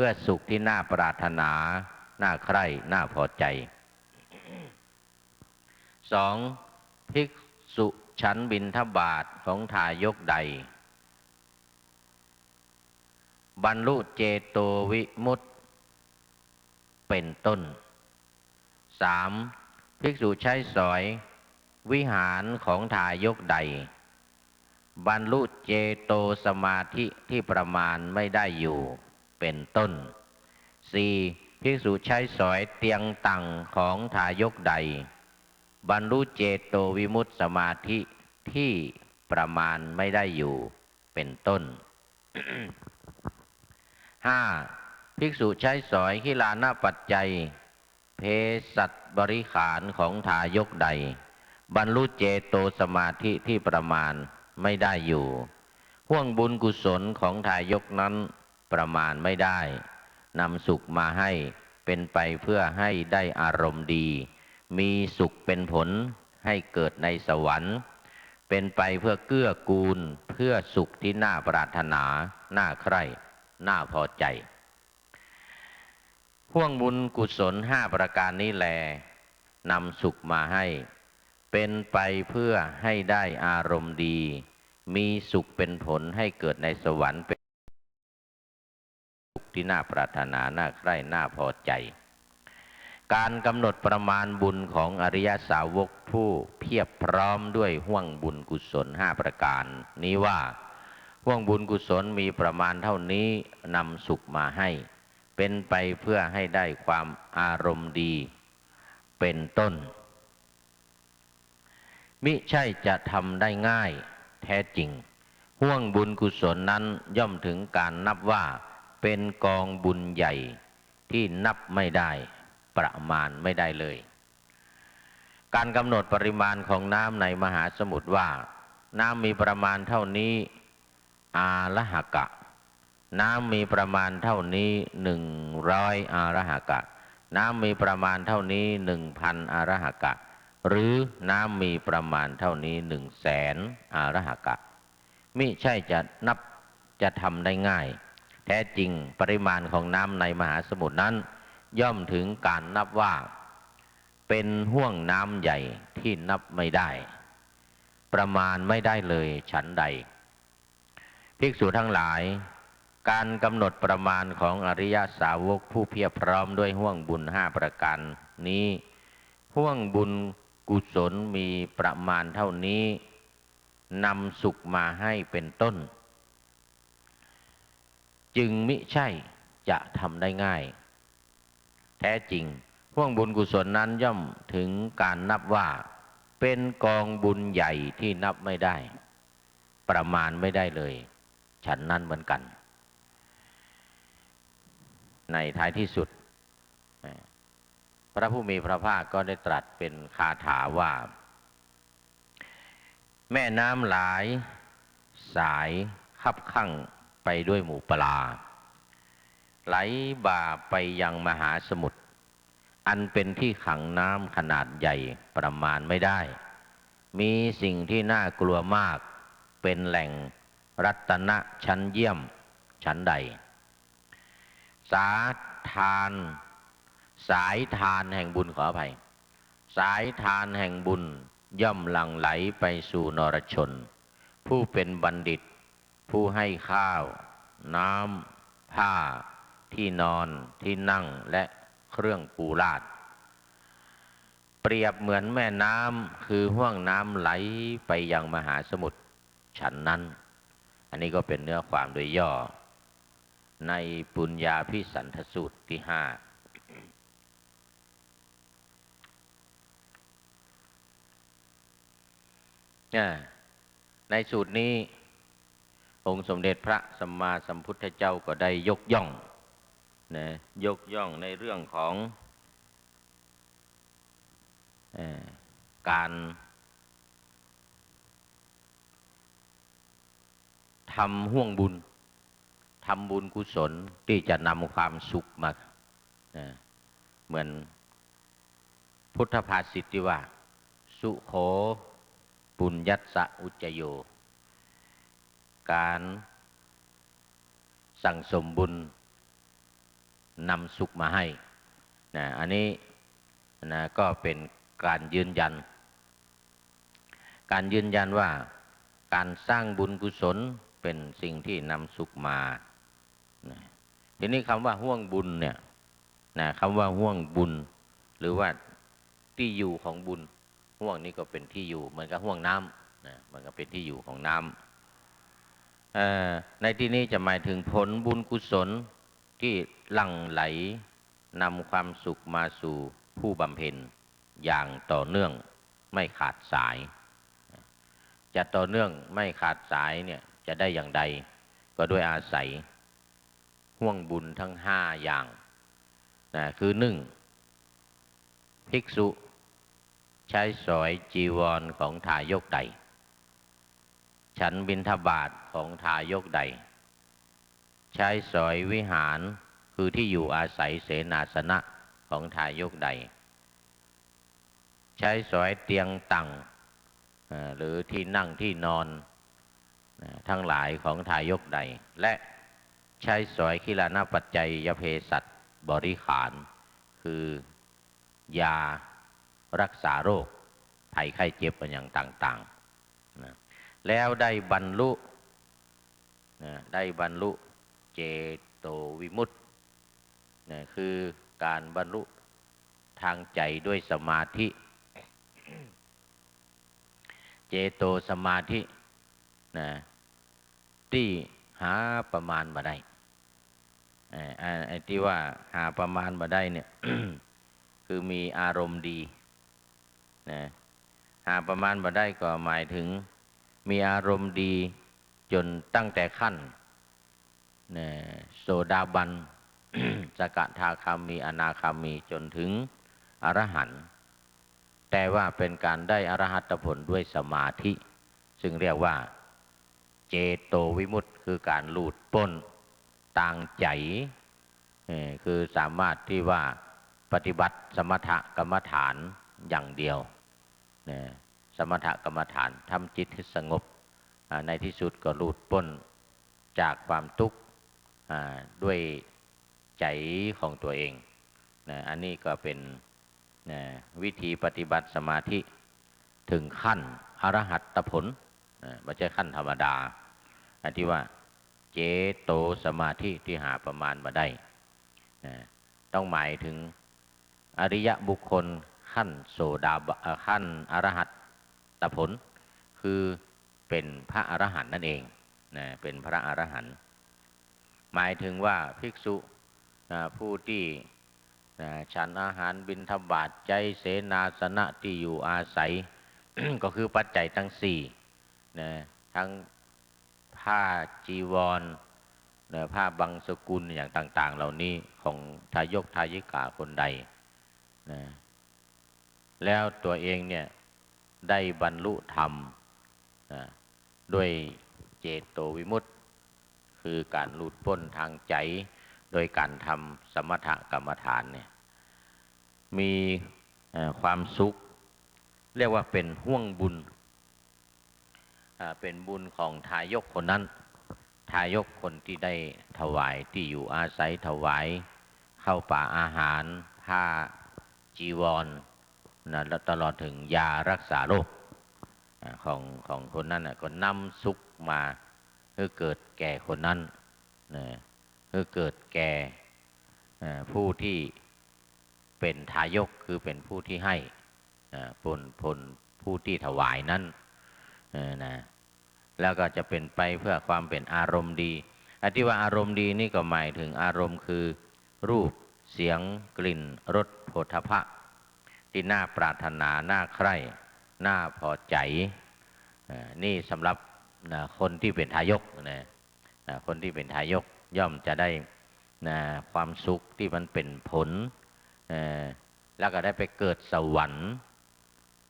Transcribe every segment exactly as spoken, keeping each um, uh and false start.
พื่อสุขที่น่าปรารถนา น่าใคร่ น่าพอใจ สอง ภิกษุฉันบิณฑบาตของทายกใด บรรลุเจโตวิมุตติเป็นต้น สาม ภิกษุใช้สอยวิหารของทายกใด บรรลุเจโตสมาธิที่ประมาณไม่ได้อยู่ เป็นต้น สี่ ภิกษุใช้สอยเตียงตั่งของทายกใด บรรลุเจโตวิมุตติสมาธิที่ประมาณไม่ได้อยู่ เป็นต้น ห้า ภิกษุใช้สอยคิลานะปัจจัย เภสัชบริขารของทายกใด บรรลุเจโตสมาธิที่ประมาณไม่ได้อยู่ ห่วงบุญกุศลของทายกนั้นประมาณไม่ได้ นำสุขมาให้ เป็นไปเพื่อให้ได้อารมณ์ดี มีสุขเป็นผลให้เกิดในสวรรค์ เป็นไปเพื่อเกื้อกูล เพื่อสุขที่น่าปรารถนา น่าใคร่ น่าพอใจ ห่วงบุญกุศลห้าประการนี้แล นำสุขมาให้ เป็นไปเพื่อให้ได้อารมณ์ดี มีสุขเป็นผลให้เกิดในสวรรค์ เป็นสุขที่น่าปรารถนา น่าใคร่ น่าพอใจ การกำหนดประมาณบุญของอริยสาวกผู้เพียบพร้อมด้วยห่วงบุญกุศลห้าประการนี้ว่า ห่วงบุญกุศลมีประมาณเท่านี้ นำสุขมาให้ เป็นไปเพื่อให้ได้ความอารมณ์ดี เป็นต้น มิใช่จะทำได้ง่าย แท้จริง ห่วงบุญกุศลนั้นย่อมถึงการนับว่าเป็นกองบุญใหญ่ที่นับไม่ได้ ประมาณไม่ได้เลย การกำหนดปริมาณของน้ำในมหาสมุทรว่า น้ำมีประมาณเท่านี้ อาละหะกะ น้ำมีประมาณเท่านี้หนึ่งร้อยอาละหะกะ น้ำมีประมาณเท่านี้หนึ่งพันอาละหะกะ หรือน้ำมีประมาณเท่านี้หนึ่งแสนอาละหะกะ มิใช่จะนับจะทำได้ง่าย แท้จริงปริมาณของน้ำในมหาสมุทรนั้น ย่อมถึงการนับว่า เป็นห่วงน้ำใหญ่ที่นับไม่ได้ ประมาณไม่ได้เลยฉันใด ภิกษุทั้งหลาย การกำหนดประมาณของอริยสาวกผู้เพียบพร้อมด้วยห่วงบุญห้าประการนี้ ห่วงบุญกุศลมีประมาณเท่านี้ นำสุขมาให้เป็นต้น จึงมิใช่จะทำได้ง่าย แท้จริง ห่วงบุญกุศลนั้นย่อมถึงการนับว่า เป็นกองบุญใหญ่ที่นับไม่ได้ ประมาณไม่ได้เลย ฉันนั้นเหมือนกัน ในท้ายที่สุด พระผู้มีพระภาคก็ได้ตรัสเป็นคาถาว่า แม่น้ำหลายสายคับคั่งไปด้วยหมู่ปลา ไหลบ่าไปยังมหาสมุทร อันเป็นที่ขังน้ำขนาดใหญ่ประมาณไม่ได้ มีสิ่งที่น่ากลัวมาก เป็นแหล่งรัตนะชั้นเยี่ยมฉันใด สาทาน สายทานแห่งบุญ ขออภัย สายทานแห่งบุญย่อมหลั่งไหลไปสู่นรชน ผู้เป็นบัณฑิต ผู้ให้ข้าว น้ำ ผ้า ที่นอน ที่นั่ง และเครื่องปูลาด เปรียบเหมือนแม่น้ำ คือห่วงน้ำไหลไปยังมหาสมุทร ฉันนั้น อันนี้ก็เป็นเนื้อความโดยย่อ ในปุญญาภิสันทสูตรที่ห้า อ่า ในสูตรนี้ องค์สมเด็จพระสัมมาสัมพุทธเจ้าก็ได้ยกย่อง นะ ยกย่องในเรื่องของ เอ่อ การ ทำห่วงบุญ ทำบุญกุศลที่จะนำความสุขมา นะ เหมือนพุทธภาษิตที่ว่า สุโข ปุญญัสสะอุจจโย การสั่งสมบุญ นำสุขมาให้ นะ อันนี้ นะ ก็เป๋นก๋านยืนยัน ก๋านยืนยันว่าก๋านสร้างบุญกุศลเป๋นสิ่งตี้นำสุขมา นะ ทีนี้กำว่าห้วงบุญเนี่ย นะ กำว่าห้วงบุญ หรือว่าตี้อยู่ของบุญ ห้วงนี้ก็เป๋นตี้อยู่ เหมือนกับห้วงน้ำ นะ มันก็เป๋นตี้อยู่ของน้ำ เอ่อ ในตี้นี้จะหมายเถิงผลบุญกุศลตี้หลั่งไหลนำความสุขมาสู่ผู้บำเพ็ญอย่างต่อเนื่องไม่ขาดสาย จะต่อเนื่องไม่ขาดสายเนี่ยจะได้อย่างใด ก็ด้วยอาศัยห้วงบุญทั้งห้าอย่าง นะ คือ นึ่ง ภิกษุใช้สอยจีวรของทายกใด ฉันบิณฑบาตของทายกใด ใช้สอยวิหาร คือตี้อยู่อาศัยเสนาสนะของทายกใด ใช้สอยเตียงตั๋ง เอ่อ หรือตี้นั่งตี้นอน นะ ทั้งหลายของทายกใด และใช้สอยคิลานะปัจจัยยเภสัชบริขาร คือยารักษาโรคภัยไข้เจ็บอะหยังต่างๆ นะ แล้วได้บรรลุ นะ ได้บรรลุเจโตวิมุตติ นะ คือก๋านบรรลุทางใจ๋ด้วยสมาธิ เจโตสมาธิ นะ ตี้หาประมาณบ่ได้ เอ่อ ไอ้ ไอ้ตี้ว่าหาประมาณบ่ได้เนี่ย คือมีอารมณ์ดี นะ หาประมาณบ่ได้ก็หมายเถิงมีอารมณ์ดีจ๋นตั้งแต่ขั้น นะ โสดาบัน สกทาคามี อนาคามี จ๋นเถิงอรหันต์ แต่ว่าเป๋นก๋านได้อรหัตผลด้วยสมาธิ ซึ่งเรียกว่าเจโตวิมุตติ คือก๋านหลุดป๊นตางใจ๋ เอ่อ คือสามารถตี้ว่าปฏิบัติสมถกรรมฐานอย่างเดียว นะ สมถกรรมฐาน ทำจิตให้สงบ อ่า ในตี้สุดก็หลุดป๊นจากความตุ๊กข์ อ่า ด้วยใจ๋ของตั๋วเอง นะ อันนี้ก็เป๋น นะ วิธีปฏิบัติสมาธิเถิงขั้นอรหัตผล นะ บ่ใจ้ขั้นธรรมดา อันตี้ว่าเจโตสมาธิตี้หาประมาณบ่ได้ นะ ต้องหมายเถิงอริยบุคคลขั้นโสดาบัน เอ่อ ขั้นอรหัตผล คือเป๋นพระอรหันต์นั่นเอง นะ เป๋นพระอรหันต์ หมายเถิงว่าภิกษุ นะ ผู้ตี้ นะ ฉันอาหารบิณฑบาต ใจ๊เสนาสนะตี้อยู่อาศัย ก็คือปัจจัยตังสี่ นะ ตึงผ้าจีวร นะ ผ้าบังสุกุลอย่างต่างๆ เหล่านี้ของทายกทายิกาคนใด นะ แล้วตั๋วเองเนี่ยได้บรรลุธรรม นะ ด้วยเจโตวิมุตติ คือก๋านหลุดป๊นตางใจ๋โดยก๋านทำสมถกรรมฐานเนี่ย มี เอ่อ ความสุข เรียกว่าเป๋นห้วงบุญ อ่า เป๋นบุญของทายกคนนั้น ทายกคนตี้ได้ถวายตี้อยู่อาศัย ถวายข้าวป๋าอาหาร ผ้าจีวร นะ แล้วตลอดเถิงยารักษาโรค อ่า ของ ของคนนั้นน่ะ ก็นำสุขมาหื้อเกิดแก่คนนั้น นะ หื้อเกิดแก่ เอ่อ ผู้ตี้เป๋นทายก คือเป๋นผู้ตี้ให้ อ่า เป๋น เป๋นผู้ตี้ถวายนั้น เออ นะ แล้วก็จะเป๋นไปเพื่อความเป๋นอารมณ์ดี อันตี้ว่าอารมณ์ดีนี่ก็หมายเถิงอารมณ์คือรูป เสียง กลิ่น รส โผฏฐัพพะ ตี้น่าปรารถนา น่าใคร่ น่าพอใจ๋ เอ่อ นี่สำหรับ นะ คนตี้เป๋นทายก นะ นะ คนตี้เป๋นทายกย่อมจะได้ นะ ความสุขตี้มันเป๋นผล เอ่อ แล้วก็ได้ไปเกิดสวรรค์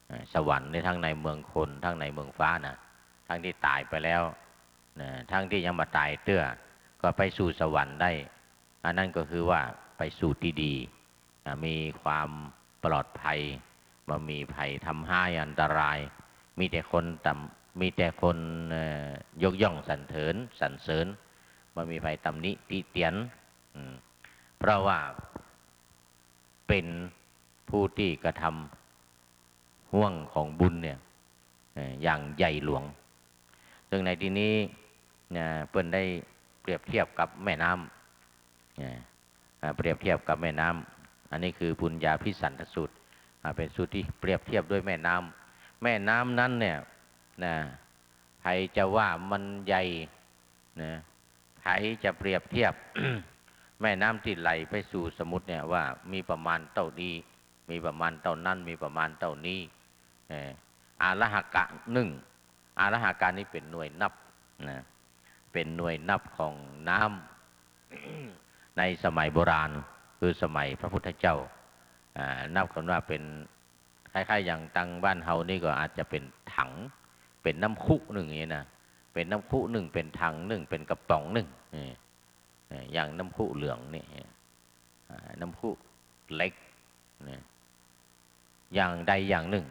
เอ่อ สวรรค์นี่ตึงในเมืองคน ตึงในเมืองฟ้านะ ตึงตี้ต๋ายไปแล้ว นะ ตึงตี้ยังบ่ต๋ายเตื้อ ก็ไปสู่สวรรค์ได้ อันนั้นก็คือว่าไปสู่ตี้ดี อ่า มีความปลอดภัย บ่มีภัยทำฮ้ายอันตราย มีแต่คนตำ มีแต่คน เอ่อ ยกย่องสรรเสริญ สรรเสริญ บ่มีใผตำหนิติเตียน อืม เพราะว่าเป๋นผู้ตี้กระทำห้วงของบุญเนี่ย เอ่อ อย่างใหญ่หลวง ซึ่งในตี้นี้ นะ เปิ้นได้เปรียบเทียบกับแม่น้ำ นะ อ่า เปรียบเทียบกับแม่น้ำ อันนี้คือปุญญาภิสันทสูตร อ่า เป๋นสูตรตี้เปรียบเทียบด้วยแม่น้ำ แม่น้ำนั้นเนี่ย นะ ใผจะว่ามันใหญ่ นะ ใผจะเปรียบเทียบ แม่น้ำตี้ไหลไปสู่สมุทรเนี่ยว่ามีประมาณเต้านี้ มีประมาณเต้านั้น มีประมาณเต้านี้ เอ่อ อาระหะกะนึ่ง อาระหะกะนี้เป๋นหน่วยนับนะ เป๋นหน่วยนับของน้ำ ในสมัยโบราณ คือสมัยพระพุทธเจ้า อ่า นับกั๋นว่าเป๋น คล้ายๆ อย่างตังบ้านเฮานี่ก็อาจจะเป๋นถัง เป๋นน้ำคุนึ่งอย่างนี้นะ เป๋นน้ำคุนึ่ง เป๋นถังนึ่ง เป๋นกระป๋องนึ่ง นี่ เอ่อ อย่างน้ำคุเหลืองนี่ อ่า น้ำคุเหล็ก นี่ อย่างใดอย่างนึ่ง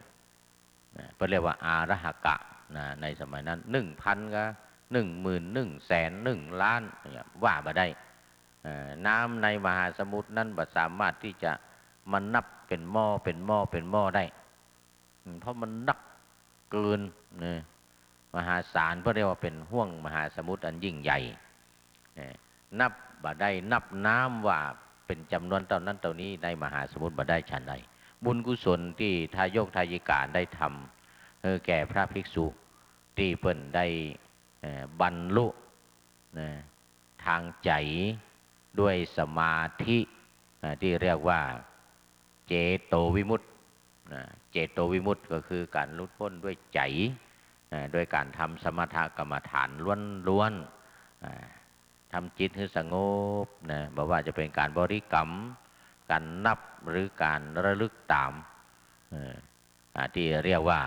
นะ เปิ้นเรียกว่าอาระหะกะ นะ ในสมัยนั้น นึ่งพันก็นึ่งหมื่น นึ่งแสน นึ่งล้าน เนี่ย ว่าบ่ได้ เอ่อ น้ำในมหาสมุทรนั้นบ่สามารถตี้จะมานับเป๋นหม้อ เป๋นหม้อ เป๋นหม้อได้ อืม เพราะมันนักเกิน นะ มหาศาล เปิ้นเรียกว่าเป๋นห้วงมหาสมุทรอันยิ่งใหญ่ เอ่อ นับบ่ได้ นับน้ำว่าเป๋นจ๋ำนวนเต้านั้นเต้านี้ในมหาสมุทรบ่ได้ฉันใด บุญกุศลตี้ทายกทายิกาได้ทำ เอ่อ แก่พระภิกษุตี้เปิ้นได้ เอ่อ บรรลุ นะ ทางใจ๋ด้วยสมาธิ นะ ตี้เรียกว่าเจโตวิมุตติ นะ เจโตวิมุตติก็คือก๋านหลุดป๊นด้วยใจ๋ นะ โดยก๋านทำสมถกรรมฐานล้วนๆ นะ ทำจิตหื้อสงบ นะ บ่ว่าจะเป๋นก๋านบริกรรม ก๋านนับ หรือก๋านระลึกต๋าม เอ่อ อ่า ตี้เรียกว่า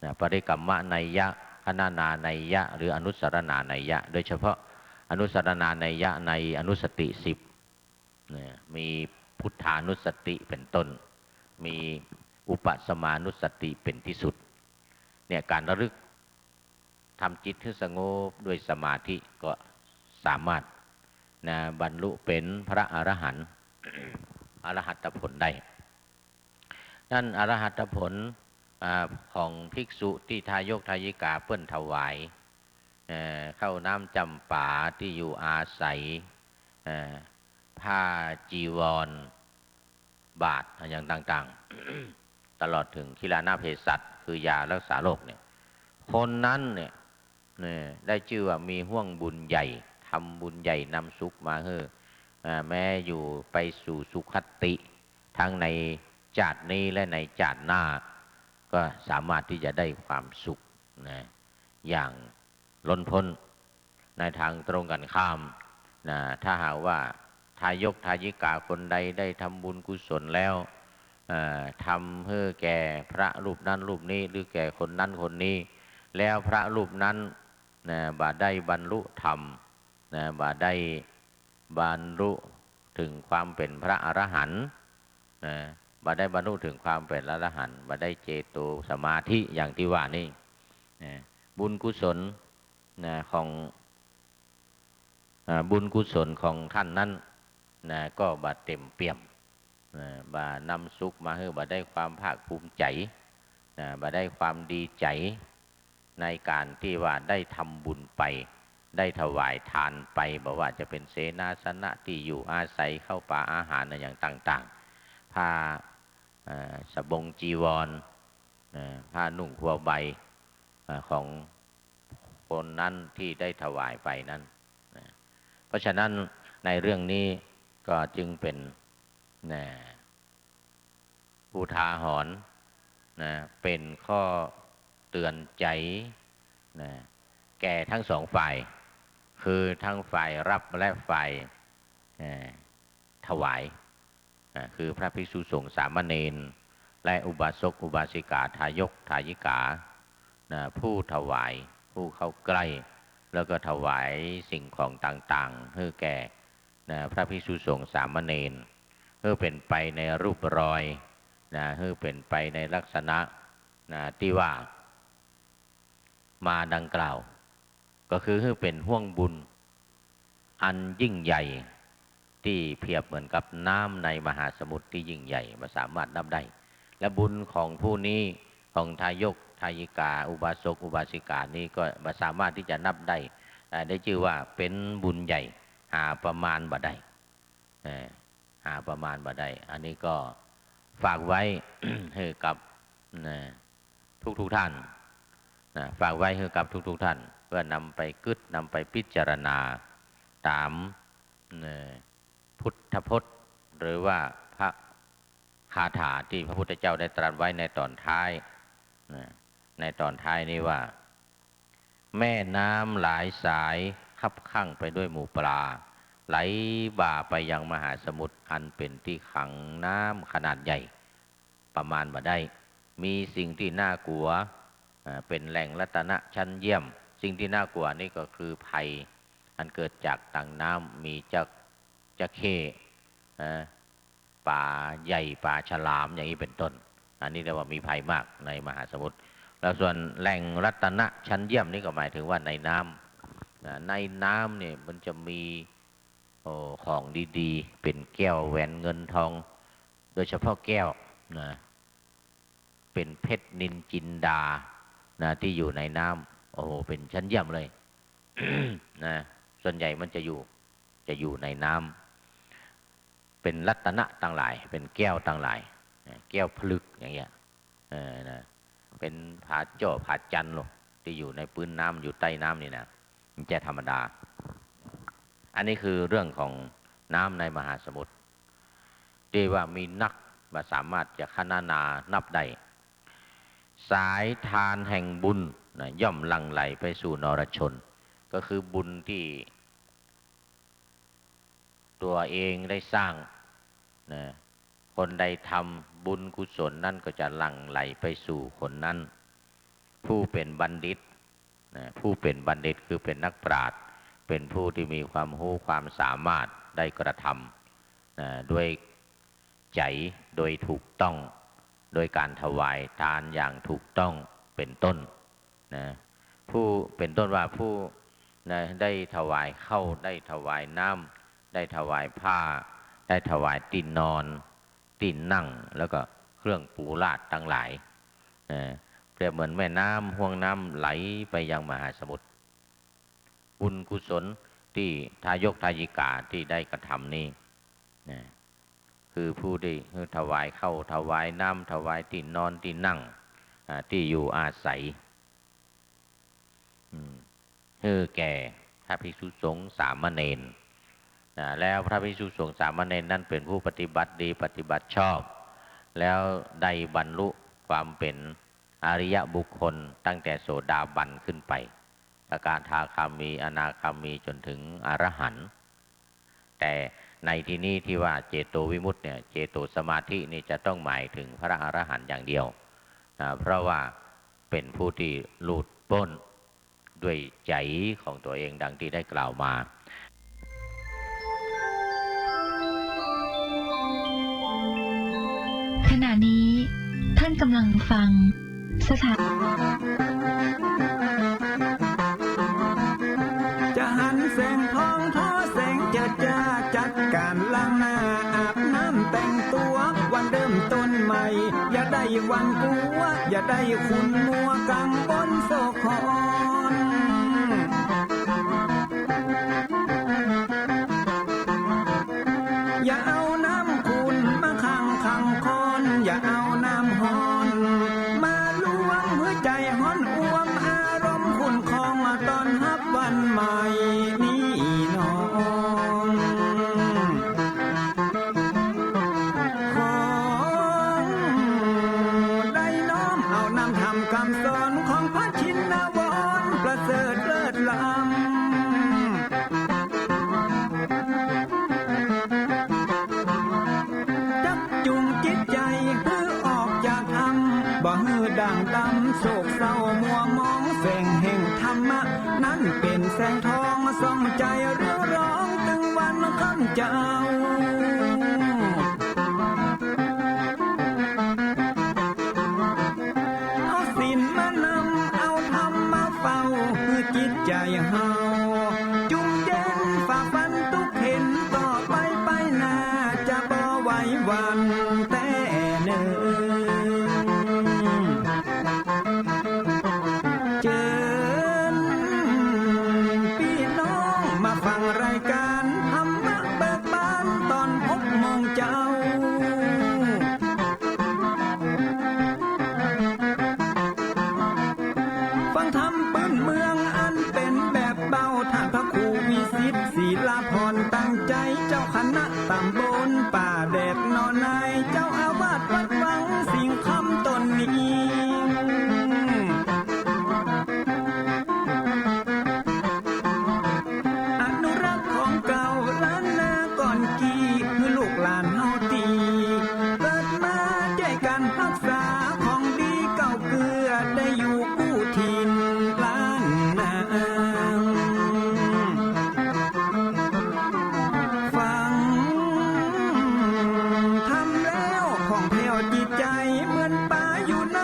นะ ปริกรรมนัยยะ คณนานัยยะ หรืออนุสสรณานัยยะ โดยเฉพาะอนุสสรณานัยยะในอนุสติสิบ นะ มีพุทธานุสติเป๋นต้น มีอุปสมานุสติเป๋นตี้สุด เนี่ย ก๋านระลึก ทำจิตหื้อสงบด้วยสมาธิก็สามารถ นะ บรรลุเป๋นพระอรหันต์ อรหัตผลได้ นั้นอรหัตผล อ่า ของภิกษุตี้ทายกทายิกาเปิ้นถวาย เอ่อ ข้าวน้ำจ๋ำปา ตี้อยู่อาศัย เอ่อ ผ้าจีวร บาตรอย่างต่างๆ ตลอดเถิงคีลานะเภสัช คือยารักษาโรคเนี่ย คนนั้นเนี่ย เนี่ย ได้จื้อว่ามีห้วงบุญใหญ่ ทำบุญใหญ่นำสุขมาหื้อ อ่า แม้อยู่ไปสู่สุคติ ทั้งในจาตินี้และในจาติหน้า ก็สามารถตี้จะได้ความสุข นะ อย่างล้นป๊น ในทางตรงกั๋นข้าม นะ ถ้าหากว่าทายกทายิกาคนใดได้ทำบุญกุศลแล้ว เอ่อ ทำหื้อแก่พระรูปนั้นรูปนี้ หรือแก่คนนั้นคนนี้ แล้วพระรูปนั้น นะ บ่ได้บรรลุธรรม นะ บ่ได้บรรลุเถิงความเป๋นพระอรหันต์ นะ บ่ได้บรรลุเถิงความเป๋นอรหันต์ บ่ได้เจโตสมาธิอย่างตี้ว่านี้ นะ บุญกุศล นะ ของ อ่า บุญกุศลของต้านนั้น นะ ก็บ่เต๋มเปี่ยม นะ บ่นำสุขมาหื้อ บ่ได้ความภาคภูมิใจ๋ นะ บ่ได้ความดีใจ๋ ในก๋านตี้ว่าได้ทำบุญไป ได้ถวายทานไป บ่ว่าจะเป๋นเสนาสนะ ตี้อยู่อาศัย ข้าวป๋าอาหาร อะหยังต่างๆ ผ้า เอ่อ สบงจีวร เอ่อ ผ้านุ่งครัวใบ เอ่อ ของคนนั้นตี้ได้ถวายไปนั้น นะ เพราะฉะนั้นในเรื่องนี้ก็จึงเป๋น นะ อุทาหรณ์ นะ เป๋นข้อเตือนใจ๋ นะ แก่ทั้งสองฝ่าย คือทั้งฝ่ายรับและฝ่าย เอ่อ ถวาย อ่า คือพระภิกษุสงฆ์สามเณร และอุบาสกอุบาสิกา ทายกทายิกา นะ ผู้ถวาย ผู้เข้าใกล้ แล้วก็ถวายสิ่งของต่างๆ หื้อแก่ นะ พระภิกษุสงฆ์สามเณร หื้อเป๋นไปในรูปรอย นะ หื้อเป๋นไปในลักษณะ นะ ตี้ว่า มาดังกล่าว ก็คือหื้อเป๋นห้วงบุญอันยิ่งใหญ่ ตี้เปรียบเหมือนกับน้ำในมหาสมุทรตี้ยิ่งใหญ่ บ่สามารถนับได้ และบุญของผู้นี้ ของทายก ทายิกา อุบาสก อุบาสิกานี้ก็บ่สามารถตี้จะนับได้ เอ่อ ได้จื้อว่าเป๋นบุญใหญ่ หาประมาณบ่ได้ เอ่อ หาประมาณบ่ได้ อันนี้ก็ฝากไว้ หื้อกับ นะ ทุกๆ ท่าน นะ ฝากไว้หื้อกับทุกๆ ท่าน เปื้อนำไปกึ๊ด นำไปพิจารณาต๋าม นะ พุทธพจน์ หรือว่าพระคาถาตี้พระพุทธเจ้าได้ตรัสไว้ในต๋อนท้าย นะ ในต๋อนท้ายนี้ว่า แม่น้ำหลายสายคับข้างไปด้วยหมู่ปลา ไหลบ่าไปยังมหาสมุทรอันเป๋นตี้ขังน้ำขนาดใหญ่ ประมาณบ่ได้ มีสิ่งตี้น่ากลัว เอ่อ เป๋นแหล่งรัตนะชั้นเยี่ยม สิ่งตี้น่ากลัวนี้ก็คือภัยอันเกิดจากตางน้ำ มีจระ จระเข้ นะ ป๋าใหญ่ ป๋าฉลาม อย่างนี้เป๋นต้น อันนี้เรียกว่ามีภัยมากในมหาสมุทร แล้วส่วนแหล่งรัตนะชั้นเยี่ยมนี่ก็หมายถึงว่าในน้ำ นะ ในน้ำเนี่ยมันจะมี โอ้ ของดีๆ เป๋นแก้วแหวนเงินทอง โดยเฉพาะแก้ว นะ เป๋นเพชรนิลจินดา นะ ตี้อยู่ในน้ำ โอ้โห เป๋นชั้นเยี่ยมเลย นะ ส่วนใหญ่มันจะอยู่ จะอยู่ในน้ำ เป๋นรัตนะตังหลาย เป๋นแก้วตังหลาย นะ แก้วผลึกอย่างเงี้ย เออ นะ เป๋นผาจ้อผาจันทร์โลก ตี้อยู่ในปื้นน้ำ อยู่ใต้น้ำนี่นะ มันจะธรรมดา อันนี้คือเรื่องของน้ำในมหาสมุทร ตี้ว่ามีนัก บ่สามารถจะคะนานานับได้ สายทานแห่งบุญ นะ ย่อมหลั่งไหลไปสู่นรชน ก็คือบุญตี้ตั๋วเองได้สร้าง นะ คนใดทำบุญกุศลนั้นก็จะหลั่งไหลไปสู่คนนั้น ผู้เป๋นบัณฑิต นะ ผู้เป๋นบัณฑิตคือเป๋นนักปราชญ์ เป๋นผู้ตี้มีความฮู้ความสามารถได้กระทำ นะ ด้วยใจ๋ โดยถูกต้อง โดยก๋านถวายตานอย่างถูกต้อง เป๋นต้น นะ ผู้ เป๋นต้นว่าผู้ นะ ได้ถวายข้าว ได้ถวายน้ำ ได้ถวายผ้า ได้ถวายตี้นอน ตี้นั่ง แล้วก็เครื่องปูราชตังหลาย นะ เปรียบเหมือนแม่น้ำห้วงน้ำไหลไปยังมหาสมุทร บุญกุศลตี้ทายกทายิกาตี้ได้กระทำนี้ นะ คือผู้ได้ถวายข้าว ถวายน้ำ ถวายตี้นอน ตี้นั่ง อ่า ตี้อยู่อาศัย อืม หื้อแก่พระภิกษุสงฆ์สามเณร นะ แล้วพระภิกษุสงฆ์สามเณรนั้นเป๋นผู้ปฏิบัติดี ปฏิบัติชอบ แล้วได้บรรลุความเป๋นอริยบุคคลตั้งแต่โสดาบันขึ้นไป สกทาคามี อนาคามี จนถึงอรหันต์ แต่ในที่นี้ตี้ว่าเจโตวิมุตติเนี่ย เจโตสมาธินี่จะต้องหมายถึงพระอรหันต์อย่างเดียว นะ เพราะว่าเป๋นผู้ตี้หลุดป๊นด้วยใจ๋ของตั๋วเองดังตี้ได้กล่าวมา ขณะนี้ท่านกำลังฟังสถา จะหันแสงทองทอแสงเจิดจ้า จัดก๋านล้างหน้าอาบน้ำแต่งตั๋ว วันเริ่มต้นใหม่ อย่าได้หวั่นกลัว อย่าได้ขุ่นมัวกังวลโศกหอน อย่าเอาน้ำขุ่นมาขังขังคอน อย่าเอาน้ำฮ้อนมาลวงหื้อใจ๋ฮ้อนอ่วม อารมณ์ขุ่นข้องมาต้อนฮับวันใหม่นี้น้อง ขอได้น้อมเอานำธรรมคำสอนของพระชินวรประเสริฐเลิศล้ำ จักจูงจิตใจ๋หื้อออกจากธรรม บ่หื้อด่างดำโศกเศร้ามัวหมอง แสงแห่งธรรมะนั้นเป๋นแสงทองส่องใจ๋เรืองรองตึงวันค่ำเจ๊า เอาศีลมานำ เอาธรรมมาเฝ้า หื้อจิตใจ๋เฮาจุ่มเย็น ฝ่าฟันตุ๊กข์เข็ญ ต่อไปไป วันแต๊เน่อ เจิญปี้น้องมาฟังรายก๋านธรรมะเบิกบานต๋อนหกโมงเจ๊า ฟังธรรมปื้นเมืองอันเป๋นแบบเบา ต้านพระครูวิสิทธิ์ ศิลาภรณ์ ตั้งใจ๋ เจ้าคณะต๋ำบลป่าแดดหนอใน เจ้าอาวาสวัดวังสิงห์คำต๋นนี้ อนุรักษ์ของเก่าล้านนาก่อนกี้ หื้อลูกหลานเฮาตี้เกิดมา จ้วยกั๋นฮักษาของดีเก่าเกื้อ ได้อยู่กู้ถิ่นล้านนา ฟังธรรมแล้วผ่องแผ้วจิตใจ๋ เหมือนป๋าอยู่ใน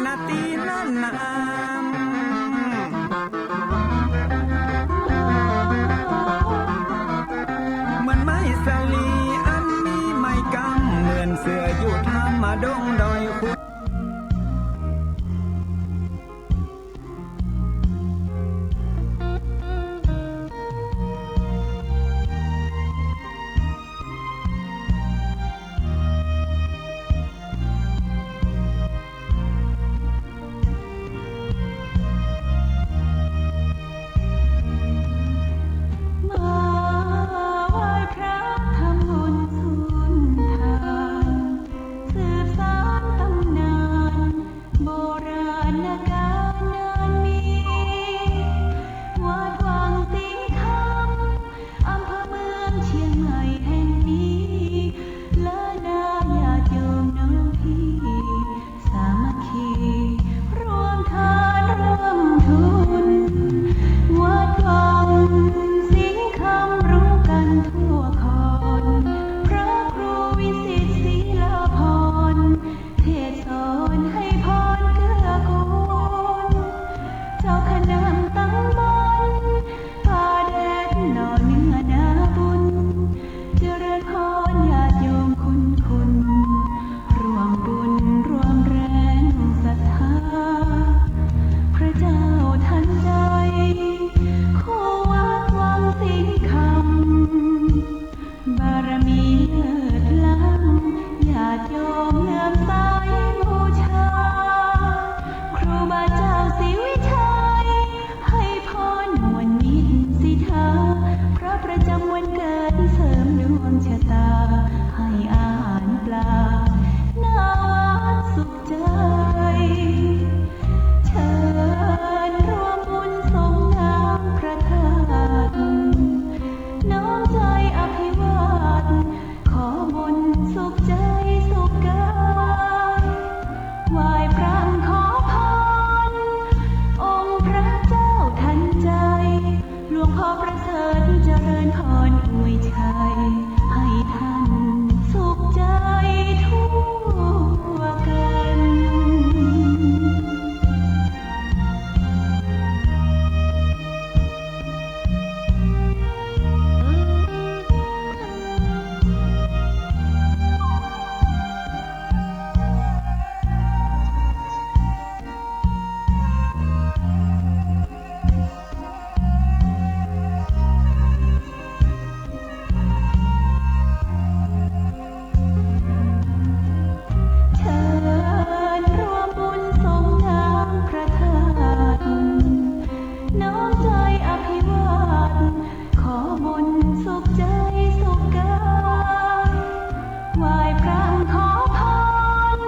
นาตี้นั้นนา เหมือนไม้สาลีอันมีไม้กำ เหมือนเสืออยู่ถ้ำดงดอยคุ มาไหว้พระทำบุญสุนทาน สืบสานต๋ำนานโบราณก๋าลนานมี วัดวังสิงห์คำ อำเภอเมืองเชียงใหม่แห่งนี้ ล้านนาญาติโยมน้องพี่ สามัคคีร่วมทานร่วมทุน วัดวังสิงห์คำรู้กั๋นทั่วคอน พระครูวิสิทธิ์ ศิลาภรณ์ เทศน์สอนให้พรเกื้อกูล เจ้าคณะต๋ำบลป่าแดดหน่อเนื้อนาบุญ เจริญพรญาติโยมคุณคุณ ร่วมบุญร่วมแรงศรัทธา พระเจ้าทันใด คู่วัดวังสิงห์คำ บารมีเลิศล้ำ ญาติโยมเลื่อมใสบูชา ครูบาเจ้าศรีวิชัย ให้พรม่วนมิตรสิทธา พระประจำวันเกิดเสริมดวงชะตา ให้อาหารปลา หน้าวัดสุขใจ เชิญร่วมบุญสงน้ำพระธาตุ น้อมใจอภิวาท ขอบุญสุขใจสุขกาย ไหว้พระขอพร องค์พระเจ้าทันใจ หลวงพ่อประเสริฐเจริญพรอวยชัย ให้ท่านสุขใจทั่วกัน เชิญร่วมบุญสงน้ำพระธาตุ น้อมใจอภิวาท ขอบุญสุขใจสุขกาย ไหว้พระขอพร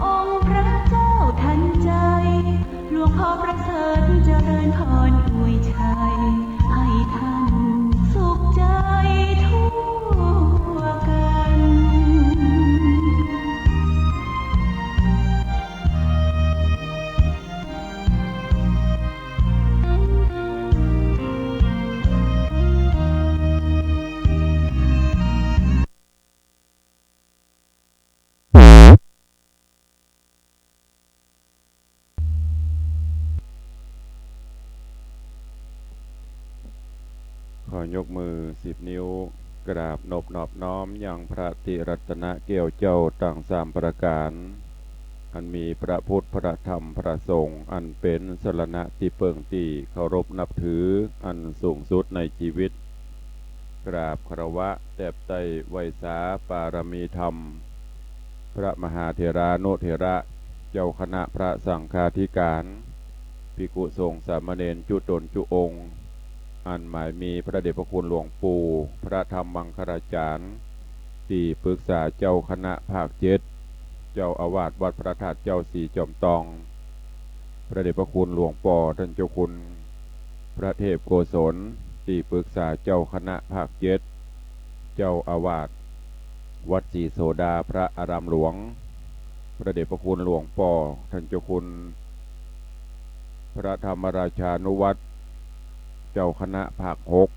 องค์พระเจ้าทันใจ หลวงพ่อประเสริฐเจริญพรอวยชัย ให้ท่านสุขใจทั่วกัน ขอยกมือสิบนิ้ว กราบนบนอบน้อมยังพระติรัตนแก้วเจ้าตังสามประก๋าน อันมีพระพุทธ พระธรรม พระสงฆ์ อันเป๋นสรณะตี้เปิ้งตี้เคารพนับถืออันสูงสุดในจีวิต กราบคารวะแตบไต้ไหว้สาปารมีธรรม พระมหาเถรานุเถระ เจ้าคณะพระสังฆาธิก๋าน ภิกขุสงฆ์สามเณรจุ๊ต๋นจุ๊องค์ อันหมายมีพระเดชพระคุณหลวงปู่พระธรรมมังคลาจ๋ารย์ ตี้ปึกษาเจ้าคณะภาคเจ็ด เจ้าอาวาสวัดพระธาตุเจ้าสีจอมตอง พระเดชพระคุณหลวงป้อต้านเจ้าคุณพระเทพโกศล ตี้ปึกษาเจ้าคณะภาคเจ็ด เจ้าอาวาสวัดสีโสดาพระอารามหลวง พระเดชพระคุณหลวงป้อต้านเจ้าคุณพระธรรมราชานุวัฒน์ เจ้าคณะภาคหก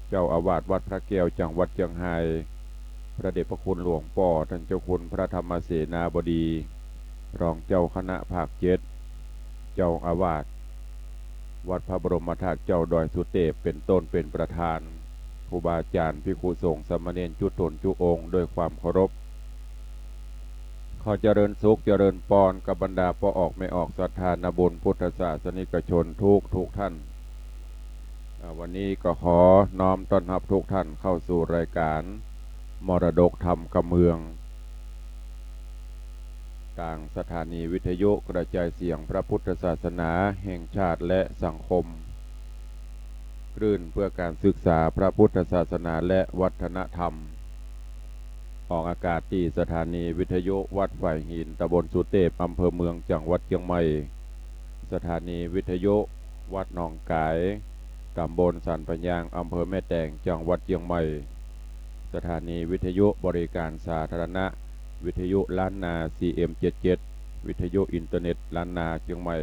เจ้าอาวาสวัดพระแก้วจังหวัดเจียงฮาย พระเดชพระคุณหลวงป้อต้านเจ้าคุณพระธรรมเสนาบดี รองเจ้าคณะภาคเจ็ด เจ้าอาวาสวัดพระบรมธาตุเจ้าดอยสุเตพ เป๋นต้นเป๋นประธาน ครูบาอาจ๋ารย์ ภิกขุสงฆ์สามเณรจุ๊ต๋นจุ๊องค์ ด้วยความเคารพ ขอเจริญสุขเจริญปอนกับบรรดาป้อออกแม่ออกศรัทธานาบุญพุทธศาสนิกชนทุกทุกท่าน อ่า วันนี้ก็ขอน้อมต้อนฮับทุกท่านเข้าสู่รายการมรดกธรรมกำเมือง ตางสถานีวิทยุกระจายเสียงพระพุทธศาสนาแห่งชาติและสังคม คลื่นเพื่อการศึกษาพระพุทธศาสนาและวัฒนธรรม ออกอากาศตี้สถานีวิทยุวัดฝายหิน ตำบลสุเตพ อำเภอเมือง จังหวัดเจียงใหม่ สถานีวิทยุวัดหนองก๋าย ตำบลสันป่ายาง อำเภอแม่แตง จังหวัดเจียงใหม่ สถานีวิทยุบริการสาธารณะ วิทยุล้านนา ซีเอ็มเจ็ดเจ็ด วิทยุอินเทอร์เน็ตล้านนาเจียงใหม่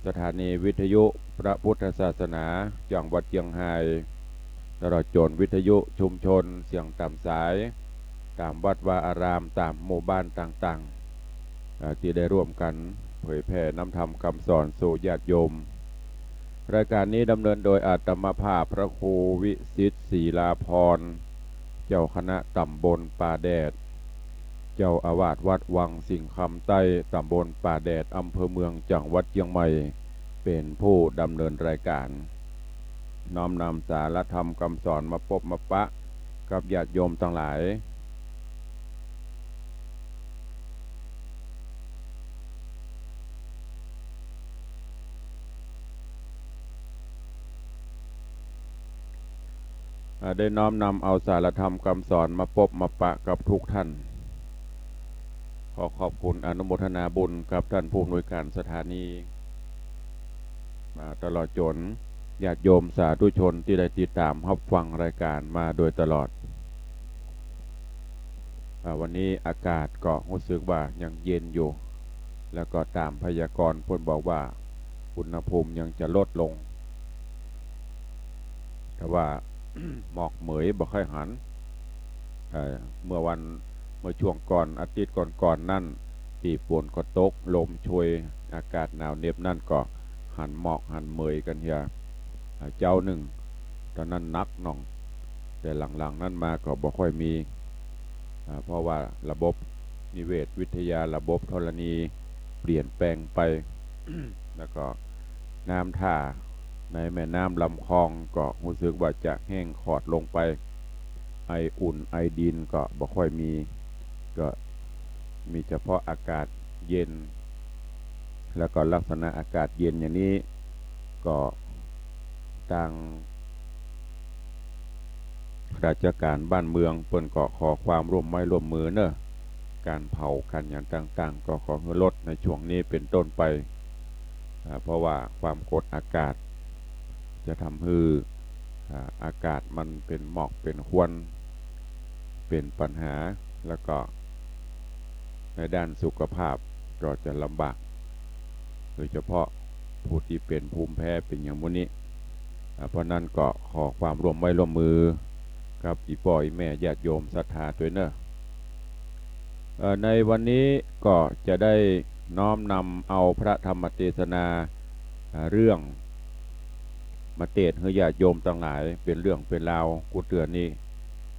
สถานีวิทยุพระพุทธศาสนาจังหวัดเจียงฮาย ตลอดจ๋นวิทยุชุมชนเสียงต๋ามสาย ต๋ามวัดวาอาราม ต๋ามหมู่บ้านต่างๆ เอ่อ ตี้ได้ร่วมกั๋นเผยแผ่น้ำธรรมกำสอนสู่ญาติโยม รายการนี้ดำเนินโดยอาตมาภาพพระครูวิสิทธิ์ ศรีลาภรณ์ เจ้าคณะต๋ำบลป่าแดด เจ้าอาวาสวัดวังสิงห์คำใต้ ต๋ำบลป่าแดด อำเภอเมือง จังหวัดเจียงใหม่ เป๋นผู้ดำเนินรายการ น้อมนำสารธรรมกำสอนมาปบมาปะกับญาติโยมตังหลาย อ่า ได้น้อมนำเอาสารธรรมกำสอนมาปบมาปะกับทุกท่าน ขอขอบคุณอนุโมทนาบุญกับท่านผู้อำนวยการสถานี อ่า ตลอดจ๋นญาติโยมสาธุชนตี้ได้ติดต๋ามฮับฟังรายการมาโดยตลอด อ่า วันนี้อากาศก็ฮู้สึกว่ายังเย็นอยู่ แล้วก็ต๋ามพยากรณ์เปิ้นบอกว่าอุณหภูมิยังจะลดลง แต่ว่า หมอกเหมยบ่ค่อยหัน เอ่อ เมื่อวัน เมื่อช่วงก่อนอาทิตย์ก่อนๆ นั้น ตี้ฝนก็ตก ลมโชย อากาศหนาวเหน็บนั้นก็หันหมอกหันเหมยกั๋นเหีย อ่า เจ๊านึ่ง ต๋อนนั้นหนักหน่อง แต่หลังๆ นั้นมาก็บ่ค่อยมี อ่า เพราะว่าระบบนิเวศวิทยา ระบบธรณีเปลี่ยนแปลงไป แล้วก็น้ำท่าในแม่น้ำลำคลองก็ฮู้สึกว่าจะแห้งขอดลงไป ไออุ่นไอดีนก็บ่ค่อยมี ก็มีเฉพาะอากาศเย็น แล้วก็ลักษณะอากาศเย็นอย่างนี้ ก็ตางราชการบ้านเมืองเปิ้นก็ขอความร่วมไม้ร่วมมือเนาะ ก๋านเผาก๋านหยังต่างๆ ก็ขอหื้อลดในช่วงนี้เป๋นต้นไป อ่า เพราะว่าความกดอากาศจะทำหื้อ อ่า อากาศมันเป๋นหมอกเป๋นควัน เป๋นปัญหา แล้วก็ในด้านสุขภาพก็จะลำบาก โดยเฉพาะผู้ตี้เป๋นภูมิแพ้เป๋นอย่างหมู่นี้ อ่า เพราะนั้นก็ขอความร่วมไม้ร่วมมือกับอี่ป้ออี่แม่ญาติโยมศรัทธาตวยเนาะ เอ่อ ในวันนี้ก็จะได้น้อมนำเอาพระธรรมเตสนา อ่า เรื่องมาเตสน์หื้อญาติโยมตังหลายเป๋นเรื่องเป๋นราว กู้เตื้อนี้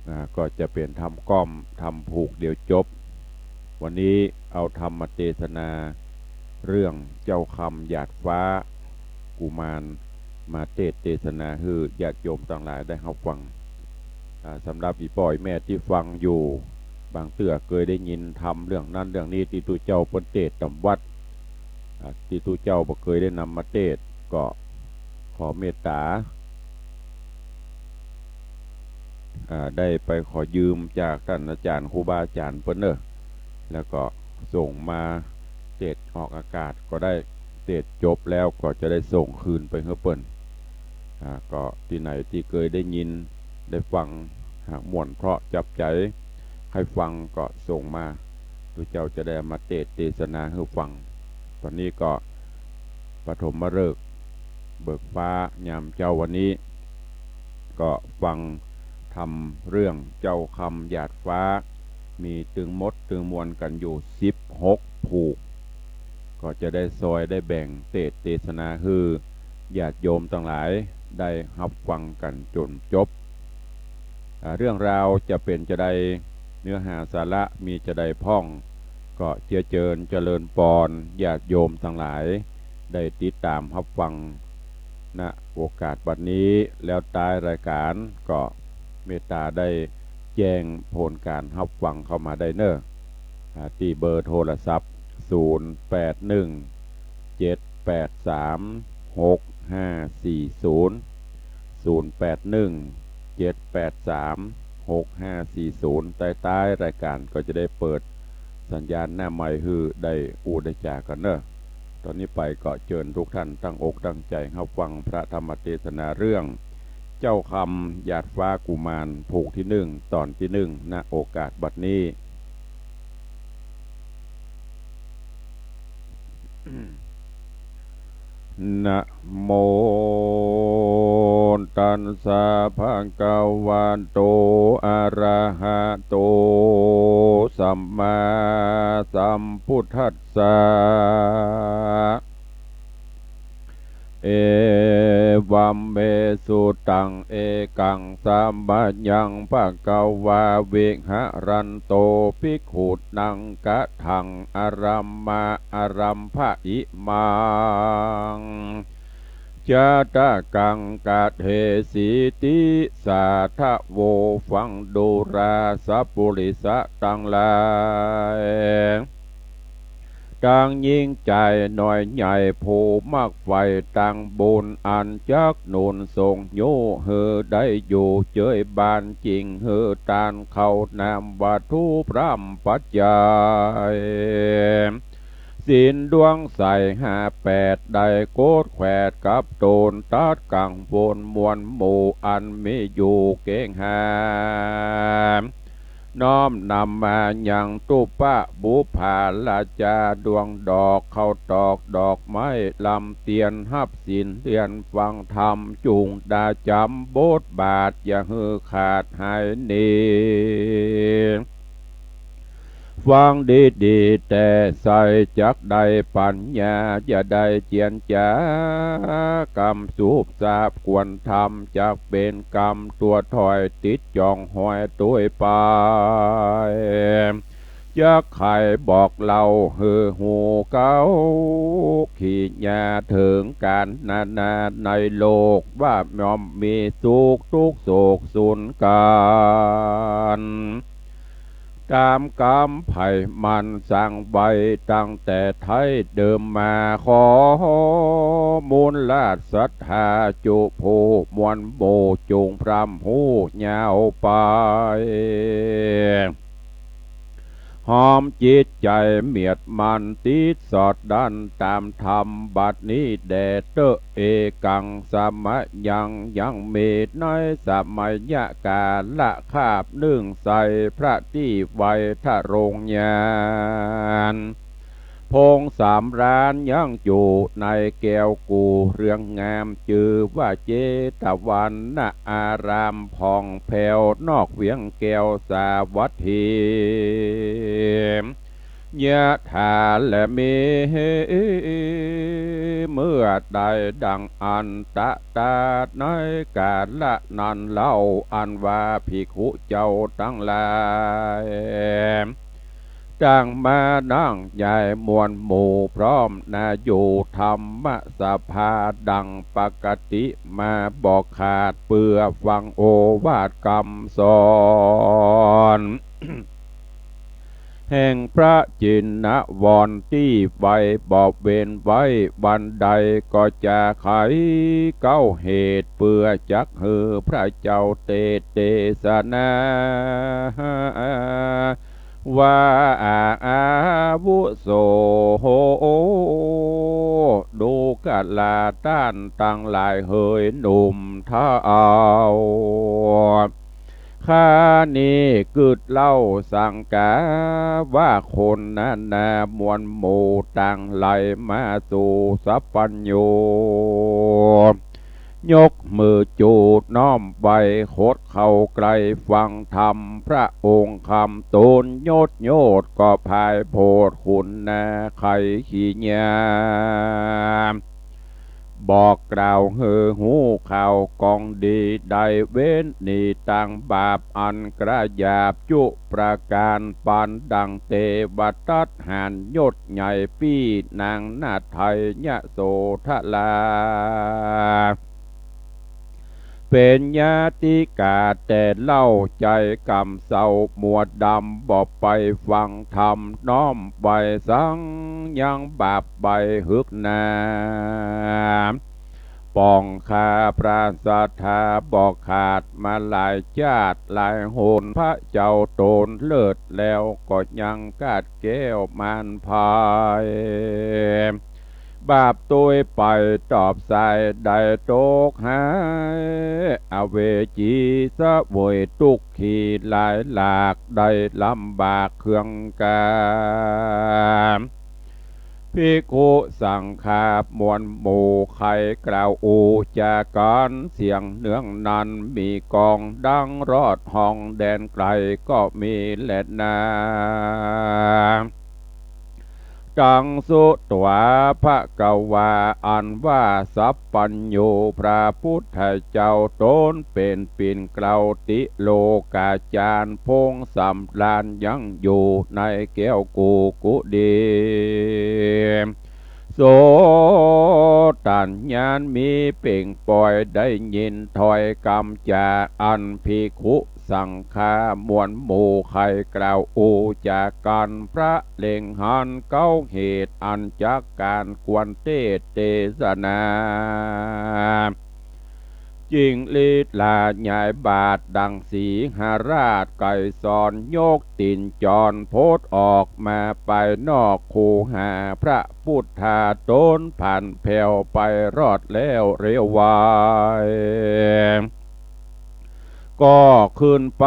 อ่า ก็จะเป๋นธรรมก้อม ธรรมผูกเดียวจบ วันนี้เอาธรรมเตสนาเรื่องเจ้าคำหยาดฟ้ากุมารมาเตสน์เตสนาหื้อญาติโยมตังหลายได้ฮับฟัง อ่า สำหรับอี่ป้ออี่แม่ตี้ฟังอยู่ บางเตื้อเกยได้ยินธรรมเรื่องนั้นเรื่องนี้ตี้ตุ๊เจ้าเปิ้นเตสน์ต๋ามวัด อ่า ตี้ตุ๊เจ้าบ่เกยได้นำมาเตสน์ ก็ขอเมตต๋า อ่า ได้ไปขอยืมจากต้านอาจ๋ารย์ครูบาอาจ๋ารย์เปิ้นเน่อ แล้วก็ส่งมาเตสน์ออกอากาศก็ได้ เตสน์จบแล้วก็จะได้ส่งคืนไปหื้อเปิ้น อ่า ก็ตี้ไหนตี้เกยได้ยินได้ฟัง หากม่วนเพราะจับใจ๋ ใค่ฟังก็ส่งมา ตุ๊เจ้าจะได้เอามาเตสน์เตสนาหื้อฟัง ต๋อนนี้ก็ปฐมฤกษ์เบิกฟ้ายามเจ๊าวันนี้ ก็ฟังธรรมเรื่องเจ้าคำหยาดฟ้า มีตึงหมดตึงมวลกั๋นอยู่สิบหกผูก ก็จะได้ซอยได้แบ่งเตสน์เตสนาหื้อญาติโยมตังหลายได้ฮับฟังกั๋นจ๋นจบ อ่า เรื่องราวจะเป๋นจาใด เนื้อหาสาระมีจาใดพ่อง ก็เจียเจิญเจริญปอนญาติโยมตังหลาย ได้ติดต๋ามฮับฟัง ณ โอกาสบัดนี้ แล้วต๊ายรายก๋านก็เมตต๋าได้แจ้งผลก๋านฮับฟังเข้ามาได้เน่อ อ่า ตี้เบอร์โทรศัพท์ ศูนย์แปดหนึ่ง เจ็ดแปดสาม หกห้าสี่ศูนย์ ศูนย์แปดหนึ่ง เจ็ดแปดสาม หกห้าสี่ศูนย์ ต๊ายๆ รายก๋านก็จะได้เปิดสัญญาณหน้าไมค์หื้อได้อู้ได้จ๋ากั๋นเน่อ ต๋อนนี้ไปก็เจิญทุกท่านตั้งอกตั้งใจ๋ฮับฟังพระธรรมเตสนาเรื่อง เจ้าคำหยาดฟ้ากุมาร ผูกตี้นึ่ง ต๋อนตี้นึ่ง ณ โอกาสบัดนี้ นะโม ตัสสะ ภะคะวะโต อะระหะโต สัมมาสัมพุทธัสสะ เอวัมเม สุตัง เอกัง สะมะยัง ภะคะวา วิหะรันโต ภิกขุนัง คะทัง อะรัมมะ อะรัมภะอิมัง จะตะกัง กะเทสีติ สาธะโว ฟังดูรา สัปปุริสะตังหลาย ตังญิงจายน้อยใหญ่ ผู้มักใฝ่ตังบุญ อันจักหนุนส่งยุหื้อได้อยู่เจยบาน จิ่งหื้อตานเข้าน้ำวัตถุพร่ำปัจจัย ศีลดวงใสห้าแปด ได้โกฏแขวดกับต๋น ตัดกังวลมวลหมู่ อันมีอยู่เกรงหา น้อมนำมายังตุปะบุพพาราจา ดวงดอกข้าวตอกดอกไม้ลำเตียน ฮับศีลเตียนฟังธรรม จุ่งดาจ๋ำบทบาท อย่าหื้อขาดหายหนี ฟังดีๆ แต๊ใส่ จักได้ปัญญา อย่าได้เจียนจ๋า กำสูบสาบกวนธรรม จักเป๋นกำตั๋วถอย ติดจ่องหอยตวยไป จักไขบอกเล่าหื้อหมู่เก๊าขี้ญา เถิงก๋านนานาในโลก ว่าย่อมมีสุขตุ๊กข์โศกสูญกั๋น ต๋ามกำใผมันสั่งไว้ตั้งแต่ไท้เดิมมา ขอมูลราชศรัทธาจุผู้มวลหมู่ จุ่งพร่ำฮู้ยาวไป หอมจิตใจ๋เมียดมั่น ติดสอดดั้นต๋ามธรรม บัดนี้แด่เต๊อะ เอกัง สะมะยัง ยังมีในสมัยกาละคาบนึ่ง ใส่พระตี้ไวทะโรงญาณ พงสำราญยังอยู่ในแก้วกู เรื่องงามจื้อว่าเจตวัน ณ อารามผ่องแผ้ว นอกเวียงแก้วสาวัตถี ยะถา และมีเมื่อใดดังอันตะตาในกาละนั้นเล่า อันว่าภิกขุเจ้าตังหลาย ต่างมานั่งใหญ่มวลหมู่พร้อมนาอยู่ธรรมสภาดังปกติมาบ่ขาด เปื้อฟังโอวาทกำสอน แห่งพระจินนวรตี้ไว้บ่เว้นไว้วันใด ก็จะไขเก๊าเหตุ เปื้อจักหื้อพระเจ้าเตสเตสนา ว่าอาวุโส ดูกะลาต้านตังหลายเหยหนุ่มเฒ่า ข้านี้กึ๊ดเล่าสังกา ว่าคนนานา มวลหมู่ตังหลายมาสู่สัพพัญญู ยกมือจูบน้อมไหว้ ขดเข่าใกล้ฟังธรรมพระองค์คำ ตนยศโยชน์ก็พายโผดขุนนาไขขี้ยา บอกกล่าวหื้อฮู้ข่าวกองดี ได้เว้นหนีตังบาปอันกระหยาบจุประก๋าน ปานดังเตวตัตหารยศใหญ่ปี้นางนาไทยโสธรา เป๋นญาติก๋าแต่เล่า ใจ๋กำเศร้ามัวดำ บ่ไปฟังธรรมน้อมไหว้สัง ยังบาปใบหึกหนา ป๋องข้าพระศรัทธาบ่ขาดมาหลายจาติหลายหน พระเจ้าตนเลิศแล้วก็ยังกาดแก้วมารภัย บาปตวยไปตอบสาย ได้ตกหายอเวจี เสวยตุ๊กข์ขีหลายหลาก ได้ลำบากเครื่องกาย ภิกขุสังฆามวลหมู่ใค่กล่าวอู้จากั๋น เสียงเนืองนั้นมีก้องดังรอดห้องแดนไก๋ก็มีแลนา ตังสุตวาภะคะวา อันว่าสัพพัญญูพระปุทธเจ้าตนเป๋นปิ่นเกล้าติโลก๋าจารย์ พงศ์สำราญยังอยู่ในแก้วกูกุฏิ โสตญญาณมีเป่งป่อย ได้ยินถ้อยกำจ๋าอันภิกขุสังฆามวลหมู่ใค่กล่าวอู้จากั๋น พระเล็งหันเก๊าเหตุอันจักก๋านควรเตสน์เตสนา จิ่งลีลาหงายบาทดังสีหราชไกรสร ยกตี๋นจ๋อนพดออกมาปายนอกคูหาพระปุทธา ตนผ่านแผ่วไปรอดแล้วเร็วไว ก็ขึ้นไป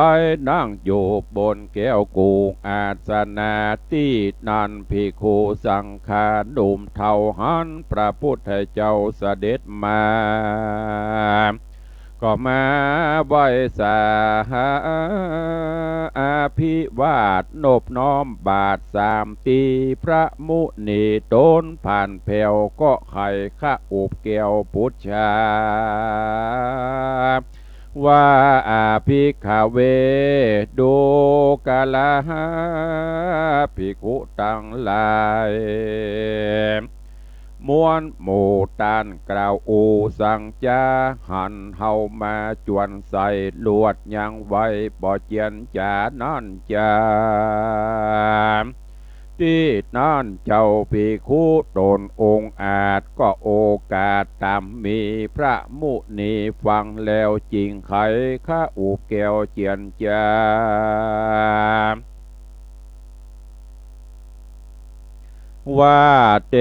นั่งอยู่บนแก้วกูอาสนะ ตี้นั้นภิกขุสังฆาหนุ่มเฒ่าหันพระปุทธเจ้าเสด็จมา ก็มาไหว้สาอภิวาทนบน้อมบาทสามตี้ พระมุนีตนผ่านแผ่วก็ไขคะอุบแก้วปุจฉา ว่า อภิกขเว ดูกราหาภิกขุตังหลาย มวลหมู่ต้านกล่าวอู้สังจา หันเฮามาจวนใส่ ลวดยังไวบ่เจียนจ๋านั้นจา ตี้นั้นเจ้าภิกขุต๋นองอาจ ก็โอกาสต๋ามมี พระมุนีฟังแล้วจิ่งไขคะอุบแก้วเจียนจ๋า ว่า เต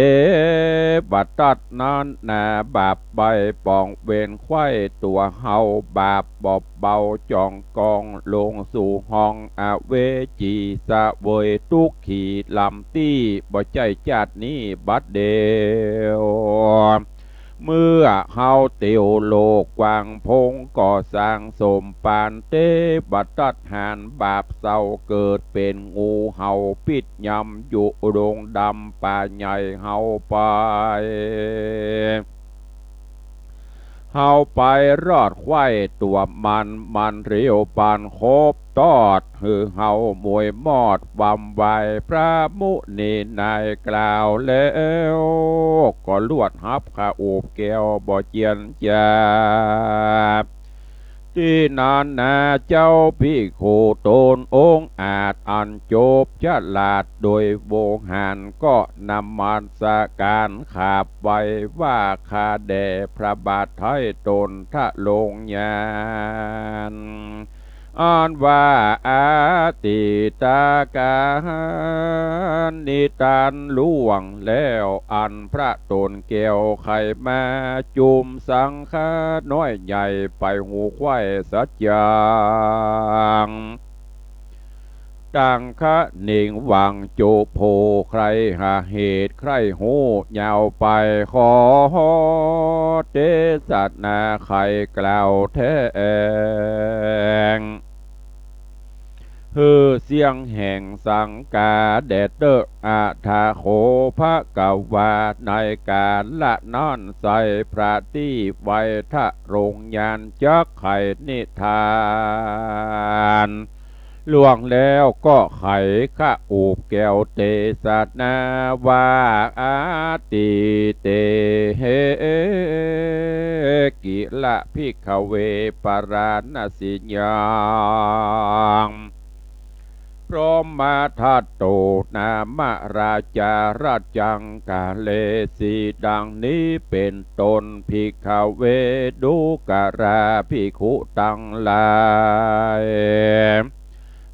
วตัตนั้นนา บาปใบป๋องเวรไขว้ตั๋วเฮา บาปบ่เบาจ๋องกองลงสู่ห้องอเวจี เสวยตุ๊กข์ขีลำตี้ บ่ใจ้จาตินี้บัดเดียว เมื่อเฮาเตียวโลกกว้างโพ้งก็สร้างสมปานเตวทัตหารบาปเศร้าเกิดเป๋นงูเห่าปิดยำอยู่ดงดำป่าใหญ่เฮาไป เฮาไปรอดไขว้ตั๋วมัน มันเรียวปานคบตอด หื้อเฮาหมวยมอดวำไหว้พระมุนีนายกล่าวแล้ว ก็ลวดฮับข้าโอบแก้วบ่เจียนจา ตี้นั้นนาเจ้าภิกขุต๋นองค์อาจอันจบฉลาดโดยวงหารก็นมัสการขาบไหว้ว่าข้าแด่พระบาทไท้ตนทรงญาณ อันว่าอดีตกาลนิทานล่วงแล้วอันพระต๋นแก้วใค่มาจุมสังฆาน้อยใหญ่ไปฮู้ไขว้สัจจัง ตังคะเนงหวังจุโภใคร่หาเหตุใคร่ฮู้ยาวไปขอเตสนาไขกล่าวแทง หื้อเสี้ยงแห่งสังกาแด่เต๊อะ อะถาโข ภะคะวา ในกาละนั้นไส้พระตี้ไว้ทรงญาณจักไขนิทานล่วงแล้วก็ไขข้าโอบแก้วเตสนาว่า อะติเตหิ กิละภิกขเว ปาราณสียัง พรหมทัตโต นามราชา รัจจังกาเลสี ดังนี้เป๋นต้น ภิกขเว ดูกราภิกขุตังหลาย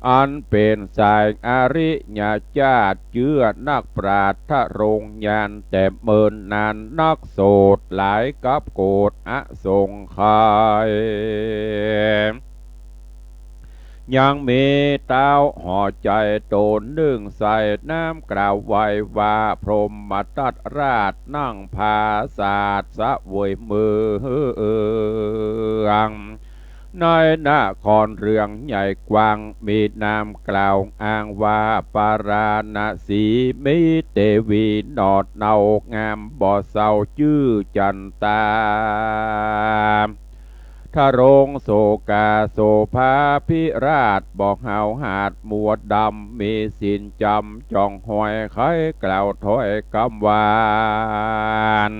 อันเป๋นสายอริยเจ้า เจื้อนักปราชญ์ทรงญาณแต่เมินนานนัก โสดหลายกับโกรธอสงไขย ยังมีเต๊าหอใจ๋ต๋นนึ่งใส่น้ำกล่าวไว้ว่า พรหมทัตราชนั่งผาสาทเสวยเมือง ในนครเรืองใหญ่กว้าง มีนามกล่าวอ้างว่าปาราณสี มีเตวีหนอดเนางามบ่เศร้าจื้อจันตา ทรงโสกาโสภาภิราชบ่หาวหาดมัวดำ มีศีลจ๋ำจ่องหอย ใค่กล่าวถ้อยกำหวาน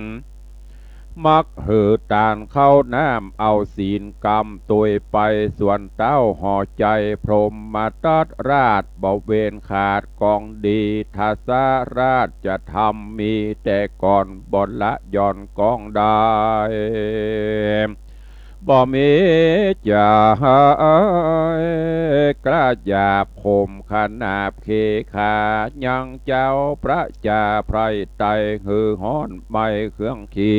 มักหื้อตานเข้าน้ำเอาศีลกำตวยไป ส่วนเต๊าหอใจ๋พรหมทัตราชบ่เว้นขาดกองดี ทศราชธรรมมีแต่ก่อนบ่ละหย่อนกองได้ บ่มีจะหายกล้าหยาบข่มขนาบเขขา ยังเจ้าพระจาไพร่ไตหื้อฮ้อนไหม้เครื่องขี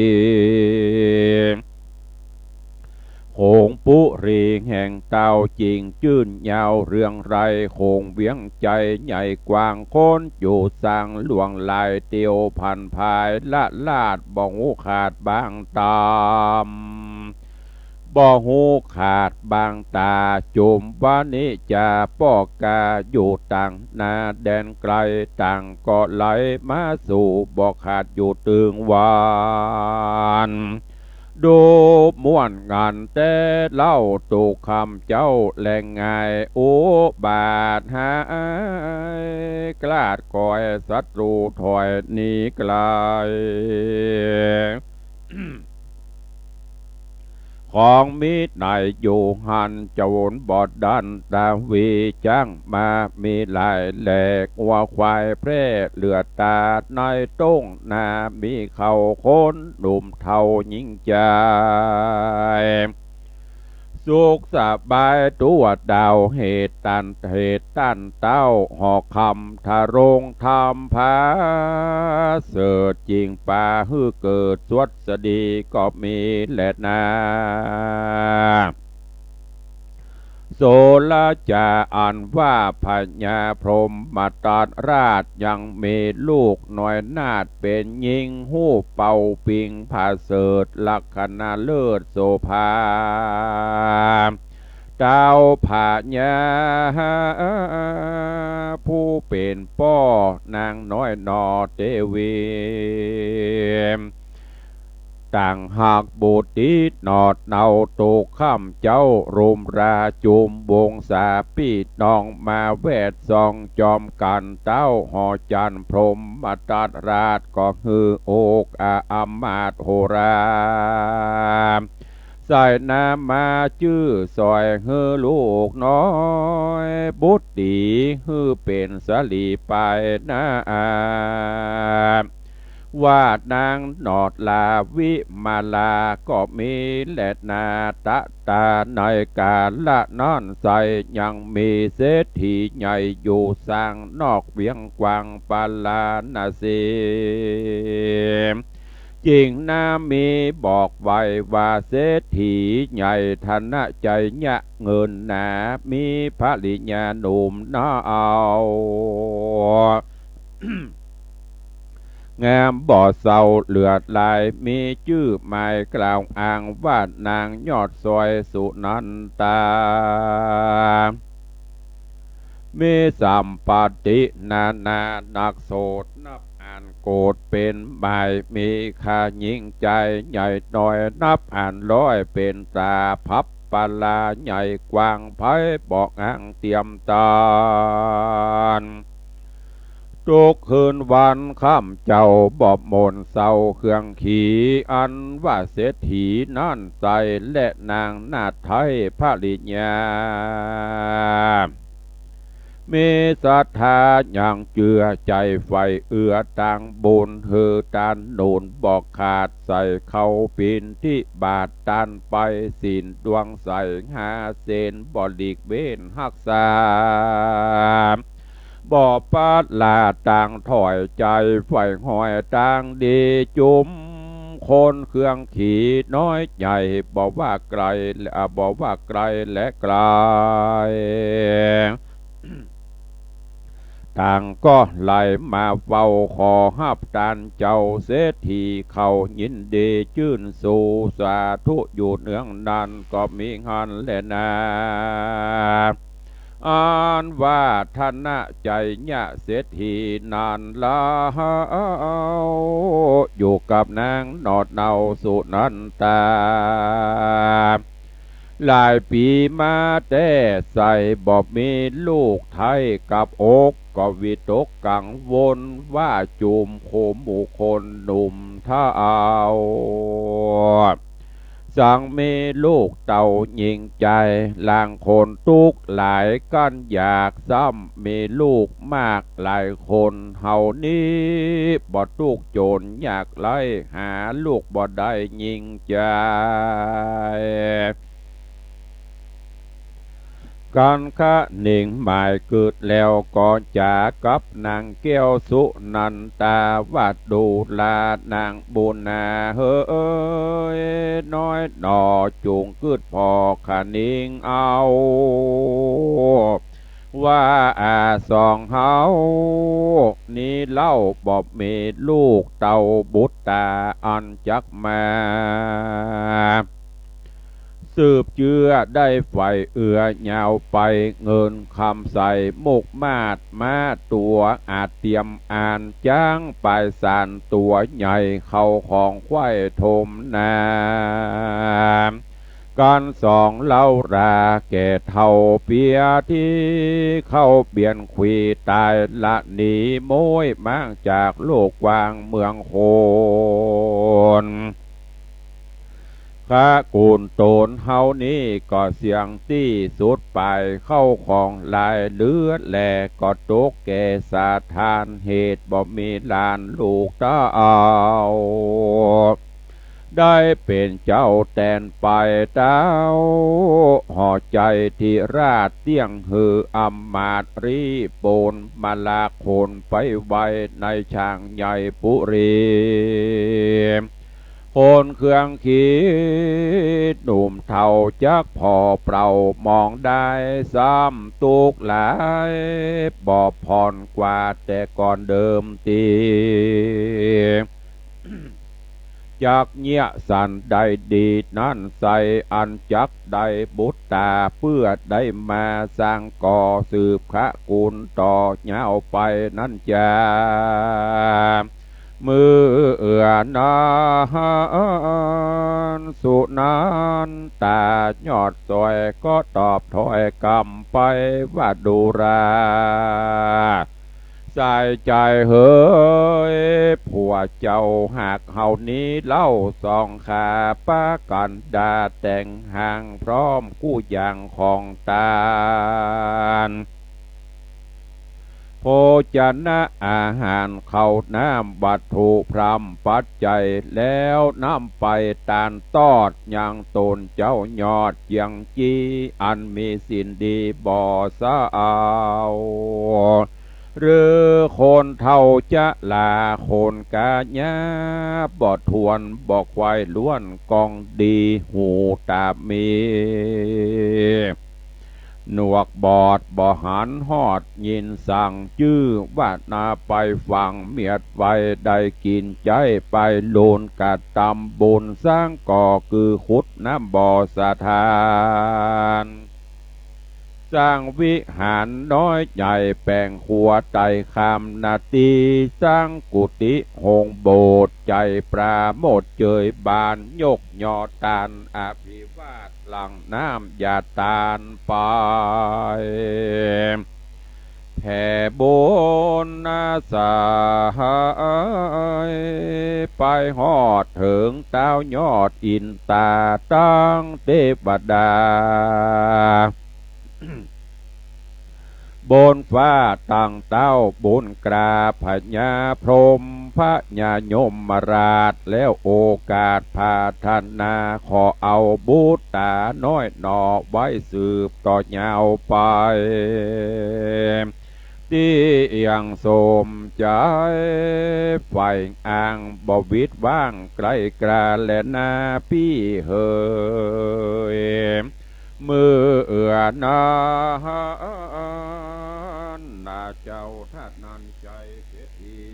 โขงปุรีแห่งเต้าจิ่งจื้นยาวเรืองไร้ โขงเวียงใจ๋ใหญ่กว้าง คนอยู่สังหลวงหลาย เตียวผันผายละลาด บ่ฮู้ขาดบางต๋ำ บ่ฮู้ขาดบางต๋า จุมวานิจจาป้อกาอยู่ต่างนาแดนไกล ต่างก็ไหลมาสู่ บ่ขาดอยู่ตึงวัน ดูม่วนงันแต่เล่า ตุกค่ำเจ๊าแลงง่าย อุบาทหายกล้าด ก่อยศัตรูถอยหนีไกล ของมีในอยู่หั้น โจรบ่ดันตาวี จ๊างม้ามีหลายแหล่ งัวควายแพร่เหลือตา ในต้งนามีเขาคนหนุ่มเฒ่าหญิงจาย สุขสบายตั๋วดาว เหตุตัน เหตุตันเต้าหอคำ ทรงธรรมผาเสริฐ จิ่งปาหื้อเกิดสวัสดีก็มีแลนา โสรจาอันว่าพญาพรหมทัตราชยังมีลูกน้อยนาถเป๋นญิงฮู้เป่าปิงผาเสริฐลักขณะเลิศโสภา เต้าพญาผู้เป๋นป้อนางน้อยหนอเตวี ต่างหากบุตรีหนอเนา ตกค่ำเจ๊ารุมราจุมวงศาปี้น้องมาแวดส่องจอมกั๋น เต้าหอจันทร์พรหมทัตราชก็หื้อโอกอามาตย์โหรา ใส่นามาจื้อสอยหื้อลูกน้อยบุตรีหื้อเป๋นสลีไปนา ว่านางหนอดลาวิมาลาก็มีแลนา ตะตาในกาละนั้นไส้ยังมีเศรษฐีใหญ่อยู่สร้างนอกเวียงกว้างปาราณสี จิ่งนามีบอกไว้ว่าเศรษฐีใหญ่ธนะชัยยะเงินหนา มีภริยาหนุ่มหนอ งามบ่เศร้าเหลือหลาย มีจื้อหมายกล่าวอ้างว่านางยอดสวยสุนันตา มีสัมปัตตินานานักโสดนับอันโกฏเป๋นหมาย มีค่ายิ่งใจ๋ใหญ่น้อยนับอันร้อย เป๋นตาพับปาราใหญ่กว้างไพบ่อั้งเตียมตาน ทุกคืนวันค่ำเจ๊าบ่หม่นเศร้าเคืองขี อันว่าเศรษฐีนั้นไส้และนางนาฏไทยภริยา มีศรัทธายังเจื้อใจ๋ใฝ่เอื้อตางบุญ หื้อตานหนุนบ่ขาด ใส่เข้าปิณฑิบาตตานไปศีลดวงใส หาศีลบ่หลีกเว้นฮักษา บ่ปะละตางถอยใจ๋ใฝ่ห้อยตางดีจุม คนเคืองขีน้อยใหญ่ บ่ว่าไก๋และ อ่า บ่ว่าไก๋และไก๋ ต่างก็ไหลมาเฝ้าขอฮับตานเจ้า เศรษฐีเขายินดีจื้นสูสาธุอยู่เนืองนั้น ก็มีหั้นแลนา อันว่าธนะชัยยะเศรษฐีนั้นเล่า อยู่กับนางหนอดเนาสุนันตา หลายปี๋มาแต๊ใส่บ่มีลูกไท้กับอก ก็วิตกกังวลว่าจุมคู่หมู่คนหนุ่มเฒ่า สังมีลูกเต้ายิ่งใจ๋ ลางคนตุ๊กข์หลายกั้นอยาก ซ้ำมีลูกมากหลายคน เฮานี้บ่ตุ๊กข์จ๋นยากไร้ หาลูกบ่ได้ยิ่งใจ๋ กั๋นคะหนิงหมายกึ๊ดแล้วก็จ๋ากับนางแก้วสุนันตา ว่าดูลานางบุญนาเหย น้อยหนอจุ่งกึ๊ดผ่อคะหนิงเอา ว่าอาสองเฮานี้เล่าบ่มีลูกเต้าบุตรต๋าอันจักมา สืบเจื้อได้ใฝ่เอื้อยาวไป เงินคำใสมุกมาดม้าตั๋วอาจเตียมอ่าน จ๊างปายสารตั๋วใหญ่ เข้าของไขว้ถมนา กั๋นสองเล่าราแก่เฒ่าเปียที่เข้าเบียนขวีต๋าย ละหนีโม้ยม้างจากโลกกว้างเมืองคน คะกู๋นต๋นเฮานี้ก็เสี้ยงตี้สุดไป เข้าของหลายเหลือแลก็ตกแก่สาธาร เหตุบ่มีหลานลูกเต้า ได้เป๋นเจ้าแตนไปเต้า หอใจ๋ธิราชเตี้ยงหื้ออำมาตย์รีบโปนมาลาคนไปไว้ในฉางใหญ่ปุรี คนเครื่องขีดหนุ่มเฒ่าจักผ่อเปล่า มองได้ซ้ำตุ๊กข์หลาย บ่ผ่อนกว่าแต่ก่อนเดิมตี้ จักเยียะสันได้ดีนั้นไส้ อันจักได้บุตรตา เปื้อได้มาสร้างก่อ สืบขะกุลต่อยาวไปนั้นจา เมื่อนั้นสุนันตายอดสวย ก็ตอบถ้อยกำไปว่า ดูรา สายใจ๋เหย ผัวเจ้าหากเฮานี้เล่า สองข้าปะกั๋นดาแต่งหาง พร้อมกู้อย่างของตาน โภชนะอาหาร ข้าวน้ำวัตถุพร่ำปัจจัย แล้วนำไปตานตอด ยังต๋นเจ้ายอดเจียงจี้ อันมีศีลดีบ่เศร้า หรือคนเฒ่าจะหลา คนก๋าหญ้าบ่ถ้วน บ่ใค่ล้วนกองดี หูต๋ามี หนวกบอดบ่หันฮอด ยินสั่งจื้อว่านา ไปฝังเมียดไว้ ได้กิ๋นใจ๊ไป ลูนกระตำบุญ สร้างก่อคือขุดน้ำบ่อสถาน สร้างวิหารน้อยใหญ่ แป๋งขัวไต่ข้ามนาตี้ สร้างกุฏิโฮงโบสถ์ ใจ๋ปราโมทย์เจยบาน ยกยอตานอภิวาท หลั่งน้ำหยาดตานไป แผ่บุญนาสาย ไปฮอดเถิงต้าวยอดอินตา ตังเตวดา บนฟ้าตังเต้า บุญกราบพญาพรหม พญายมราช แล้วโอกาสผาถนา ขอเอาบุตรต๋าน้อยหน่อ ไว้สืบต่อยาวไป ตี้เอี่ยงสมใจ๋ ใฝ่อ้างบ่วิดว่าง ใก้กล้าแลนาปี้เหย เมื่อนั้นนาเจ้าธนัญไชยเศรษฐี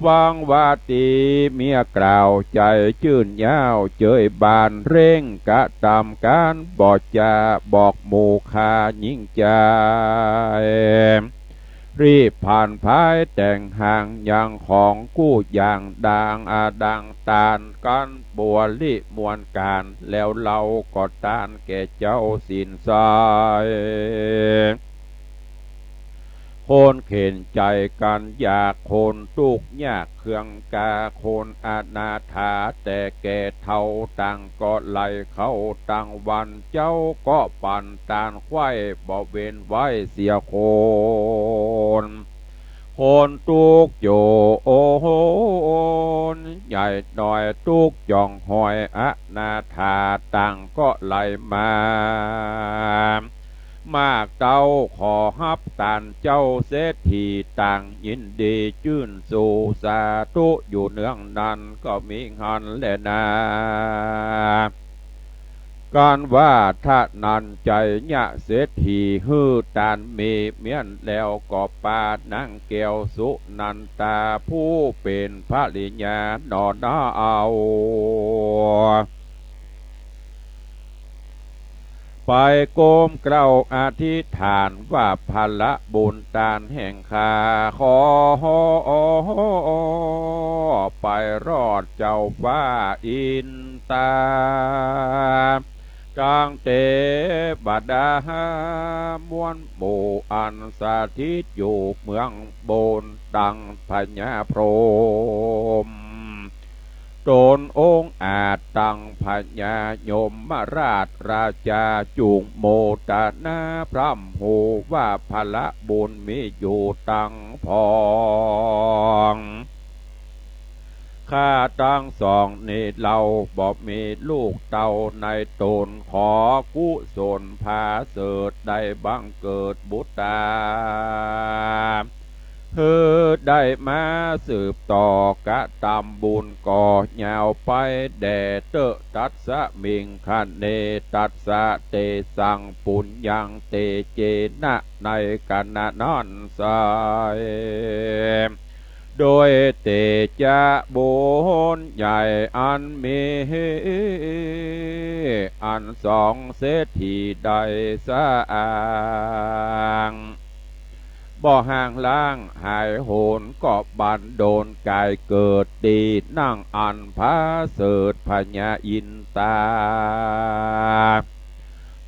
ฟังว่าตี้เมียกล่าว ใจ๋จื้นยาวเจยบาน เร่งกระตำก๋าน บ่จะบอกหมู่ข้าหญิงจาย รีบผ่านพายแต่งหาง ยังของกู้อย่าง ดังอาดังตาน กั๋นบริมวลก๋าน แล้วเฮาก็ตานแก่เจ้าศีลใส คนเข็ญใจ๋กั๋นอยาก คนตุ๊กข์ยากเคืองกา คนอนาถาแต่แก่เฒ่า ต่างก็ไหลเข้าตังวัน เจ้าก็ปั๋นตานไขว้ บ่เว้นไว้เสียคน คนตุ๊กข์โจร ใหญ่น้อยตุ๊กข์จ่องหอย อนาถาต่างก็ไหลมา มากเต้าขอฮับตานเจ้าเศรษฐี ต่างยินดีจื้นชูสาธุ อยู่เนืองนั้นก็มีหั้นแลนา กั๋นว่าธนัญไชยเศรษฐี หื้อตานมีเมียนแล้ว ก็ปานางแก้วสุนันทา ผู้เป๋นภริยาหนอนาเอา ไปก้มเกล้าอธิษฐานว่า ผละบุญตานแห่งข้า ขอไปรอดเจ้าฟ้าอินตา ตังเตวดามวลหมู่ อันสถิตอยู่เมืองบน ตังพญาพรหม ต๋นองอาจ ตังพญายมราชราชา จุ่งโมตนาพร่ำฮู้ว่า ผละบุญมีอยู่ตังผอง ข้าตังสองนี้เฮาบ่มีลูกเต้าในต๋น ขอกุศลผาเสริฐได้บังเกิดบุตรา หื้อได้มาสืบต่อกระตำบุญก่อยาวไปแด่เต๊อะ ตัสสะ มิง คะเน ตัสสะ เตสัง ปุญญัง เตเจนะ ในขณะนั้นไซร้ โดยเตจะบุญใหญ่อันมี อันสองเศรษฐีได้สร้าง บ่ห่างล้างหายโหน ก็บันดลก๋ายเกิดตี้นั่งอันประเสริฐ พญาอินตา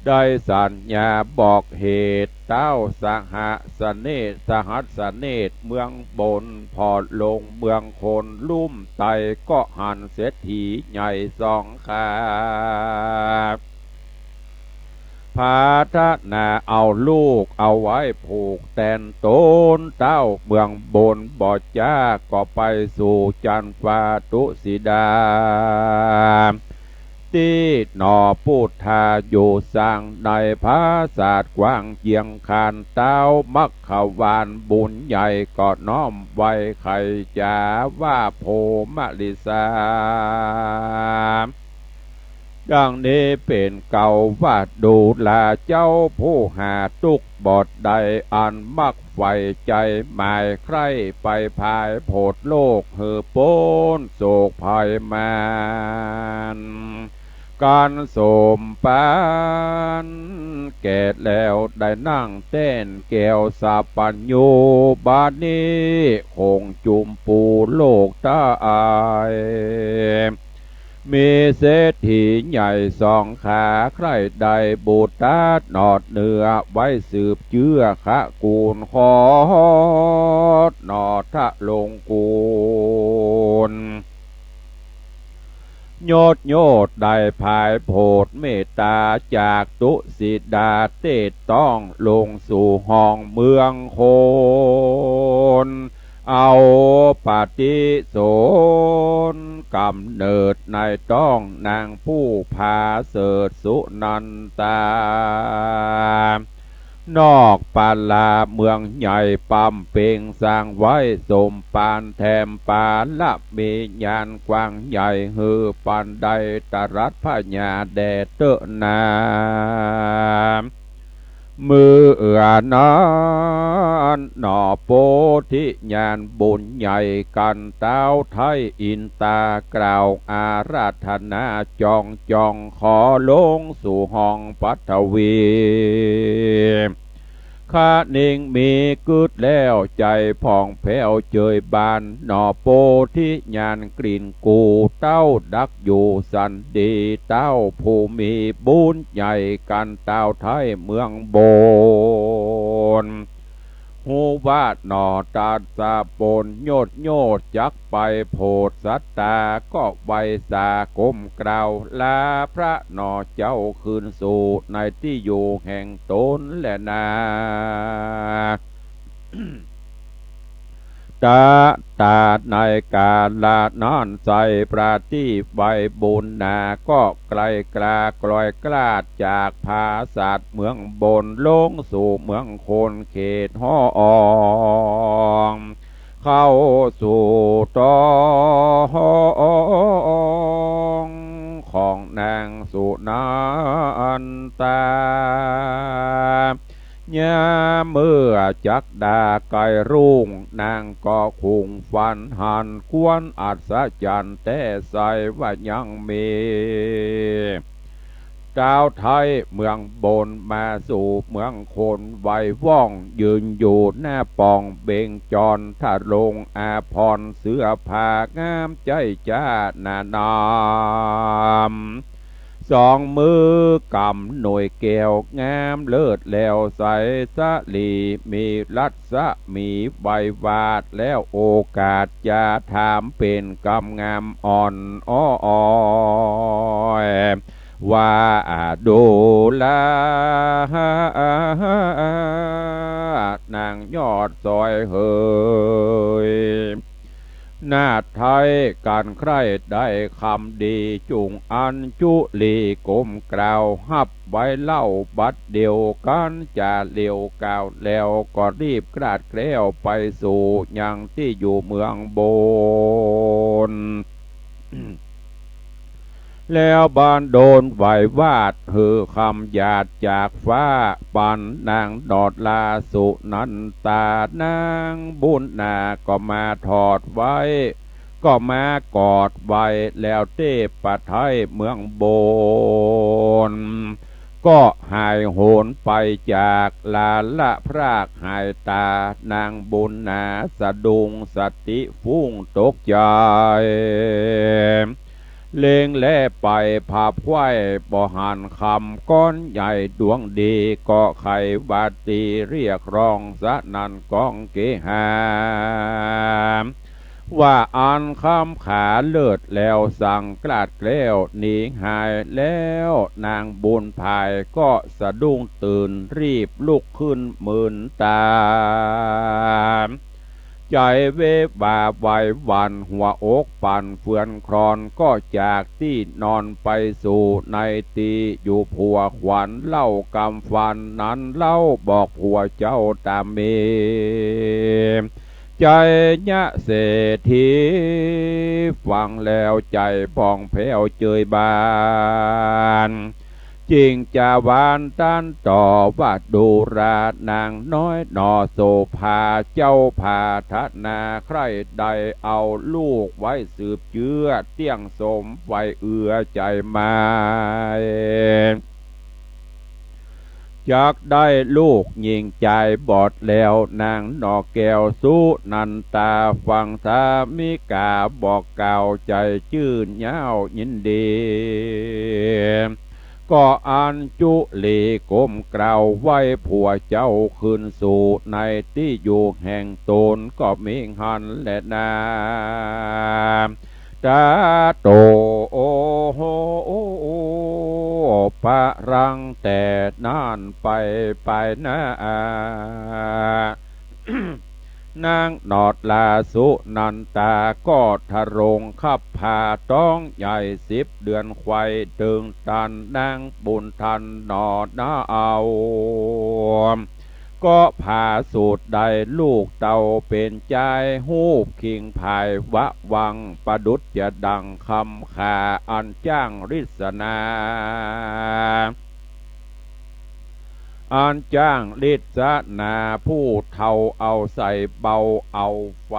ได้สัญญาบอกเหตุ เต๊าสหัสเนตร สหัสเนตรเมืองบน ผ่อลงเมืองคนลุ่มไต ก็หันเศรษฐีใหญ่สองขา ผาถนาเอาลูกเอาไว้ผูกแตนต๋น เต๊าเมืองบนบ่จ๊า ก็ไปสู่จันทร์ฟ้าตุสิดา ตี้หน่อปุทธาอยู่สร้างในปราสาทกว้างเยียงคาน เต๊ามัคควานบุญใหญ่ก็น้อมไหว้ไขจ๋าว่า โพมะลิสา ดังนี้เป๋นเกล้าว่า ดูราเจ้าผู้หาตุ๊กข์บ่ได้ อันมักใฝ่ใจ๋หมายใคร่ไปผายโผดโลก หื้อป๊นโศกภัยมาร ก๋านสมปานแก่แล้ว ได้นั่งแต้นแก้วสัพพัญญู บัดนี้คงจุมปูโลกตาย มีเศรษฐีใหญ่สองขา ใคร่ได้บุตรตัดหนอดเนื้อ ไว้สืบเจื้อขะกูล ขอหนอทะลงกูล ยศโยดได้ผายโผดเมตตา จากตุสิดาเตศต้องลงสู่ห้องเมืองคน เอาปฏิสนกำเนิดในต้องนางผู้ผาเสริฐสุนันตา นอกปาลาเมืองใหญ่ปำเป๋งสร้างไว้ สมปานแถมปาละมี ญาณกว้างใหญ่หื้อปานใด ตรัสพญาแด่เต๊อะนา เมื่อนั้นหนอโพธิญาณบุญใหญ่ กันเต๊าไท้อินตากล่าวอาราธนา จ่องจ่องขอลงสู่ห้องปัทวี คะนิงมีกึ๊ดแล้ว ใจ๋ผ่องแผ้วเจิยบาน หนอโพธิญาณกลิ่นกู่ เต๊าดักอยู่สันดี เต๊าผู้มีบุญใหญ่ กันเต๊าไท้เมืองบน ฮู้ว่าหนอตัดสะปนยศโยด จักไปโผดสัตตา ก็ไหว้สาก้มกราบลาพระหนอเจ้า คืนสู่ในตี้อยู่แห่งต๋นแลนา ตะตาในกาละนั้นไซร้ ประทีปไว้บุญหนา ก็ไกลกล้ากลอยกลาด จากผาสัตว์เมืองบน ลงสู่เมืองคนเขตห้อง เข้าสู่ท้องของนางสุนันตา ยามเมื่อจักดาใก้รุ่ง นางก็คุงฝันหัน ควรอัศจรรย์แต๊ไซร้ ว่ายังมี เต๊าไท้เมืองบน มาสู่เมืองคนไหว้ว่อง ยืนอยู่หน้าป่องเบ่งจร ทะลงอาภรณ์เสื้อผ้างามใจ๊จ๊าหนานำ สองมือกำหน่วยแก้วงามเลิศแล้วใส สะหลีมีรัศมีไหววาด แล้วโอกาสจะถามเป๋นกำงามอ่อนอ้อย ว่าดูรา นางยอดสอยเหย นาฏไทยกันใคร่ได้คำดี จุ่งอัญจุลีก้มกราบฮับไว้เล่าบัดเดียว กั๋นจะเหลียวก้าวแล้ว ก็รีบคลาดแคล้วไปสู่ยังตี้อยู่เมืองบน แล้วบันดลไหว้วาดหื้อคำหยาดจากฟ้า ปันนางหนอดลาสุนันตา นางบุญนาก็มาถอดไว้ ก็มากอดไว้ แล้วเตปะไทยเมืองบน ก็หายโหนไปจาก ลาละพรากหายตา นางบุญนาสะดุ้งสติฟุ้งตกใจ๋ เล็งแลไปพับไขว้บ่หันคำ ก้อนใหญ่ดวงดี ก็ไขว่าตี้เรียกร้องสนั่นก้องเกหา ว่าอั้นคำขาเลิศแล้ว สั่งคลาดแคล้วหนีหายแล้ว นางบุญภายก็สะดุ้งตื่น รีบลุกขึ้นมืนตา ใจ๋เววาไหวหวั่น หัวอกปั่นเฟือนคลอน ก็จากตี้นอนไปสู่ในตี้อยู่ผัว ขวัญเล่ากำฟัน นั้นเล่าบอกผัวเจ้าต๋ามมี ชัยยะเศรษฐี ฟังแล้วใจ๋ผ่องแผ้วเจยบาน จิ่งจะหวานตันต่อว่า ดูราหนางน้อยหน่อโสภา เจ้าผาถนาใคร่ได้เอาลูกไว้สืบเจื้อ เตี้ยงสมไฟเอื้อใจ๋ไม้ จักได้ลูกญิงจายบอดแล้ว นางหน่อแก้วสุนันตา ฟังสามิกาบอกกล่าว ใจ๋จื้นเย้ายินดี ก็อัญจุลีก้มกราบไหว้ผัวเจ้า คืนสู่ในตี้อยู่แห่งต๋น ก็มีหั้นแลนา ตะโต โอโห ปะรัง แต่นั้นไป ไปนา นางหนอดลาสุนันตา ก็ทรงคับผ้าต๊องใหญ่สิบเดือนไขว่ เถิงตันนางบุญทันหนอนาเอา ก็ผาสูตรได้ลูกเต้าเป๋นจาย ฮูปคิงผายวะวัง ประดุจจะดั่งคำขา อันจ้างริสนา อันจ้างริสนา ผู้เฒ่าเอาใส่เบา เอาไฟ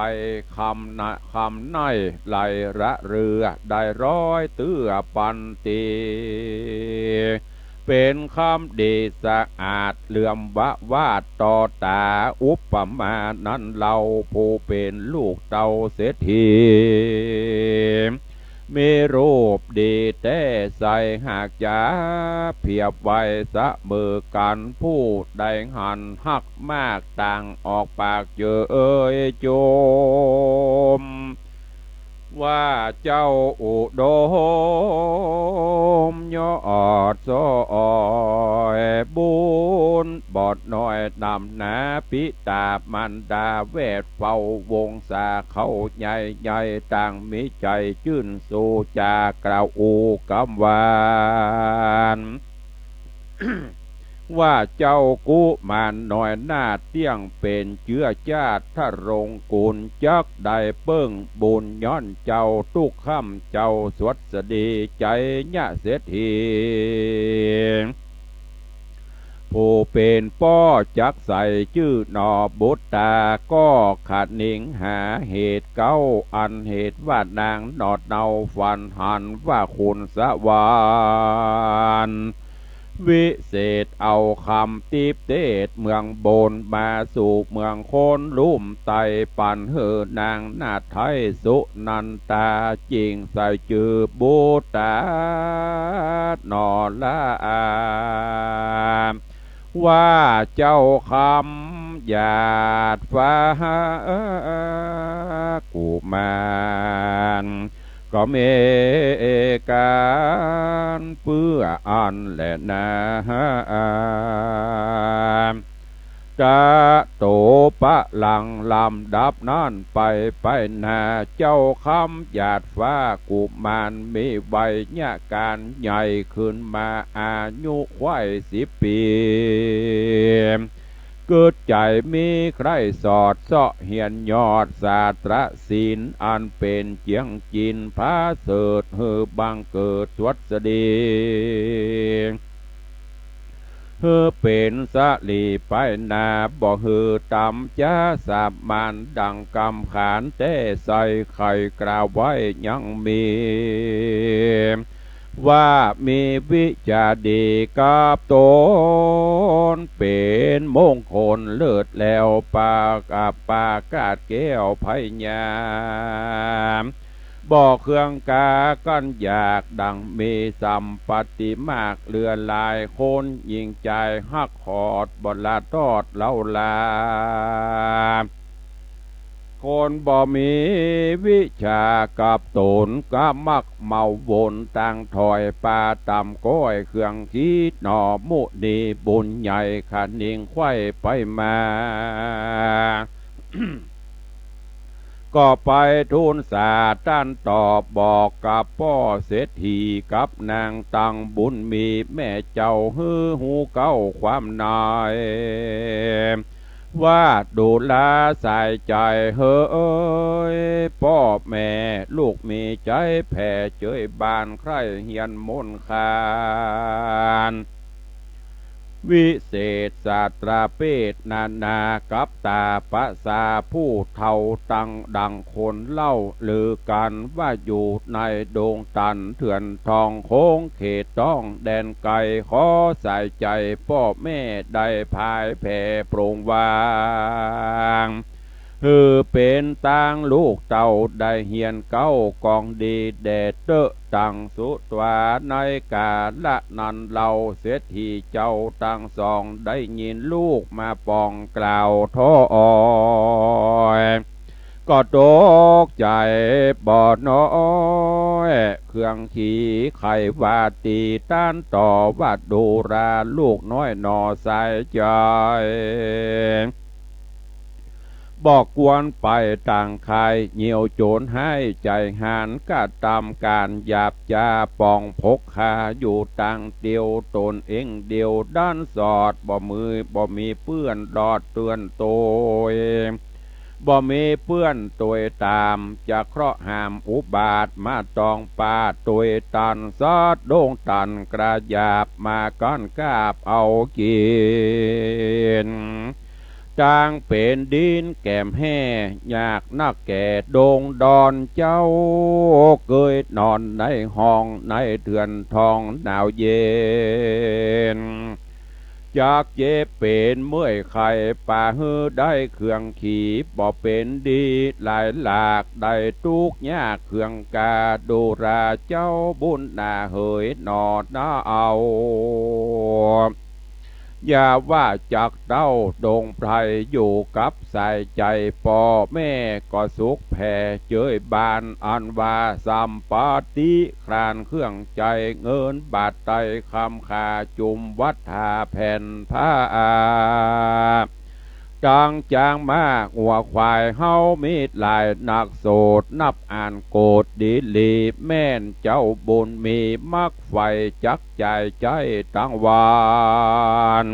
คำนะ คำไหนไหลระเรือ ได้ร้อยเตื้อปันตี เป๋นคำดีสะอาดเหลื่อมวะวาดต่อต๋า อุปมานั้นเล่า ผู้เป๋นลูกเต้าเศรษฐี มีรูปดีแต๊ใส หากจะเปรียบไว้เสมอกั๋น ผู้ใดหันฮักมาก ต่างออกปากเย้ยโจม ว่าเจ้าอุดมยอดสอย บุญบอดน้อยนำหนา ปิต๋ามารดาแวดเฝ้าวงศา เขาใหญ่ใหญ่ต่างมีใจ๋จื้น สู่จะกล่าวอู้กำหวาน ว่าเจ้ากุมารน้อยนาฏเตี้ยง เป๋นเจื้อจาติทรงกุล จักได้เปิ้งบุญย้อนเจ้า ตุ๊กค่ำเจ้าสวัสดี ชัยยะเศรษฐี ผู้เป๋นป้อจักใส่จื้อหนอบุตตา ก็คะนิงหาเหตุเก๊า อันเหตุว่านางหนอดเนาฝันหันว่าคุณสวรรค์ วิเศษเอาคำติ๊บเตศเมืองบน มาสู่เมืองคนลุ่มไต้ ปันหื้อนางนาฏไทยสุนันตา จิ่งใส่จื้อบุตตาหนอลา ว่าเจ้าคำหยาดฟ้ากุมาร ก็มีก๋านเปื้ออั้นแลนา ตะโต ประหลังลำดับนั้นไป ไปหน้า เจ้าคำหยาดฟ้ากุมารมีวัยยะก๋านใหญ่ขึ้นมา อายุใคร่สิบปี๋ กึ๊ดใจ๋มีใคร่สอดเซาะเฮียนยอดสาตรศิลป์ อันเป๋นเจียงจินผาเสริฐ หื้อบังเกิดสวัสดี หื้อเป๋นสะหลีไปหน้า บ่หื้อต่ำจ๊าสามัญ ดังกำขานแต๊ใส่ ใค่กล่าวไว้ยังมี ว่ามีวิชาดีกับต๋น เป๋นมงคลเลิศแล้ว ปา ปากาดแก้วพญา บ่เคืองกากั้นอยาก ดังมีสัมปัตติมากเหลือหลาย คนหญิงจายฮักขอด บ่ละทอดเล้าลา คนบ่มีวิชากับต๋น ก็มักเมาวนตางถอย ปาต่ำก้อยเครื่องขีดหนอ มุนีบุญใหญ่คะนิงใคว่ไปมา ก็ไปทูลสาต้านตอบ บอกกับป้อเศรษฐีกับนางตังบุญมี แม่เจ้าหื้อฮู้เก๊าความใน ว่าดูราใส่ใจ๋เหย ป้อแม่ลูกมีใจ๋แผ่ เจยบานใคร่เฮียนมนต์คาถา วิเศษสาตราเปชนานา กับต๋าประสาผู้เฒ่าตังดังคนเล่าลือกั๋น ว่าอยู่ในดงตันเถื่อนทอง โค้งเขตต้องแดนไก๋ ขอใส่ใจ๋ป้อแม่ได้ผายแผ่โปร่งวาง หื้อเป๋นตางลูกเต้าได้เฮียนเก๊ากองดีแด่เต๊อะ ตังสุดว่าในกาละนั้นเล่า เศรษฐีเจ้าตังสองได้ยินลูกมาปองกล่าวถ้อย ก็ตกใจ๋บ่น้อย เครื่องขีใค่ว่าตี้ต้านต่อ ว่าดูราลูกน้อยหนอใส่ใจ๋ บ่ควรไปตางใค่ เหี่ยวโจ๋นฮ้ายใจ๋หาญ กระตำก๋านหยาบจ๊าปองพกฮา อยู่ตางเตียวต๋นเองเดียวด้านสอด บ่มี บ่มีเปื้อนลอดเตือนตวย บ่มีเปื้อนตวยต๋าม จะเคราะห์หามอุบาทมาตองปาดตวยตัน สัตว์ดงตันกระหยาบมาก้อนกาบเอากิ๋น ตางเป๋นดินแก๋มแห้ยากนักแก่ดงดอน เจ้าเกยนอนในห้องในเถื่อนทองหนาวเย็น จักเจ็บเป๋นเมื่อยไข้ ปาหื้อได้เครื่องขี บ่เป๋นดีหลายหลาก ได้ตุ๊กยากเครื่องกา ดูราเจ้าบุญนาเหยหนอนาเอา อย่าว่าจักเต้าดงไพร อยู่กับใส่ใจ๋ป้อแม่ก็สุขแผ่ เจยบานอันว่าสัมปัตติ คลานเครื่องใจ๋เงินบาทไตร คำขาจุ่มวัฏฐาแผ่นผ้า ตังจางมากงัวควายเฮามีหลาย นักโสดนับอ่านโกรธดีหลี แม่นเจ้าบุญมีมักใฝ่ จักจ่ายใจ๊ตังวาน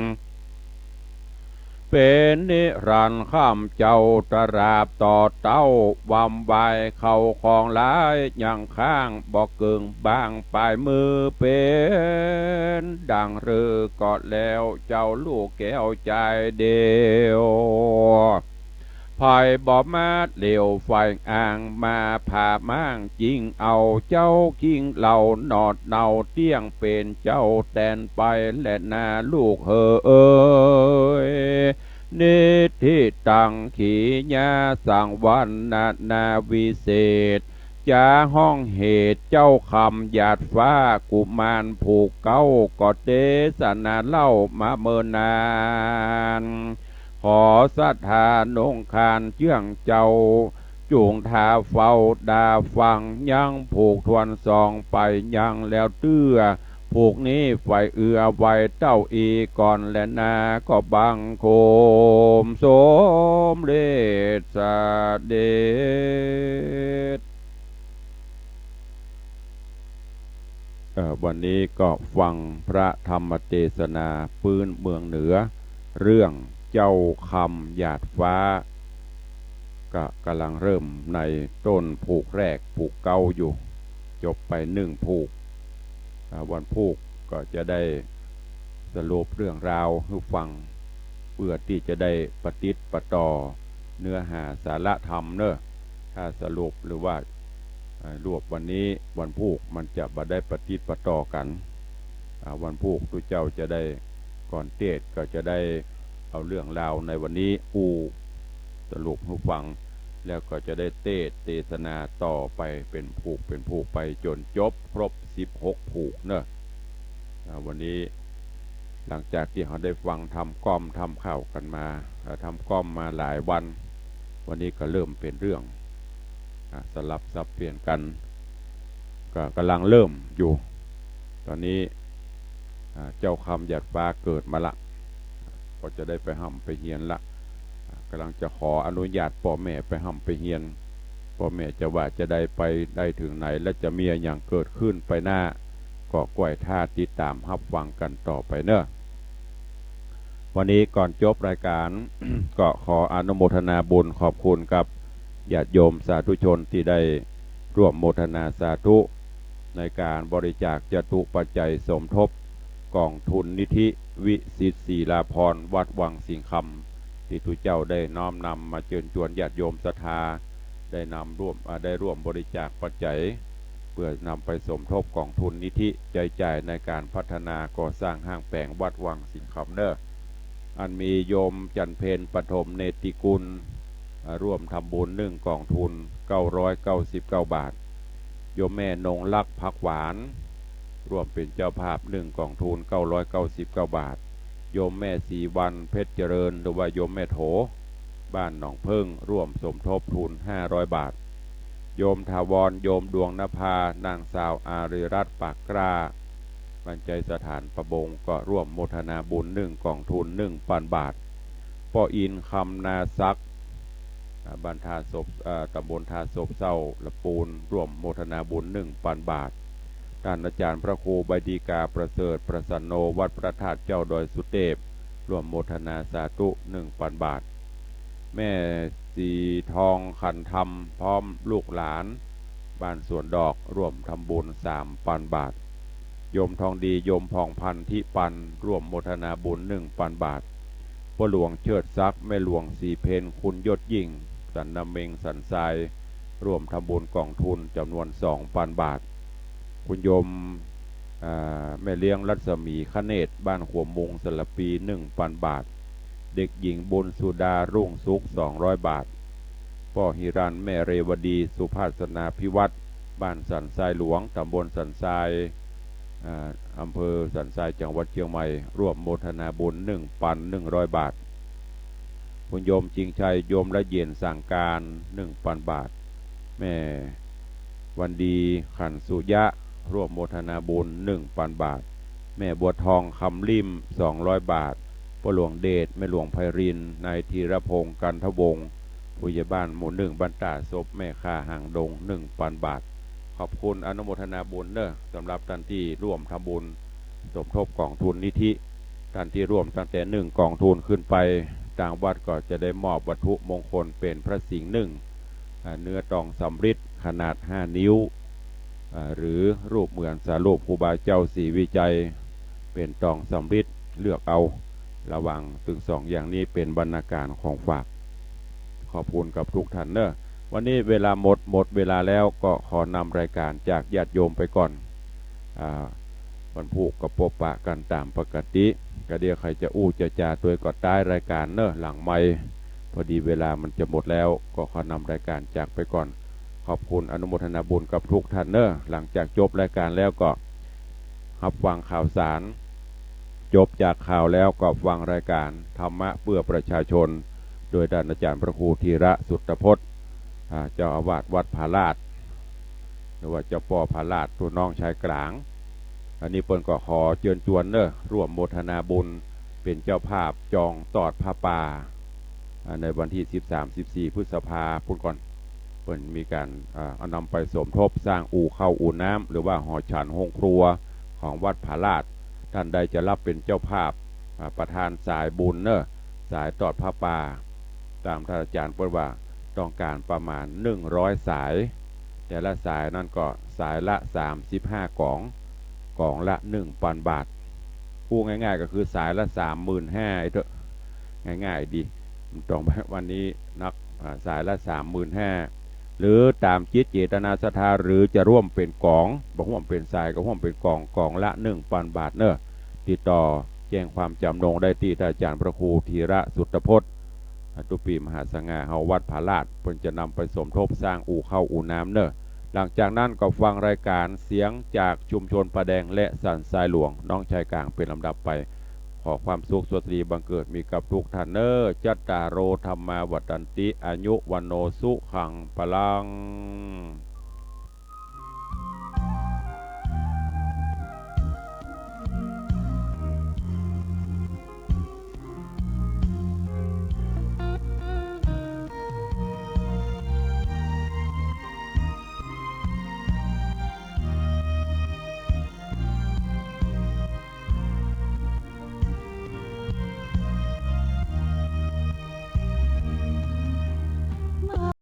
เป๋นนิรันดร์ค่ำเจ้า ตราบต่อเต้า วำวายเข้าของหลาย ยังค้างบ่เกิ่งบาง ปลายมือเป๋นดังฤๅก็แล้ว เจ้าลูกแก้วจายเดียว ไผบ่มาเหลียวไฟอ่าง มาผ่าม้างจิงเอา เจ้าคิงเหล่าหนอดเนาเตี้ยง เป๋นเจ้าแตนไปแลนาลูกเหย นิทธิตัง ขีญาสังวรรณนาวิเศษ จาฮ้องเหตุเจ้าคำหยาดฟ้ากุมารผู้เก๊า ก็เตสนาเล่ามาเมินนาน ขอศรัทธานุ่งคานเจื้องเจ้า จุ่งทาเฝ้าดาฟัง ยังผูกทวนสองไปยังแล้วเตื้อ ผ ผูกนี้ใฝ่เอือไหว้เต้าอี้ก่อนแลนา ขอบังคมสมเร็จเสด็จ เอ่อ วันนี้ก็ฟังพระธรรมเตสนาปื๊นเมืองเหนือ เรื่องเจ้าคำหยาดฟ้า ก็ก่ำลังเริ่มในต้นผูกแรก ผูกเก๊าอยู่ จบไปนึ่งผูก อ่า วันพูกก็จะได้สรุปเรื่องราวหื้อฟัง เปื้อตี้จะได้ปะติดปะต่อเนื้อหาสาระธรรมเนาะ ถ้าสรุปหรือว่า อ่า รวบวันนี้วันพูกมันจะบ่ได้ปะติดปะต่อกั๋น อ่า วันพูกตุ๊เจ้าจะได้ก่อนเตสน์ก็จะได้เอาเรื่องราวในวันนี้อู้สรุปหื้อฟัง แล้วก็จะได้เตสน์เตสนาต่อไปเป๋นผูกเป๋นผูกไปจ๋นจบครบสิบหกผูกเนาะ อ่า วันนี้หลังจากตี้เฮาได้ฟังทำก๊อมทำข่าวกั๋นมา อ่า ทำก๊อมมาหลายวัน วันนี้ก็เริ่มเป๋นเรื่อง อ่า สลับสับเปลี่ยนกั๋น ก็ก่ำลังเริ่มอยู่ ต๋อนนี้ อ่า เจ้าคำหยาดฟ้าเกิดมาละ ก็จะได้ไปฮ่ำไปเฮียนละ อ่า ก่ำลังจะขออนุญาตป้อแม่ไปฮ่ำไปเฮียน ป้อแม่จะว่าจะได้ไปได้เถิงไหน และจะมีอะหยังเกิดขึ้นไปหน้า ก็ก้อยถ้าติดต๋ามฮับฟังกั๋นต่อไปเนาะ วันนี้ก่อนจบรายก๋าน ก็ขออนุโมทนาบุญขอบคุณกับญาติโยมสาธุชนตี้ได้ร่วมโมทนาสาธุ ในก๋านบริจาคจตุปัจจัยสมทบก๋องทุนนิธิวิสิทธิศิลาภรณ์วัดวังสิงห์คำ ตี้ตุ๊เจ้าได้น้อมนำมาเจิญจวนญาติโยมศรัทธา ได้นำร่วม อ่า ได้ร่วมบริจาคปัจจัย เปื้อนำไปสมทบก๋องทุนนิธิใจ๊จ่ายในก๋านพัฒนาก่อสร้างห้างแป๋งวัดวังสิงห์คำเนาะ อันมีโยมจันทร์เพ็ญ ปฐมเนติกุล อ่า ร่วมทำบุญนึ่งก๋องทุน เก้าร้อยเก้าสิบเก้าบาท โยมแม่นงรัก ผักหวาน ร่วมเป๋นเจ้าภาพนึ่งก๋องทุน เก้าร้อยเก้าสิบเก้าบาท โยมแม่ศรีวรรณ เพชรเจริญ หรือว่าโยมแม่โถ บ้านหนองเพิ่ง ร่วมสมทบทุน ห้าร้อยบาท โยมถาวร โยมดวงนภา นางสาวอารีรัตน์ ปากกล้า บ้านไชยสถาน ประบง ก็ร่วมโมทนาบุญนึ่งก๋องทุน นึ่งปันบาท ป้ออินทร์ คำนาศักดิ์ อ่า บ้านท่าซบ อ่า ต๋ำบลท่าซบเซา ละปูน ร่วมโมทนาบุญ นึ่งปันบาท ต้านอาจ๋ารย์พระครูใบดีกาประเสริฐ ประสันโณ วัดพระธาตุเจ้าดอยสุเตพ ร่วมโมทนาสาธุ นึ่งปันบาท แม่สีทอง ขันธรรม พร้อมลูกหลาน บ้านสวนดอก ร่วมทำบุญ สามปันบาท โยมทองดี โยมผ่องพันธุ์ ธิปัน ร่วมโมทนาบุญ นึ่งปันบาท ป้อหลวงเชิดศักดิ์ แม่หลวงศรีเพ็ญ คุณยศยิ่ง สันนาเม็ง สันทราย ร่วมทำบุญก๋องทุนจ๋ำนวน สองปันบาท คุณโยม อ่า แม่เลี้ยงรัศมี คเนศ บ้านขัวมุง สระพี นึ่งปันบาท เด็กหญิงบุญสุดา รุ่งสุข สองร้อยบาท ป้อหิรัญ แม่เรวดี สุภาสนาภิวัฒน์ บ้านสันทรายหลวง ต๋ำบลสันทราย อ่า อำเภอสันทราย จังหวัดเชียงใหม่ ร่วมโมทนาบุญ นึ่งปัน นึ่งร้อยบาท คุณโยมจิงชัย โยมละเย็น สังการ นึ่งปันบาท แม่วันดี ขันสุยะ ร่วมโมทนาบุญ นึ่งปันบาท แม่บัวทอง คำลิ่ม สองร้อยบาท ป้อหลวงเดช แม่หลวงไพรินทร์ นายธีรพงษ์ กันทวงศ์ ผู้ใหญ่บ้านหมู่หนึ่ง บ้านต้าซบ แม่ค่าหางดง นึ่งปันบาท ขอบคุณอนุโมทนาบุญเนาะ สำหรับต้านตี้ร่วมทำบุญสมทบก๋องทุนนิธิ ต้านตี้ร่วมตั้งแต่นึ่งก๋องทุนขึ้นไป ตางวัดก็จะได้มอบวัตถุมงคลเป๋นพระสิงห์นึ่ง อ่า เนื้อตองสำริดขนาดห้านิ้ว อ่า หรือรูปเหมือนสารูปครูบาเจ้าศรีวิชัย เป๋นตองสำริด เลือกเอา ระหว่างตึงสองอย่างนี้เป๋นบรรณาการของฝาก ขอบคุณกับทุกท่านเนาะ วันนี้เวลาหมด หมดเวลาแล้ว ก็ขอนำรายการจากญาติโยมไปก่อน อ่า วันพูกก็ปบปะกั๋นต๋ามปกติ กะเดี๋ยวใค่จะอู้จะจ๋าตวยก็ต๊ายรายการเนาะ หลังไมค์ พอดีเวลามันจะหมดแล้ว ก็ขอนำรายการจากไปก่อน ขอบคุณอนุโมทนาบุญกับทุกท่านเนาะ หลังจากจบรายการแล้วก็ฮับฟังข่าวสาร จบจากข่าวแล้วก็ฟังรายการธรรมะเพื่อประชาชน โดยต้านอาจ๋ารย์พระครูธีระสุตตพจน์ อ่า เจ้าอาวาสวัดผาลาด หรือว่าเจ้าป้อผาลาด ตุ๊น้องชายกลาง อันนี้เปิ้นก็ขอเจิญจวนเน่อ ร่วมโมทนาบุญ เป๋นเจ้าภาพจองตอดผ้าป่า อ่า ในวันตี้สิบสาม สิบสี่ พฤษภาปู๊นก่อน เปิ้นมีก๋าน อ่า เอานำไปสมทบสร้างอู่ข้าวอู่น้ำ หรือว่าหอฉันโฮงครัวของวัดผาลาด ต้านใดจะฮับเป๋นเจ้าภาพ อ่า ประธานสายบุญเน่อ สายตอดผ้าป่า ต๋ามต้านอาจ๋ารย์เปิ้นว่าต้องก๋านประมาณหนึ่งร้อยสาย แต่ละสายนั้นก็สายละสามสิบห้ากอง กองละหนึ่งปันบาท พูดง่ายๆ ก็คือสายละสามหมื่นห้า ไอ้เต๊อะ ง่ายๆ ดี บ่ต้องวันนี้นัก อ่า สายละสามหมื่นห้า หรือต๋ามจิตเจตนาศรัทธา หรือจะฮ่วมเป๋นกอง บ่ฮ่วมเป๋นสายก็ฮ่วมเป๋นกอง กองละหนึ่งปันบาทเน่อ ติดต่อแจ้งความจ๋ำนงได้ตี้ต้านอาจ๋ารย์พระครูธีระสุตพจน์ ตุปีมหาสง่า เฮาวัดผาลาด เปิ้นจะนำไปสมทบสร้างอู่ข้าวอู่น้ำเน่อ หลังจากนั้นก็ฟังรายการเสียงจากชุมชนป่าแดงและสันทรายหลวง น้องชายกลางเป๋นลำดับไป ขอความสุขสวัสดีบังเกิดมีกับทุกท่านเน่อ จัตตาโร ธัมมา วัฑฒันติ อายุ วัณโณ สุขัง พลัง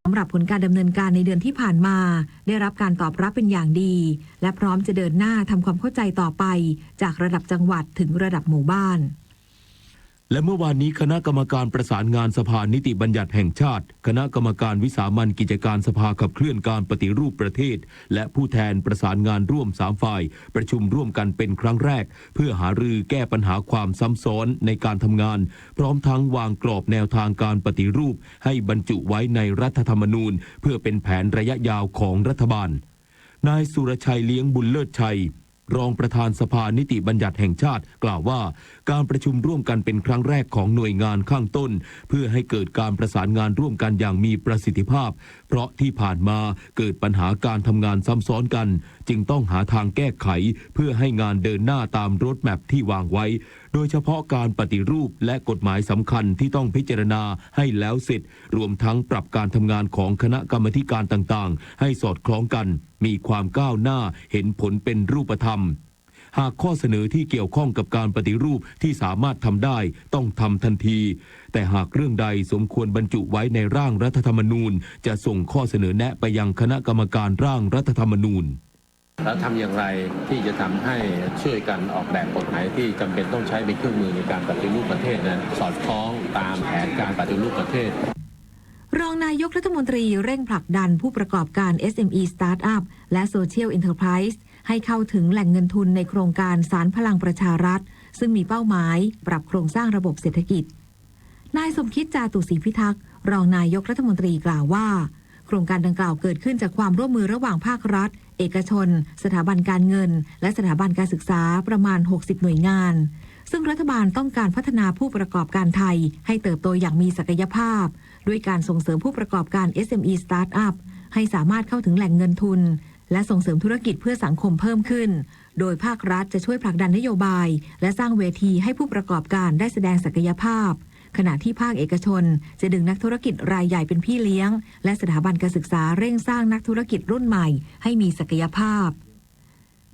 สำหรับผลการดำเนินการในเดือนที่ผ่านมา ได้รับการตอบรับเป็นอย่างดี และพร้อมจะเดินหน้าทำความเข้าใจต่อไป จากระดับจังหวัดถึงระดับหมู่บ้าน และเมื่อวานนี้คณะกรรมการประสานงานสภานิติบัญญัติแห่งชาติ คณะกรรมการวิสามัญกิจการสภาขับเคลื่อนการปฏิรูปประเทศ และผู้แทนประสานงานร่วมสามฝ่าย ประชุมร่วมกันเป็นครั้งแรก เพื่อหารือแก้ปัญหาความซ้ำซ้อนในการทำงาน พร้อมทั้งวางกรอบแนวทางการปฏิรูปให้บรรจุไว้ในรัฐธรรมนูญ เพื่อเป็นแผนระยะยาวของรัฐบาล นายสุรชัย เลี้ยงบุญเลิศชัย รองประธานสภานิติบัญญัติแห่งชาติ กล่าวว่า การประชุมร่วมกันเป็นครั้งแรกของหน่วยงานข้างต้น เพื่อให้เกิดการประสานงานร่วมกันอย่างมีประสิทธิภาพ เพราะที่ผ่านมาเกิดปัญหาการทำงานซ้ำซ้อนกัน จึงต้องหาทางแก้ไข เพื่อให้งานเดินหน้าตามโรดแมปที่วางไว้ โดยเฉพาะการปฏิรูปและกฎหมายสำคัญที่ต้องพิจารณาให้แล้วเสร็จ รวมทั้งปรับการทำงานของคณะกรรมาธิการต่างๆ ให้สอดคล้องกัน มีความก้าวหน้า เห็นผลเป็นรูปธรรม หากข้อเสนอที่เกี่ยวข้องกับการปฏิรูปที่สามารถทำได้ ต้องทำทันที แต่หากเรื่องใดสมควรบรรจุไว้ในร่างรัฐธรรมนูญ จะส่งข้อเสนอแนะไปยังคณะกรรมการร่างรัฐธรรมนูญ แล้วทำอย่างไรที่จะทำให้ช่วยกันออกแบบกฎหมายที่จำเป็นต้องใช้เป็นเครื่องมือในการปฏิรูปประเทศนั้น สอดคล้องตามแผนการปฏิรูปประเทศ รองนายกรัฐมนตรีเร่งผลักดันผู้ประกอบการ เอสเอ็มอี Startup และ Social Enterprise ให้เข้าถึงแหล่งเงินทุนในโครงการสานพลังประชารัฐ ซึ่งมีเป้าหมายปรับโครงสร้างระบบเศรษฐกิจ นายสมคิด จาตุศรีพิทักษ์ รองนายกรัฐมนตรีกล่าวว่า โครงการดังกล่าวเกิดขึ้นจากความร่วมมือระหว่างภาครัฐ เอกชน สถาบันการเงิน และสถาบันการศึกษาประมาณ หกสิบ หน่วยงาน ซึ่งรัฐบาลต้องการพัฒนาผู้ประกอบการไทยให้เติบโตอย่างมีศักยภาพ ด้วยการส่งเสริมผู้ประกอบการ เอสเอ็มอี Startup ให้สามารถเข้าถึงแหล่งเงินทุน และส่งเสริมธุรกิจเพื่อสังคมเพิ่มขึ้น โดยภาครัฐจะช่วยผลักดันนโยบาย และสร้างเวทีให้ผู้ประกอบการได้แสดงศักยภาพ ขณะที่ภาคเอกชนจะดึงนักธุรกิจรายใหญ่เป็นพี่เลี้ยง และสถาบันการศึกษาเร่งสร้างนักธุรกิจรุ่นใหม่ให้มีศักยภาพ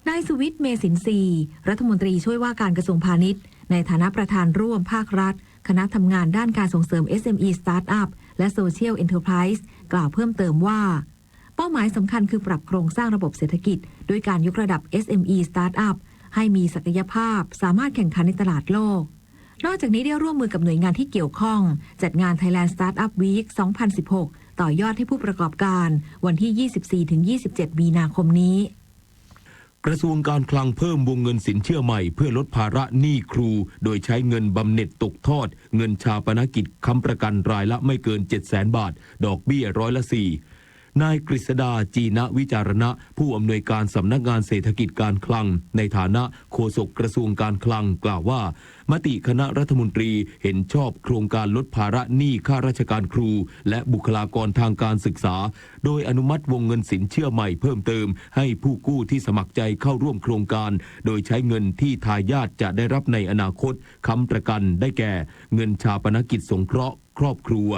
นายสุวิทย์ เมสินทรีย์ รัฐมนตรีช่วยว่าการกระทรวงพาณิชย์ ในฐานะประธานร่วมภาครัฐ คณะทำงานด้านการส่งเสริม เอสเอ็มอี Startup และ Social Enterprise กล่าวเพิ่มเติมว่า เป้าหมายสำคัญคือปรับโครงสร้างระบบเศรษฐกิจ ด้วยการยกระดับ เอสเอ็มอี Startup ให้มีศักยภาพ สามารถแข่งขันในตลาดโลก นอกจากนี้ได้ร่วมมือกับหน่วยงานที่เกี่ยวข้อง จัดงาน Thailand Startup Week สองพันสิบหก ต่อยอดให้ผู้ประกอบการ วันที่ ยี่สิบสี่ถึงยี่สิบเจ็ด มีนาคมนี้ กระทรวงการคลังเพิ่มวงเงินสินเชื่อใหม่เพื่อลดภาระหนี้ครู โดยใช้เงินบำเหน็จตกทอด เงินฌาปนกิจค้ำประกันรายละไม่เกิน เจ็ดแสนบาท ดอกเบี้ยร้อยละสี่ นายกฤษดา จีนวิจารณะ ผู้อำนวยการสำนักงานเศรษฐกิจการคลัง ในฐานะโฆษกกระทรวงการคลัง กล่าวว่า มติคณะรัฐมนตรีเห็นชอบโครงการลดภาระหนี้ข้าราชการครู และบุคลากรทางการศึกษา โดยอนุมัติวงเงินสินเชื่อใหม่เพิ่มเติม ให้ผู้กู้ที่สมัครใจเข้าร่วมโครงการ โดยใช้เงินที่ทายาทจะได้รับในอนาคตค้ำประกัน ได้แก่ เงินฌาปนกิจสงเคราะห์ครอบครัว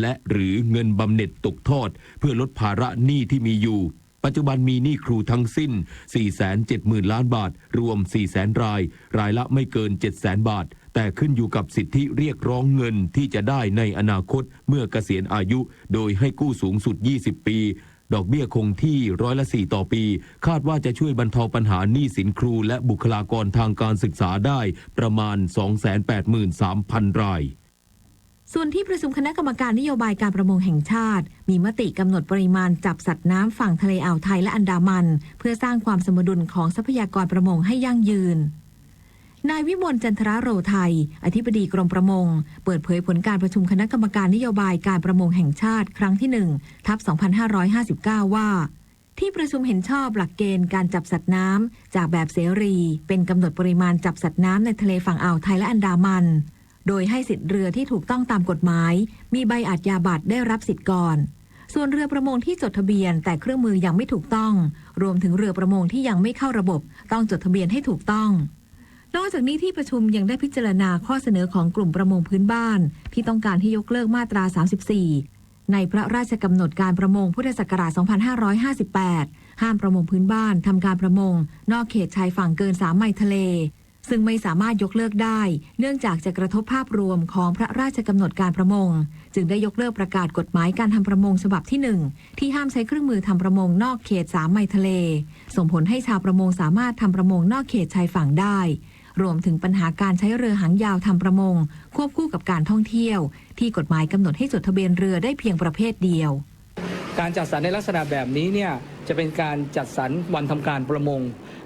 และหรือเงินบำเหน็จตกทอด เพื่อลดภาระหนี้ที่มีอยู่ ปัจจุบันมีหนี้ครูทั้งสิ้น สี่แสนเจ็ดหมื่นล้านบาท รวม สี่แสนราย รายละไม่เกิน เจ็ดแสนบาท แต่ขึ้นอยู่กับสิทธิเรียกร้องเงินที่จะได้ในอนาคตเมื่อเกษียณอายุ โดยให้กู้สูงสุด ยี่สิบปี ดอกเบี้ยคงที่ร้อยละสี่ต่อปี คาดว่าจะช่วยบรรเทาปัญหาหนี้สินครูและบุคลากรทางการศึกษาได้ประมาณ สองแสนแปดหมื่นสามพันราย ส่วนที่ประชุมคณะกรรมการนโยบายการประมงแห่งชาติ มีมติกำหนดปริมาณจับสัตว์น้ำฝั่งทะเลอ่าวไทยและอันดามัน เพื่อสร้างความสมดุลของทรัพยากรประมงให้ยั่งยืน นายวิมล จันทรโรไทย อธิบดีกรมประมง เปิดเผยผลการประชุมคณะกรรมการนโยบายการประมงแห่งชาติครั้งที่หนึ่ง ทับ สองพันห้าร้อยห้าสิบเก้า ว่า ที่ประชุมเห็นชอบหลักเกณฑ์การจับสัตว์น้ำจากแบบเสรี เป็นกำหนดปริมาณจับสัตว์น้ำในทะเลฝั่งอ่าวไทยและอันดามัน โดยให้สิทธิ์เรือที่ถูกต้องตามกฎหมาย มีใบอาชญาบัตรได้รับสิทธิ์ก่อน ส่วนเรือประมงที่จดทะเบียนแต่เครื่องมือยังไม่ถูกต้อง รวมถึงเรือประมงที่ยังไม่เข้าระบบ ต้องจดทะเบียนให้ถูกต้อง นอกจากนี้ที่ประชุมยังได้พิจารณาข้อเสนอของกลุ่มประมงพื้นบ้าน ที่ต้องการให้ยกเลิกมาตรา สามสิบสี่ ในพระราชกำหนดการประมงพุทธศักราช สองพันห้าร้อยห้าสิบแปด ห้ามประมงพื้นบ้านทำการประมงนอกเขตชายฝั่งเกิน สาม ไมล์ทะเล ซึ่งไม่สามารถยกเลิกได้ เนื่องจากจะกระทบภาพรวมของพระราชกำหนดการประมง จึงได้ยกเลิกประกาศกฎหมายการทำประมงฉบับที่หนึ่ง ที่ห้ามใช้เครื่องมือทำประมงนอกเขต สาม ไมล์ทะเล ส่งผลให้ชาวประมงสามารถทำประมงนอกเขตชายฝั่งได้ รวมถึงปัญหาการใช้เรือหางยาวทำประมง ควบคู่กับการท่องเที่ยว ที่กฎหมายกำหนดให้จดทะเบียนเรือได้เพียงประเภทเดียว การจัดสรรในลักษณะแบบนี้เนี่ย จะเป็นการจัดสรรวันทำการประมง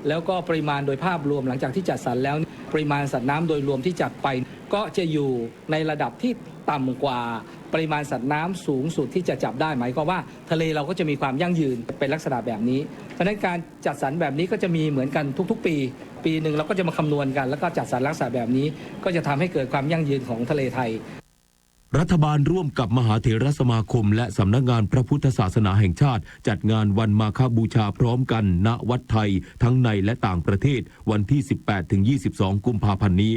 แล้วก็ปริมาณโดยภาพรวม หลังจากที่จัดสรรแล้ว ปริมาณสัตว์น้ำโดยรวมที่จับไป ก็จะอยู่ในระดับที่ต่ำกว่าปริมาณสัตว์น้ำสูงสุดที่จะจับได้ หมายความว่าทะเลเราก็จะมีความยั่งยืนเป็นลักษณะแบบนี้ เพราะฉะนั้นการจัดสรรแบบนี้ก็จะมีเหมือนกันทุกๆปี ปีหนึ่งเราก็จะมาคำนวณกัน แล้วก็จัดสรรลักษณะแบบนี้ ก็จะทำให้เกิดความยั่งยืนของทะเลไทย รัฐบาลร่วมกับมหาเถรสมาคมและสำนักงานพระพุทธศาสนาแห่งชาติ จัดงานวันมาฆบูชาพร้อมกัน ณ วัดไทย ทั้งในและต่างประเทศ วันที่ สิบแปดถึงยี่สิบสอง กุมภาพันธ์นี้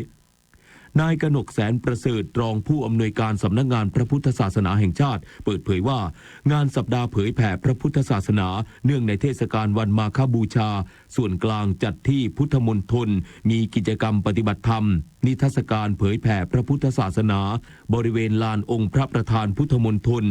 นายกนกแสนประเสริฐ รองผู้อำนวยการสำนักงานพระพุทธศาสนาแห่งชาติ เปิดเผยว่า งานสัปดาห์เผยแผ่พระพุทธศาสนา เนื่องในเทศกาลวันมาฆบูชา ส่วนกลางจัดที่พุทธมณฑล มีกิจกรรมปฏิบัติธรรม นิทรรศการเผยแผ่พระพุทธศาสนา บริเวณลานองค์พระประธานพุทธมณฑล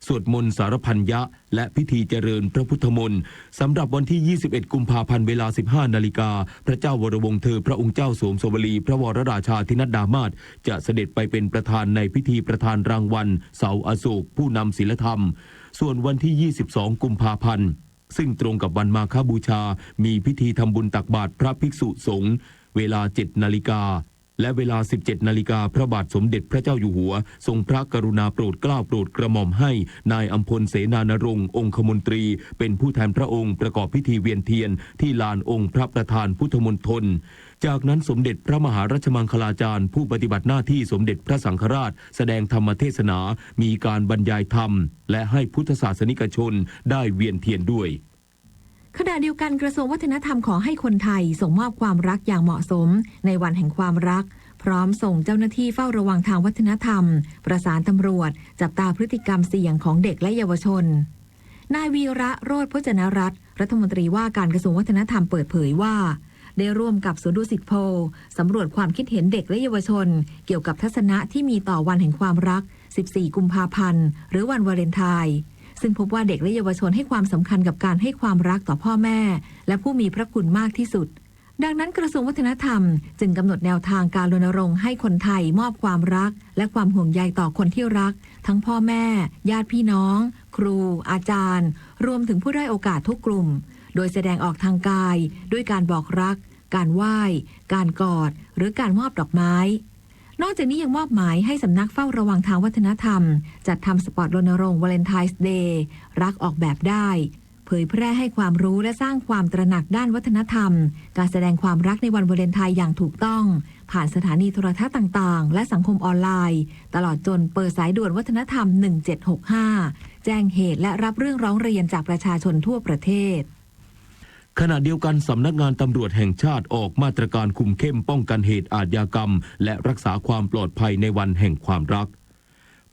สวดมนต์สารพัญญะ และพิธีเจริญพระพุทธมนต์ สำหรับวันที่ ยี่สิบเอ็ด กุมภาพันธ์ เวลา สิบห้านาฬิกา พระเจ้าวรวงศ์เธอพระองค์เจ้าโสมสวลี พระวรราชาธินัดดามาศ จะเสด็จไปเป็นประธานในพิธีประทานรางวัลเสาอโศกผู้นำศีลธรรม ส่วนวันที่ ยี่สิบสอง กุมภาพันธ์ ซึ่งตรงกับวันมาฆบูชา มีพิธีทำบุญตักบาตรพระภิกษุสงฆ์ เวลา เจ็ดนาฬิกา และเวลา สิบเจ็ดนาฬิกา พระบาทสมเด็จพระเจ้าอยู่หัว ทรงพระกรุณาโปรดเกล้าโปรดกระหม่อมให้นายอำพล เสนานรงค์ องคมนตรี เป็นผู้แทนพระองค์ประกอบพิธีเวียนเทียนที่ลานองค์พระประธานพุทธมณฑล จากนั้นสมเด็จพระมหารัชมังคลาจารย์ ผู้ปฏิบัติหน้าที่สมเด็จพระสังฆราช แสดงธรรมเทศนา มีการบรรยายธรรม และให้พุทธศาสนิกชนได้เวียนเทียนด้วย ขณะเดียวกันกระทรวงวัฒนธรรมขอให้คนไทยส่งมอบความรักอย่างเหมาะสมในวันแห่งความรัก พร้อมส่งเจ้าหน้าที่เฝ้าระวังทางวัฒนธรรม ประสานตำรวจ จับตาพฤติกรรมเสี่ยงของเด็กและเยาวชน นายวีระ โรจน์พจนรัตน์ รัฐมนตรีว่าการกระทรวงวัฒนธรรมเปิดเผยว่า ได้ร่วมกับศูนย์ดุสิตโพลสำรวจความคิดเห็นเด็กและเยาวชน เกี่ยวกับทัศนะที่มีต่อวันแห่งความรัก สิบสี่ กุมภาพันธ์ หรือวันวาเลนไทน์ ซึ่งพบว่าเด็กและเยาวชนให้ความสำคัญกับการให้ความรักต่อพ่อแม่ และผู้มีพระคุณมากที่สุด ดังนั้นกระทรวงวัฒนธรรมจึงกำหนดแนวทางการรณรงค์ให้คนไทยมอบความรัก และความห่วงใยต่อคนที่รัก ทั้งพ่อแม่ ญาติพี่น้อง ครู อาจารย์ รวมถึงผู้ด้อยโอกาสทุกกลุ่ม โดยแสดงออกทางกาย ด้วยการบอกรัก การไหว้ การกอด หรือการมอบดอกไม้ นอกจากนี้ยังมอบหมายให้สำนักเฝ้าระวังทางวัฒนธรรม จัดทำสปอตรณรงค์ Valentine's Day รักออกแบบได้ เผยแพร่ให้ความรู้และสร้างความตระหนักด้านวัฒนธรรม การแสดงความรักในวันวาเลนไทน์อย่างถูกต้อง ผ่านสถานีโทรทัศน์ต่างๆ และสังคมออนไลน์ ตลอดจนเปิดสายด่วนวัฒนธรรม หนึ่งเจ็ดหกห้า แจ้งเหตุและรับเรื่องร้องเรียนจากประชาชนทั่วประเทศ ขณะเดียวกัน สำนักงานตำรวจแห่งชาติออกมาตรการคุมเข้มป้องกันเหตุอาชญากรรม และรักษาความปลอดภัยในวันแห่งความรัก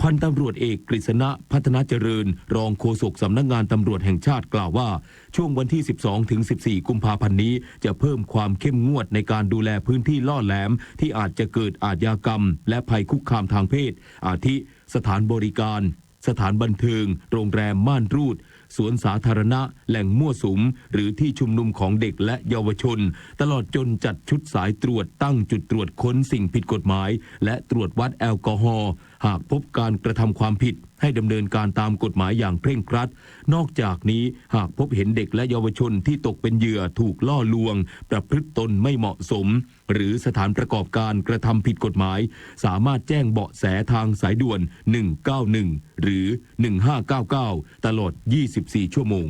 พันตำรวจเอกกฤษณะ พัฒนาเจริญ รองโฆษกสำนักงานตำรวจแห่งชาติกล่าวว่า ช่วงวันที่ สิบสองถึงสิบสี่ กุมภาพันธ์นี้ จะเพิ่มความเข้มงวดในการดูแลพื้นที่ล่อแหลมที่อาจจะเกิดอาชญากรรม และภัยคุกคามทางเพศ อาทิ สถานบริการ สถานบันเทิง โรงแรมม่านรูด สวนสาธารณะ แหล่งมั่วสุม หรือที่ชุมนุมของเด็กและเยาวชน ตลอดจนจัดชุดสายตรวจตั้งจุดตรวจค้นสิ่งผิดกฎหมาย และตรวจวัดแอลกอฮอล์ หากพบการกระทำความผิด ให้ดำเนินการตามกฎหมายอย่างเคร่งครัด นอกจากนี้ หากพบเห็นเด็กและเยาวชนที่ตกเป็นเหยื่อถูกล่อลวง ประพฤติตนไม่เหมาะสม หรือสถานประกอบการกระทำผิดกฎหมาย สามารถแจ้งเบาะแสทางสายด่วน หนึ่งเก้าหนึ่ง หรือ หนึ่งห้าเก้าเก้า ตลอด ยี่สิบสี่ ชั่วโมง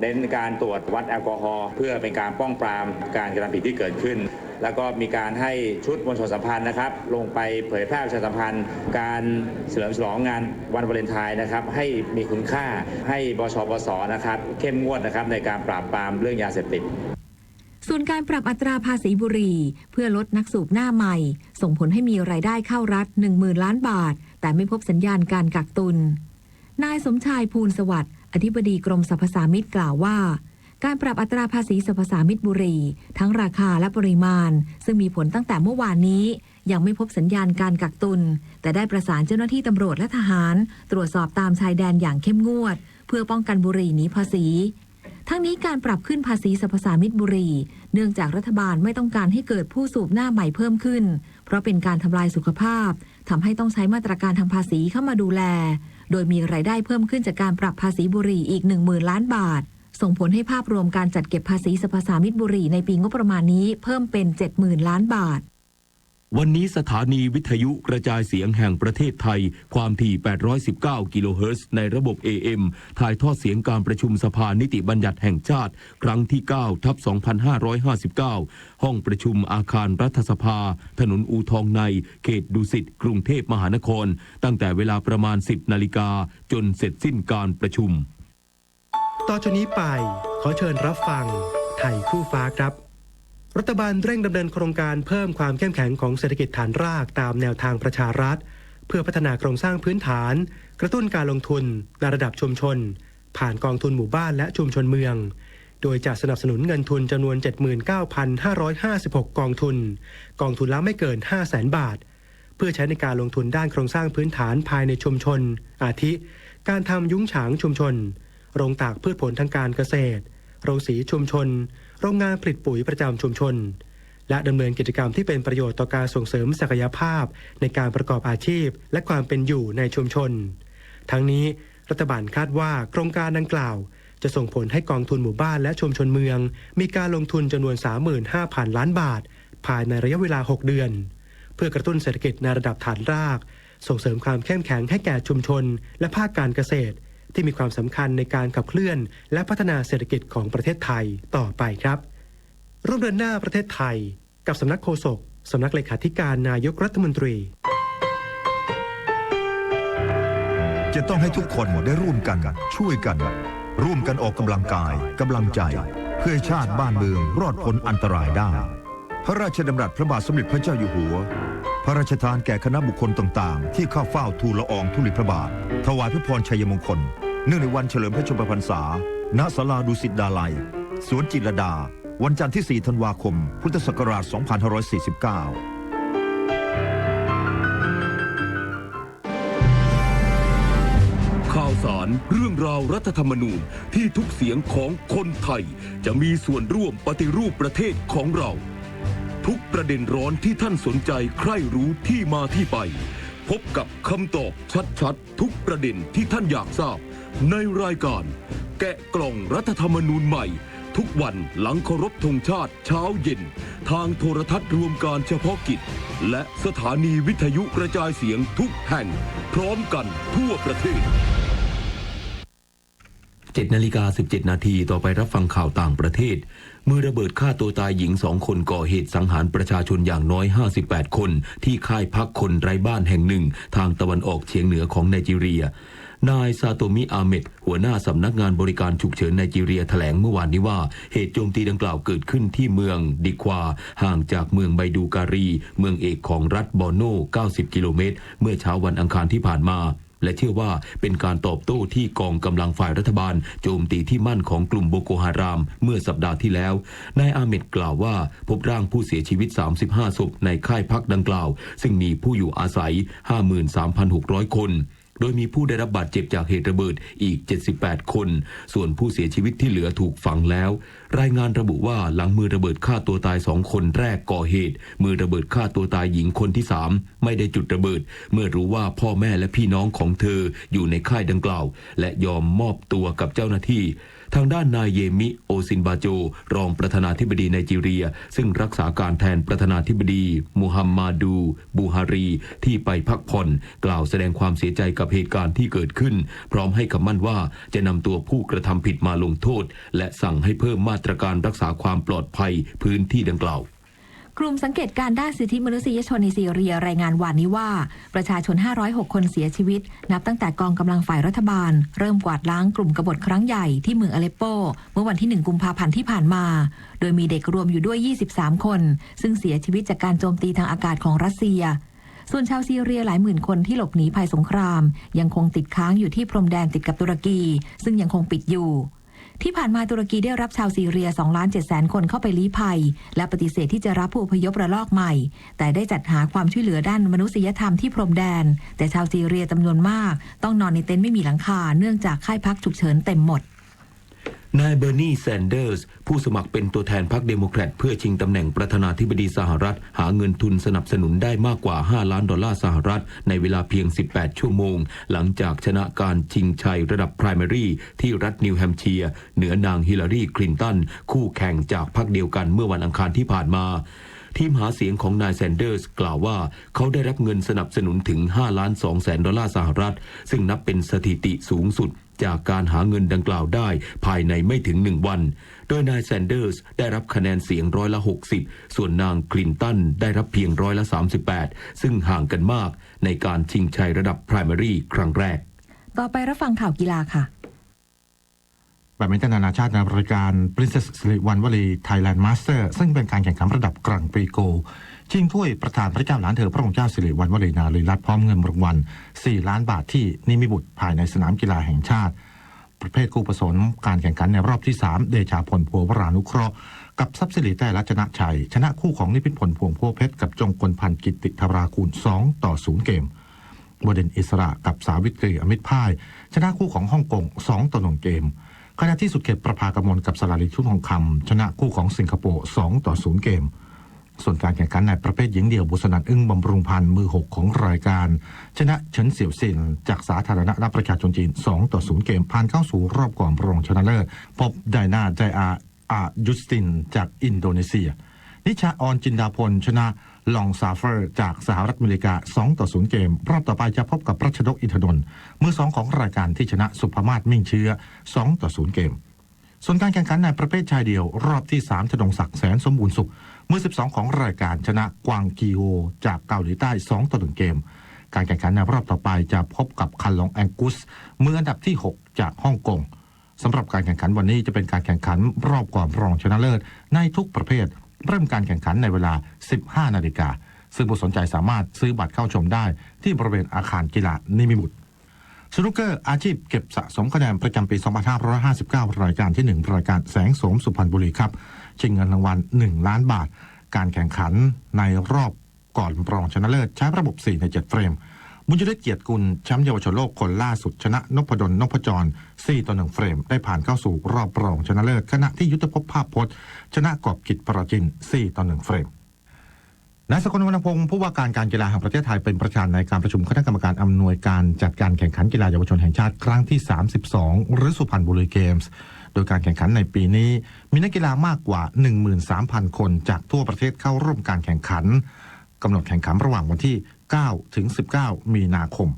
เน้นการตรวจวัดแอลกอฮอล์ เพื่อเป็นการป้องปรามการกระทำผิดที่เกิดขึ้น แล้วก็มีการให้ชุดมวลชนสัมพันธ์นะครับ ลงไปเผยแพร่ประชาสัมพันธ์ การเฉลิมฉลองงานวันวาเลนไทน์นะครับ ให้มีคุณค่า ให้ บชปส นะครับ เข้มงวดนะครับ ในการปราบปรามเรื่องยาเสพติด ส่วนการปรับอัตราภาษีบุหรี่ เพื่อลดนักสูบหน้าใหม่ ส่งผลให้มีรายได้เข้ารัฐ หนึ่งหมื่นล้านบาท แต่ไม่พบสัญญาณการกักตุน นายสมชาย ภูลสวัสดิ์ อธิบดีกรมสรรพสามิตกล่าวว่า การปรับอัตราภาษีสรรพสามิตบุหรี่ ทั้งราคาและปริมาณ ซึ่งมีผลตั้งแต่เมื่อวานนี้ ยังไม่พบสัญญาณการกักตุน แต่ได้ประสานเจ้าหน้าที่ตำรวจและทหาร ตรวจสอบตามชายแดนอย่างเข้มงวด เพื่อป้องกันบุหรี่หนีภาษี ทั้งนี้การปรับขึ้นภาษีสรรพสามิตบุหรี่ เนื่องจากรัฐบาลไม่ต้องการให้เกิดผู้สูบหน้าใหม่เพิ่มขึ้น เพราะเป็นการทำลายสุขภาพ ทำให้ต้องใช้มาตรการทางภาษีเข้ามาดูแล โดยมีรายได้เพิ่มขึ้นจากการปรับภาษีบุหรี่อีก หนึ่งหมื่นล้านบาท ส่งผลให้ภาพรวมการจัดเก็บภาษีสรรพสามิตบุหรี่ในปีงบประมาณนี้เพิ่มเป็น เจ็ดหมื่นล้านบาท วันนี้สถานีวิทยุกระจายเสียงแห่งประเทศไทย ความถี่ แปดร้อยสิบเก้า กิโลเฮิรตซ์ ในระบบ เอเอ็ม ถ่ายทอดเสียงการประชุมสภานิติบัญญัติแห่งชาติ ครั้งที่ เก้า ทับ สองพันห้าร้อยห้าสิบเก้า ห้องประชุมอาคารรัฐสภา ถนนอู่ทองใน เขตดุสิต กรุงเทพมหานคร ตั้งแต่เวลาประมาณ สิบนาฬิกา จนเสร็จสิ้นการประชุม ต่อจากนี้ไป ขอเชิญรับฟังไทยคู่ฟ้าครับ รัฐบาลเร่งดำเนินโครงการเพิ่มความเข้มแข็งของเศรษฐกิจฐานรากตามแนวทางประชารัฐ เพื่อพัฒนาโครงสร้างพื้นฐาน กระตุ้นการลงทุนในระดับชุมชน ผ่านกองทุนหมู่บ้านและชุมชนเมือง โดยจะสนับสนุนเงินทุนจำนวน เจ็ดหมื่นเก้าพันห้าร้อยห้าสิบหก กองทุน กองทุนละไม่เกิน ห้าแสนบาท เพื่อใช้ในการลงทุนด้านโครงสร้างพื้นฐานภายในชุมชน อาทิ การทำยุ้งฉางชุมชน โรงตากพืชผลทางการเกษตร โรงสีชุมชน โรงงานผลิตปุ๋ยประจำชุมชน และดำเนินกิจกรรมที่เป็นประโยชน์ต่อการส่งเสริมศักยภาพในการประกอบอาชีพ และความเป็นอยู่ในชุมชน ทั้งนี้ รัฐบาลคาดว่าโครงการดังกล่าว จะส่งผลให้กองทุนหมู่บ้านและชุมชนเมือง มีการลงทุนจำนวน สามหมื่นห้าพันล้านบาท ภายในระยะเวลา หกเดือน เพื่อกระตุ้นเศรษฐกิจในระดับฐานราก ส่งเสริมความเข้มแข็งให้แก่ชุมชน และภาคการเกษตร ที่มีความสำคัญในการขับเคลื่อน และพัฒนาเศรษฐกิจของประเทศไทยต่อไปครับ ร่วมเดินหน้าประเทศไทย กับสำนักโฆษก สำนักเลขาธิการนายกรัฐมนตรี จะต้องให้ทุกคนได้ร่วมกัน ช่วยกัน ร่วมกันออกกำลังกาย กำลังใจ เพื่อให้ชาติบ้านเมืองรอดพ้นอันตรายได้ พระราชดำรัสพระบาทสมเด็จพระเจ้าอยู่หัว พระราชทานแก่คณะบุคคลต่างๆ ที่เข้าเฝ้าทูลละอองธุลีพระบาท ถวายพระพรชัยมงคล เนื่องในวันเฉลิมพระชนมพรรษา ณ ศาลาดุสิตดาลัย สวนจิตรลดา วันจันทร์ที่ สี่ ธันวาคม พุทธศักราช สองพันห้าร้อยสี่สิบเก้า ข่าวสารเรื่องราวรัฐธรรมนูญที่ทุกเสียงของคนไทยจะมีส่วนร่วมปฏิรูปประเทศของเรา ทุกประเด็นร้อนที่ท่านสนใจใคร่รู้ที่มาที่ไป พบกับคำตอบชัดๆ ทุกประเด็นที่ท่านอยากทราบ ในรายการแกะกล่องรัฐธรรมนูญใหม่ ทุกวันหลังเคารพธงชาติเช้าเย็น ทางโทรทัศน์รวมการเฉพาะกิจ และสถานีวิทยุกระจายเสียงทุกแห่ง พร้อมกันทั่วประเทศ เจ็ดนาฬิกาสิบเจ็ดนาที ต่อไปรับฟังข่าวต่างประเทศ มือระเบิดฆ่าตัวตายหญิงสองคนก่อเหตุสังหารประชาชนอย่างน้อย ห้าสิบแปด คน ที่ค่ายพักคนไร้บ้านแห่งหนึ่ง ทางตะวันออกเฉียงเหนือของไนจีเรีย นายซาโตมิ อาเหม็ด หัวหน้าสำนักงานบริการฉุกเฉินไนจีเรีย แถลงเมื่อวานนี้ว่า เหตุโจมตีดังกล่าวเกิดขึ้นที่เมืองดิควา ห่างจากเมืองไบดูการี เมืองเอกของรัฐบอร์โน เก้าสิบ กิโลเมตร เมื่อเช้าวันอังคารที่ผ่านมา และเชื่อว่าเป็นการตอบโต้ที่กองกำลังฝ่ายรัฐบาลโจมตีที่มั่นของกลุ่มโบโกฮารามเมื่อสัปดาห์ที่แล้ว นายอาเหม็ดกล่าวว่าพบร่างผู้เสียชีวิต สามสิบห้า ศพในค่ายพักดังกล่าว ซึ่งมีผู้อยู่อาศัย ห้าหมื่นสามพันหกร้อย คน โดยมีผู้ได้รับบาดเจ็บจากเหตุระเบิดอีก เจ็ดสิบแปด คน ส่วนผู้เสียชีวิตที่เหลือถูกฝังแล้ว รายงานระบุว่าหลังมือระเบิดฆ่าตัวตายสองคนแรกก่อเหตุ มือระเบิดฆ่าตัวตายหญิงคนที่สามไม่ได้จุดระเบิด เมื่อรู้ว่าพ่อแม่และพี่น้องของเธออยู่ในค่ายดังกล่าว และยอมมอบตัวกับเจ้าหน้าที่ ทางด้านนายเยมิ โอซินบาโจ รองประธานาธิบดีไนจีเรีย ซึ่งรักษาการแทนประธานาธิบดีมูฮัมมาดู บูฮารี ที่ไปพักผ่อน กล่าวแสดงความเสียใจกับเหตุการณ์ที่เกิดขึ้น พร้อมให้คำมั่นว่าจะนำตัวผู้กระทำผิดมาลงโทษ และสั่งให้เพิ่มมาตรการรักษาความปลอดภัยพื้นที่ดังกล่าว กลุ่มสังเกตการณ์ด้านสิทธิมนุษยชนในซีเรียรายงานวานนี้ว่า ประชาชน ห้าร้อยหก คนเสียชีวิต นับตั้งแต่กองกำลังฝ่ายรัฐบาล เริ่มกวาดล้างกลุ่มกบฏครั้งใหญ่ที่เมืองอาเลปโป เมื่อวันที่ หนึ่ง กุมภาพันธ์ที่ผ่านมา โดยมีเด็กรวมอยู่ด้วย ยี่สิบสาม คน ซึ่งเสียชีวิตจากการโจมตีทางอากาศของรัสเซีย ส่วนชาวซีเรียหลายหมื่นคนที่หลบหนีภัยสงคราม ยังคงติดค้างอยู่ที่พรมแดนติดกับตุรกี ซึ่งยังคงปิดอยู่ ที่ผ่านมาตุรกีได้รับชาวซีเรีย สองล้านเจ็ดแสน คนเข้าไปลี้ภัย และปฏิเสธที่จะรับผู้อพยพระลอกใหม่ แต่ได้จัดหาความช่วยเหลือด้านมนุษยธรรมที่พรมแดน แต่ชาวซีเรียจำนวนมากต้องนอนในเต็นท์ไม่มีหลังคา เนื่องจากค่ายพักฉุกเฉินเต็มหมด นายเบอร์นี แซนเดอร์ส ผู้สมัครเป็นตัวแทนพรรคเดโมแครตเพื่อชิงตำแหน่งประธานาธิบดีสหรัฐ หาเงินทุนสนับสนุนได้มากกว่า ห้าล้านดอลลาร์สหรัฐ ในเวลาเพียง สิบแปด ชั่วโมง หลังจากชนะการชิงชัยระดับไพรมารีที่รัฐนิวแฮมป์เชียร์ เหนือนางฮิลลารีย์ คลินตัน คู่แข่งจากพรรคเดียวกันเมื่อวันอังคารที่ผ่านมา ทีมหาเสียงของนายแซนเดอร์สกล่าวว่าเขาได้รับเงินสนับสนุนถึง ห้าล้านสองแสนดอลลาร์สหรัฐ ซึ่งนับเป็นสถิติสูงสุดจากการหาเงินดังกล่าวได้ภายในไม่ถึงหนึ่งวัน โดยนายแซนเดอร์สได้รับคะแนนเสียงร้อยละหกสิบ ส่วนนางคลินตันได้รับเพียงร้อยละสามสิบแปด ซึ่งห่างกันมากในการชิงชัยระดับไพรมารีครั้งแรก ต่อไปรับฟังข่าวกีฬาค่ะ แบดมินตันนานาชาติในรายการ Princess Sirivañjavali Thailand Master ซึ่งเป็นการแข่งขันระดับ Grand Prix Gold ชิงถ้วยประธานพระเจ้าหลานเธอพระองค์เจ้าสิริวัณวรีนารีรัตน์ พร้อมเงินรางวัล สี่ล้านบาทที่นิมิบุตรภายในสนามกีฬาแห่งชาติ ประเภทคู่ผสมการแข่งขันในรอบที่สาม เดชาพล ภัวรานุเคราะห์ กับทรัพย์สิริ แต้รัตนชัย ชนะคู่ของนิพิษพล พวงพัวเพชร กับจงกลพันธ์ กิตติธารากูล สองต่อศูนย์เกม วดินทร์อิสระกับสาวิตรี อมิตรพ่าย ชนะคู่ของฮ่องกง สองต่อหนึ่งเกม ขณะที่สุดเขต ประภากมล กับสาราลี ทุ่งทองคำ ชนะคู่ของสิงคโปร์ สองต่อศูนย์เกม ส่วนการแข่งขันในประเภทหญิงเดี่ยว บุษนันท์ อึ้งบำรุงพันธ์ มือหกของรายการ ชนะเฉินเสี่ยวซิน จากสาธารณรัฐประชาชนจีน สองต่อศูนย์เกม ผ่านเข้าสู่รอบก่อนรองชนะเลิศ พบไดนา ไดอา อายุสติน จากอินโดนีเซีย นิชาออน จินดาพล ชนะ ลองซาเฟอร์ จากสหรัฐอเมริกา สองต่อศูนย์เกม รอบต่อไปจะพบกับรัชนก อินทนนท์ มือสองของรายการที่ชนะสุภมาศ มิ่งเชื้อ สองต่อศูนย์เกม ส่วนการแข่งขันในประเภทชายเดี่ยวรอบที่สาม ธนงศักดิ์ แสนสมบูรณ์สุข มือสิบสองของรายการชนะ กวางกีโอ จากเกาหลีใต้ สองต่อหนึ่งเกม การแข่งขันในรอบต่อไปจะพบกับคันลอง แองกุส มืออันดับที่หกจากฮ่องกง สำหรับการแข่งขันวันนี้จะเป็นการแข่งขันรอบก่อนรองชนะเลิศในทุกประเภท เริ่มการแข่งขันในเวลา สิบห้านาฬิกา ซึ่งผู้สนใจสามารถซื้อบัตรเข้าชมได้ที่บริเวณอาคารกีฬานิมิบุตร สนุกเกอร์อาชีพเก็บสะสมคะแนนประจำปี สองพันห้าร้อยห้าสิบเก้า รายการที่หนึ่ง รายการแสงโสมสุพรรณบุรีครับ ชิงเงินรางวัล หนึ่งล้านบาท การแข่งขันในรอบก่อนรองชนะเลิศใช้ระบบ สี่ในเจ็ดเฟรม บุญยฤทธิ์ เกียรติกุล แชมป์เยาวชนโลกคนล่าสุด ชนะนพดล นพจร สี่ต่อหนึ่งเฟรม ได้ผ่านเข้าสู่รอบรองชนะเลิศ ขณะที่ยุทธภพ ภาพพจน์ ชนะกอบกิจ ปราจิน สี่ต่อหนึ่งเฟรม นายสกล วรรณพงศ์ ผู้ว่าการการกีฬาแห่งประเทศไทย เป็นประธานในการประชุมคณะกรรมการอำนวยการจัดการแข่งขันกีฬาเยาวชนแห่งชาติครั้งที่ สามสิบสอง หรือสุพรรณบุรีเกมส์ โดยการแข่งขันในปีนี้มีนักกีฬามากกว่า หนึ่งหมื่นสามพัน คนจากทั่วประเทศเข้าร่วมการแข่งขัน กำหนดแข่งขันระหว่างวันที่ เก้า ถึง สิบเก้า มีนาคม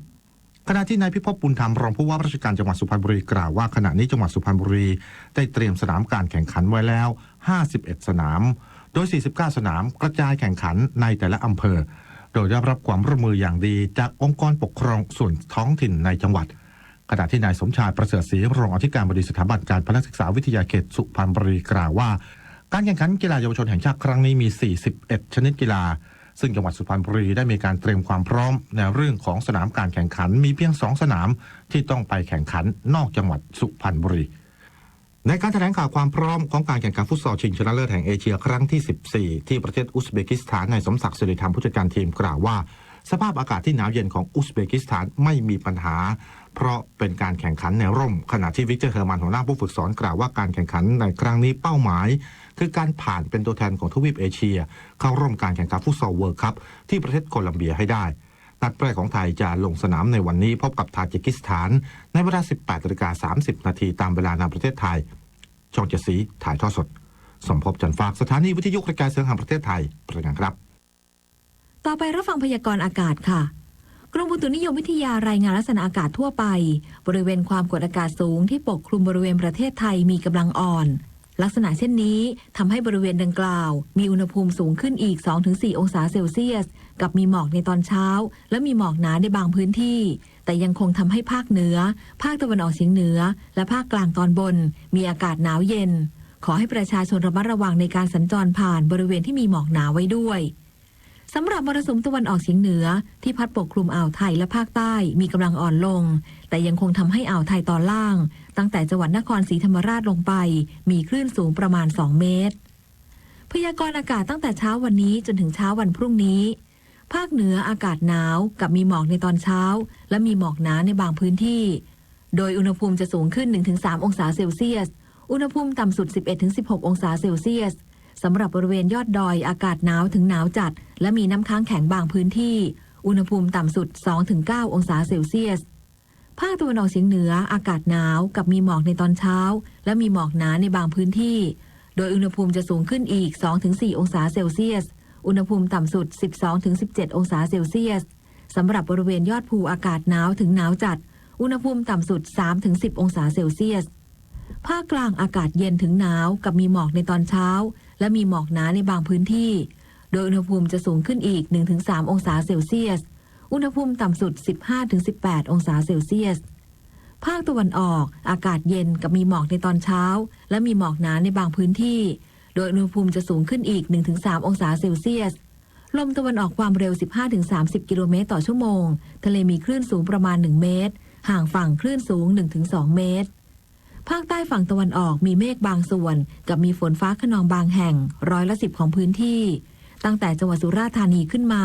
ขณะที่นายพิภพ บุญธรรม รองผู้ว่าราชการจังหวัดสุพรรณบุรีกล่าวว่า ขณะนี้จังหวัดสุพรรณบุรีได้เตรียมสนามการแข่งขันไว้แล้ว ห้าสิบเอ็ด สนาม โดย สี่สิบเก้า สนามกระจายแข่งขันในแต่ละอำเภอ โดยได้รับความร่วมมืออย่างดีจากองค์กรปกครองส่วนท้องถิ่นในจังหวัด ขณะที่นายสมชาย ประเสริฐศรี รองอธิการบดีสถาบันการพละศึกษาวิทยาเขตสุพรรณบุรีกล่าวว่า การแข่งขันกีฬาเยาวชนแห่งชาติครั้งนี้มี สี่สิบเอ็ด ชนิดกีฬา ซึ่งจังหวัดสุพรรณบุรีได้มีการเตรียมความพร้อมในเรื่องของสนามการแข่งขัน มีเพียงสองสนามที่ต้องไปแข่งขันนอกจังหวัดสุพรรณบุรี ในการแถลงข่าวความพร้อมของการแข่งขันฟุตซอลชิงชนะเลิศแห่งเอเชียครั้งที่ สิบสี่ ที่ประเทศอุซเบกิสถาน นายสมศักดิ์ สิริธรรม ผู้จัดการทีมกล่าวว่า สภาพอากาศที่หนาวเย็นของอุซเบกิสถานไม่มีปัญหา เพราะเป็นการแข่งขันในร่ม ขณะที่วิกเตอร์ เฮอร์มัน หัวหน้าผู้ฝึกสอนกล่าวว่าการแข่งขันในครั้งนี้เป้าหมาย คือการผ่านเป็นตัวแทนของทวีปเอเชีย เข้าร่วมการแข่งขันฟุตซอลเวิลด์คัพที่ประเทศโคลัมเบียให้ได้ นัดแรกของไทยจะลงสนามในวันนี้พบกับทาจิกิสถาน ในเวลา สิบแปดนาฬิกาสามสิบนาที ตามเวลาในประเทศไทย ช่องเจ็ดสีถ่ายทอดสด สมภพ จันทร์ฟาก สถานีวิทยุกระจายเสียงแห่งประเทศไทย รายงานครับ ต่อไปรับฟังพยากรณ์อากาศค่ะ กรมอุตุนิยมวิทยารายงานลักษณะอากาศทั่วไป บริเวณความกดอากาศสูงที่ปกคลุมบริเวณประเทศไทยมีกำลังอ่อน ลักษณะเช่นนี้ทำให้บริเวณดังกล่าวมีอุณหภูมิสูงขึ้นอีก สองถึงสี่ องศาเซลเซียส กับมีหมอกในตอนเช้า และมีหมอกหนาในบางพื้นที่ แต่ยังคงทำให้ภาคเหนือ ภาคตะวันออกเฉียงเหนือ และภาคกลางตอนบน มีอากาศหนาวเย็น ขอให้ประชาชนระมัดระวังในการสัญจรผ่านบริเวณที่มีหมอกหนาไว้ด้วย สำหรับมรสุมตะวันออกเฉียงเหนือที่พัดปกคลุมอ่าวไทยและภาคใต้มีกำลังอ่อนลง แต่ยังคงทำให้อ่าวไทยตอนล่าง ตั้งแต่จังหวัดนครศรีธรรมราชลงไป มีคลื่นสูงประมาณ สองเมตร พยากรณ์อากาศตั้งแต่เช้าวันนี้จนถึงเช้าวันพรุ่งนี้ ภาคเหนืออากาศหนาวกับมีหมอกในตอนเช้า และมีหมอกหนาในบางพื้นที่ โดยอุณหภูมิจะสูงขึ้น หนึ่งถึงสาม องศาเซลเซียส อุณหภูมิต่ำสุด สิบเอ็ดถึงสิบหก องศาเซลเซียส สำหรับบริเวณยอดดอยอากาศหนาวถึงหนาวจัด และมีน้ำค้างแข็งบางพื้นที่ อุณหภูมิต่ำสุด สองถึงเก้า องศาเซลเซียส ภาคตะวันออกเฉียงเหนืออากาศหนาวกับมีหมอกในตอนเช้า และมีหมอกหนาในบางพื้นที่ โดยอุณหภูมิจะสูงขึ้นอีก สองถึงสี่ องศาเซลเซียส อุณหภูมิต่ำสุด สิบสองถึงสิบเจ็ด องศาเซลเซียส สำหรับบริเวณยอดภูอากาศหนาวถึงหนาวจัด อุณหภูมิต่ำสุด สามถึงสิบ องศาเซลเซียส ภาคกลางอากาศเย็นถึงหนาวกับมีหมอกในตอนเช้า และมีหมอกหนาในบางพื้นที่ โดยอุณหภูมิจะสูงขึ้นอีก หนึ่งถึงสาม องศาเซลเซียส อุณหภูมิต่ำสุด สิบห้าถึงสิบแปด องศาเซลเซียส ภาคตะวันออกอากาศเย็นกับมีหมอกในตอนเช้า และมีหมอกหนาในบางพื้นที่ โดยอุณหภูมิจะสูงขึ้นอีก หนึ่งถึงสาม องศาเซลเซียส ลมตะวันออกความเร็ว สิบห้าถึงสามสิบ กิโลเมตรต่อชั่วโมง ทะเลมีคลื่นสูงประมาณ หนึ่งเมตร ห่างฝั่งคลื่นสูง หนึ่งถึงสองเมตร ภาคใต้ฝั่งตะวันออกมีเมฆบางส่วน กับมีฝนฟ้าคะนองบางแห่ง ร้อยละสิบของพื้นที่ ตั้งแต่จังหวัดสุราษฎร์ธานีขึ้นมา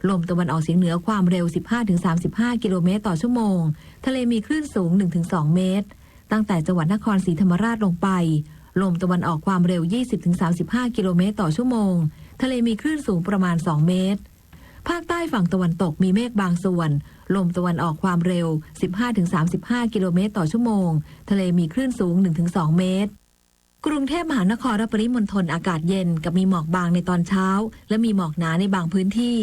ลมตะวันออกเฉียงเหนือความเร็ว สิบห้าถึงสามสิบห้า กิโลเมตรต่อชั่วโมง ทะเลมีคลื่นสูง หนึ่งถึงสองเมตร ตั้งแต่จังหวัดนครศรีธรรมราชลงไป ลมตะวันออกความเร็ว ยี่สิบถึงสามสิบห้า กิโลเมตรต่อชั่วโมง ทะเลมีคลื่นสูงประมาณ สองเมตร ภาคใต้ฝั่งตะวันตกมีเมฆบางส่วน ลมตะวันออกความเร็ว สิบห้าถึงสามสิบห้า กิโลเมตรต่อชั่วโมง ทะเลมีคลื่นสูง หนึ่งถึงสองเมตร กรุงเทพมหานครและปริมณฑลอากาศเย็นกับมีหมอกบางในตอนเช้า และมีหมอกหนาในบางพื้นที่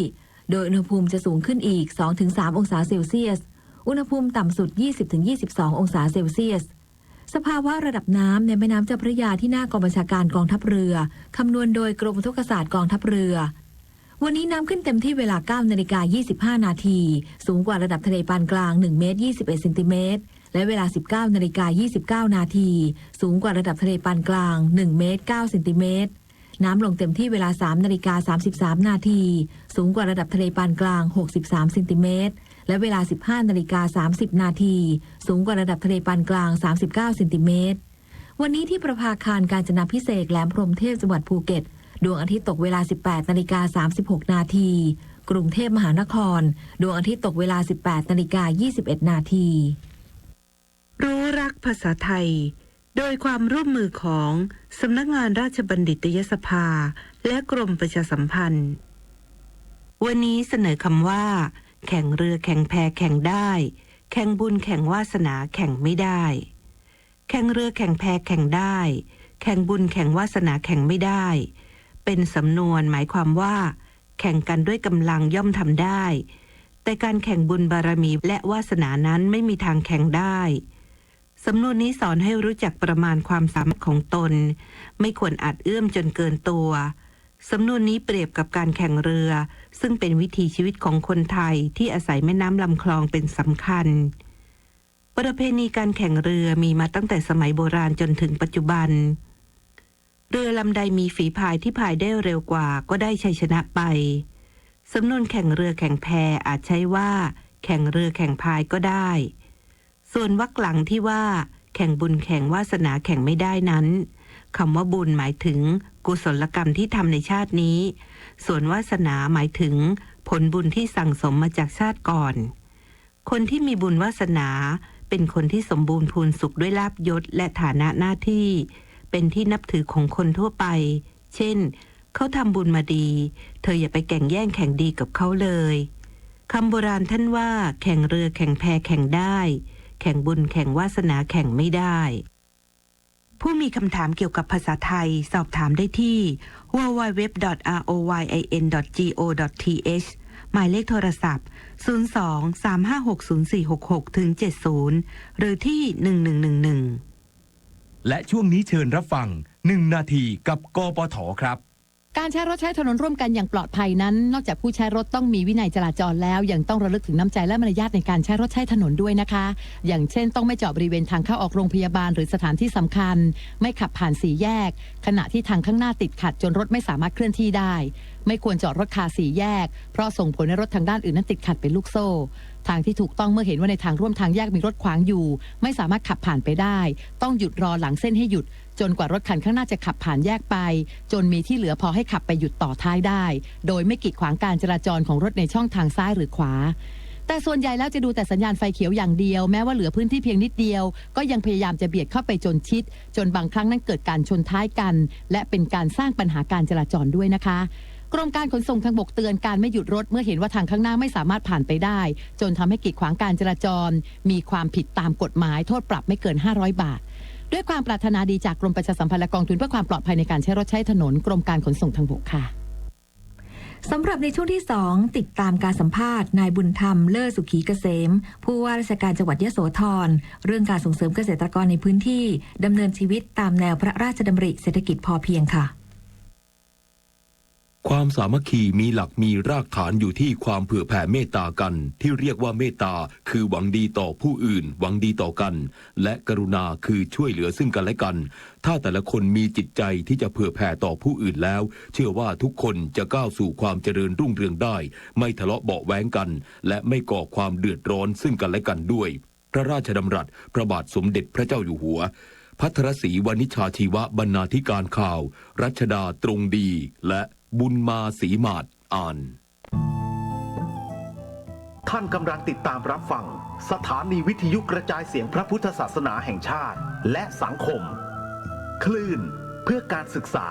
โดยอุณหภูมิจะสูงขึ้นอีก สองถึงสาม องศาเซลเซียส อุณหภูมิต่ำสุด ยี่สิบถึงยี่สิบสอง องศาเซลเซียส สภาวะระดับน้ำในแม่น้ำเจ้าพระยาที่หน้ากองบัญชาการกองทัพเรือ คำนวณโดยกรมอุทกศาสตร์กองทัพเรือ วันนี้น้ำขึ้นเต็มที่เวลา เก้านาฬิกายี่สิบห้านาที สูงกว่าระดับทะเลปานกลาง หนึ่งเมตรยี่สิบเอ็ดเซนติเมตร และเวลา สิบเก้านาฬิกายี่สิบเก้านาที สูงกว่าระดับทะเลปานกลาง หนึ่งเมตรเก้าเซนติเมตร น้ำลงเต็มที่เวลา สามนาฬิกาสามสิบสามนาที สูงกว่าระดับทะเลปานกลาง หกสิบสามเซนติเมตร และเวลา สิบห้านาฬิกาสามสิบนาที สูงกว่าระดับทะเลปานกลาง สามสิบเก้าเซนติเมตร วันนี้ที่ประภาคารกาญจนาภิเษกแหลมพรหมเทพจังหวัดภูเก็ต ดวงอาทิตย์ตกเวลา สิบแปดนาฬิกาสามสิบหกนาที กรุงเทพมหานคร ดวงอาทิตย์ตกเวลา สิบแปดนาฬิกายี่สิบเอ็ดนาที รู้รักภาษาไทย โดยความร่วมมือของสำนักงานราชบัณฑิตยสภา และกรมประชาสัมพันธ์ วันนี้เสนอคำว่า แข่งเรือแข่งแพแข่งได้ แข่งบุญแข่งวาสนาแข่งไม่ได้ แข่งเรือแข่งแพแข่งได้ แข่งบุญแข่งวาสนาแข่งไม่ได้ เป็นสำนวนหมายความว่า แข่งกันด้วยกำลังย่อมทำได้ แต่การแข่งบุญบารมีและวาสนานั้นไม่มีทางแข่งได้ สำนวนนี้สอนให้รู้จักประมาณความสามารถของตน ไม่ควรอาจเอื้อมจนเกินตัว สำนวนนี้เปรียบกับการแข่งเรือ ซึ่งเป็นวิถีชีวิตของคนไทยที่อาศัยแม่น้ำลำคลองเป็นสำคัญ ประเพณีการแข่งเรือมีมาตั้งแต่สมัยโบราณจนถึงปัจจุบัน เรือลำใดมีฝีพายที่พายได้เร็วกว่าก็ได้ชัยชนะไป สำนวนแข่งเรือแข่งแพอาจใช้ว่า แข่งเรือแข่งพายก็ได้ ส่วนวรรคหลังที่ว่า แข่งบุญแข่งวาสนาแข่งไม่ได้นั้น คำว่าบุญหมายถึงกุศลกรรมที่ทำในชาตินี้ ส่วนวาสนาหมายถึงผลบุญที่สั่งสมมาจากชาติก่อน คนที่มีบุญวาสนา เป็นคนที่สมบูรณ์พูนสุขด้วยลาภยศและฐานะหน้าที่ เป็นที่นับถือของคนทั่วไป เช่น เขาทำบุญมาดี เธออย่าไปแก่งแย่งแข่งดีกับเขาเลย คำโบราณท่านว่า แข่งเรือแข่งแพแข่งได้ แข่งบุญแข่งวาสนาแข่งไม่ได้ ผู้มีคำถามเกี่ยวกับภาษาไทย สอบถามได้ที่ ดับเบิลยู ดับเบิลยู ดับเบิลยู ดอท อาร์ โอ วาย ไอ เอ็น ดอท จี โอ ดอท ที เอช หมายเลขโทรศัพท์ ศูนย์ สอง สาม ห้า หก ศูนย์ สี่ หก หก ถึง เจ็ด ศูนย์ หรือที่ หนึ่ง หนึ่ง หนึ่ง หนึ่ง และช่วงนี้เชิญรับฟัง หนึ่ง นาทีกับ กปท ครับ การใช้รถใช้ถนนร่วมกันอย่างปลอดภัยนั้น นอกจากผู้ใช้รถต้องมีวินัยจราจรแล้ว ยังต้องระลึกถึงน้ำใจและมารยาทในการใช้รถใช้ถนนด้วยนะคะ อย่างเช่น ต้องไม่จอดบริเวณทางเข้าออกโรงพยาบาลหรือสถานที่สำคัญ ไม่ขับผ่านสี่แยก ขณะที่ทางข้างหน้าติดขัดจนรถไม่สามารถเคลื่อนที่ได้ ไม่ควรจอดรถคาสี่แยก เพราะส่งผลให้รถทางด้านอื่นนั้นติดขัดเป็นลูกโซ่ ทางที่ถูกต้องเมื่อเห็นว่าในทางร่วมทางแยกมีรถขวางอยู่ ไม่สามารถขับผ่านไปได้ ต้องหยุดรอหลังเส้นให้หยุด จนกว่ารถคันข้างหน้าจะขับผ่านแยกไป จนมีที่เหลือพอให้ขับไปหยุดต่อท้ายได้ โดยไม่กีดขวางการจราจรของรถในช่องทางซ้ายหรือขวา แต่ส่วนใหญ่แล้วจะดูแต่สัญญาณไฟเขียวอย่างเดียว แม้ว่าเหลือพื้นที่เพียงนิดเดียว ก็ยังพยายามจะเบียดเข้าไปจนชิด จนบางครั้งนั้นเกิดการชนท้ายกัน และเป็นการสร้างปัญหาการจราจรด้วยนะคะ กรมการขนส่งทางบกเตือนการไม่หยุดรถเมื่อเห็นว่าทางข้างหน้าไม่สามารถผ่านไปได้ จนทำให้กีดขวางการจราจร มีความผิดตามกฎหมาย โทษปรับไม่เกิน ห้าร้อย บาท ด้วยความปรารถนาดีจากกรมประชาสัมพันธ์และกองทุนเพื่อความปลอดภัยในการใช้รถใช้ถนน กรมการขนส่งทางบกค่ะ สำหรับในช่วงที่สอง ติดตามการสัมภาษณ์นายบุญธรรม เลิศสุขีเกษม ผู้ว่าราชการจังหวัดยโสธร เรื่องการส่งเสริมเกษตรกรในพื้นที่ ดำเนินชีวิตตามแนวพระราชดำริเศรษฐกิจพอเพียงค่ะ ความสามัคคีมีหลักมีรากฐานอยู่ที่ความเผื่อแผ่เมตตากัน ที่เรียกว่าเมตตา คือหวังดีต่อผู้อื่น หวังดีต่อกัน และกรุณาคือช่วยเหลือซึ่งกันและกัน ถ้าแต่ละคนมีจิตใจที่จะเผื่อแผ่ต่อผู้อื่นแล้ว เชื่อว่าทุกคนจะก้าวสู่ความเจริญรุ่งเรืองได้ ไม่ทะเลาะเบาะแว้งกัน และไม่ก่อความเดือดร้อนซึ่งกันและกันด้วย พระราชดำรัสพระบาทสมเด็จพระเจ้าอยู่หัว ภัทรศรีวณิชชาชีวะ บรรณาธิการข่าว รัชดาตรงดี และบุญมาศรีหมาดอ่าน ท่านกำลังติดตามรับฟัง สถานีวิทยุกระจายเสียงพระพุทธศาสนาแห่งชาติ และสังคม คลื่นเพื่อการศึกษา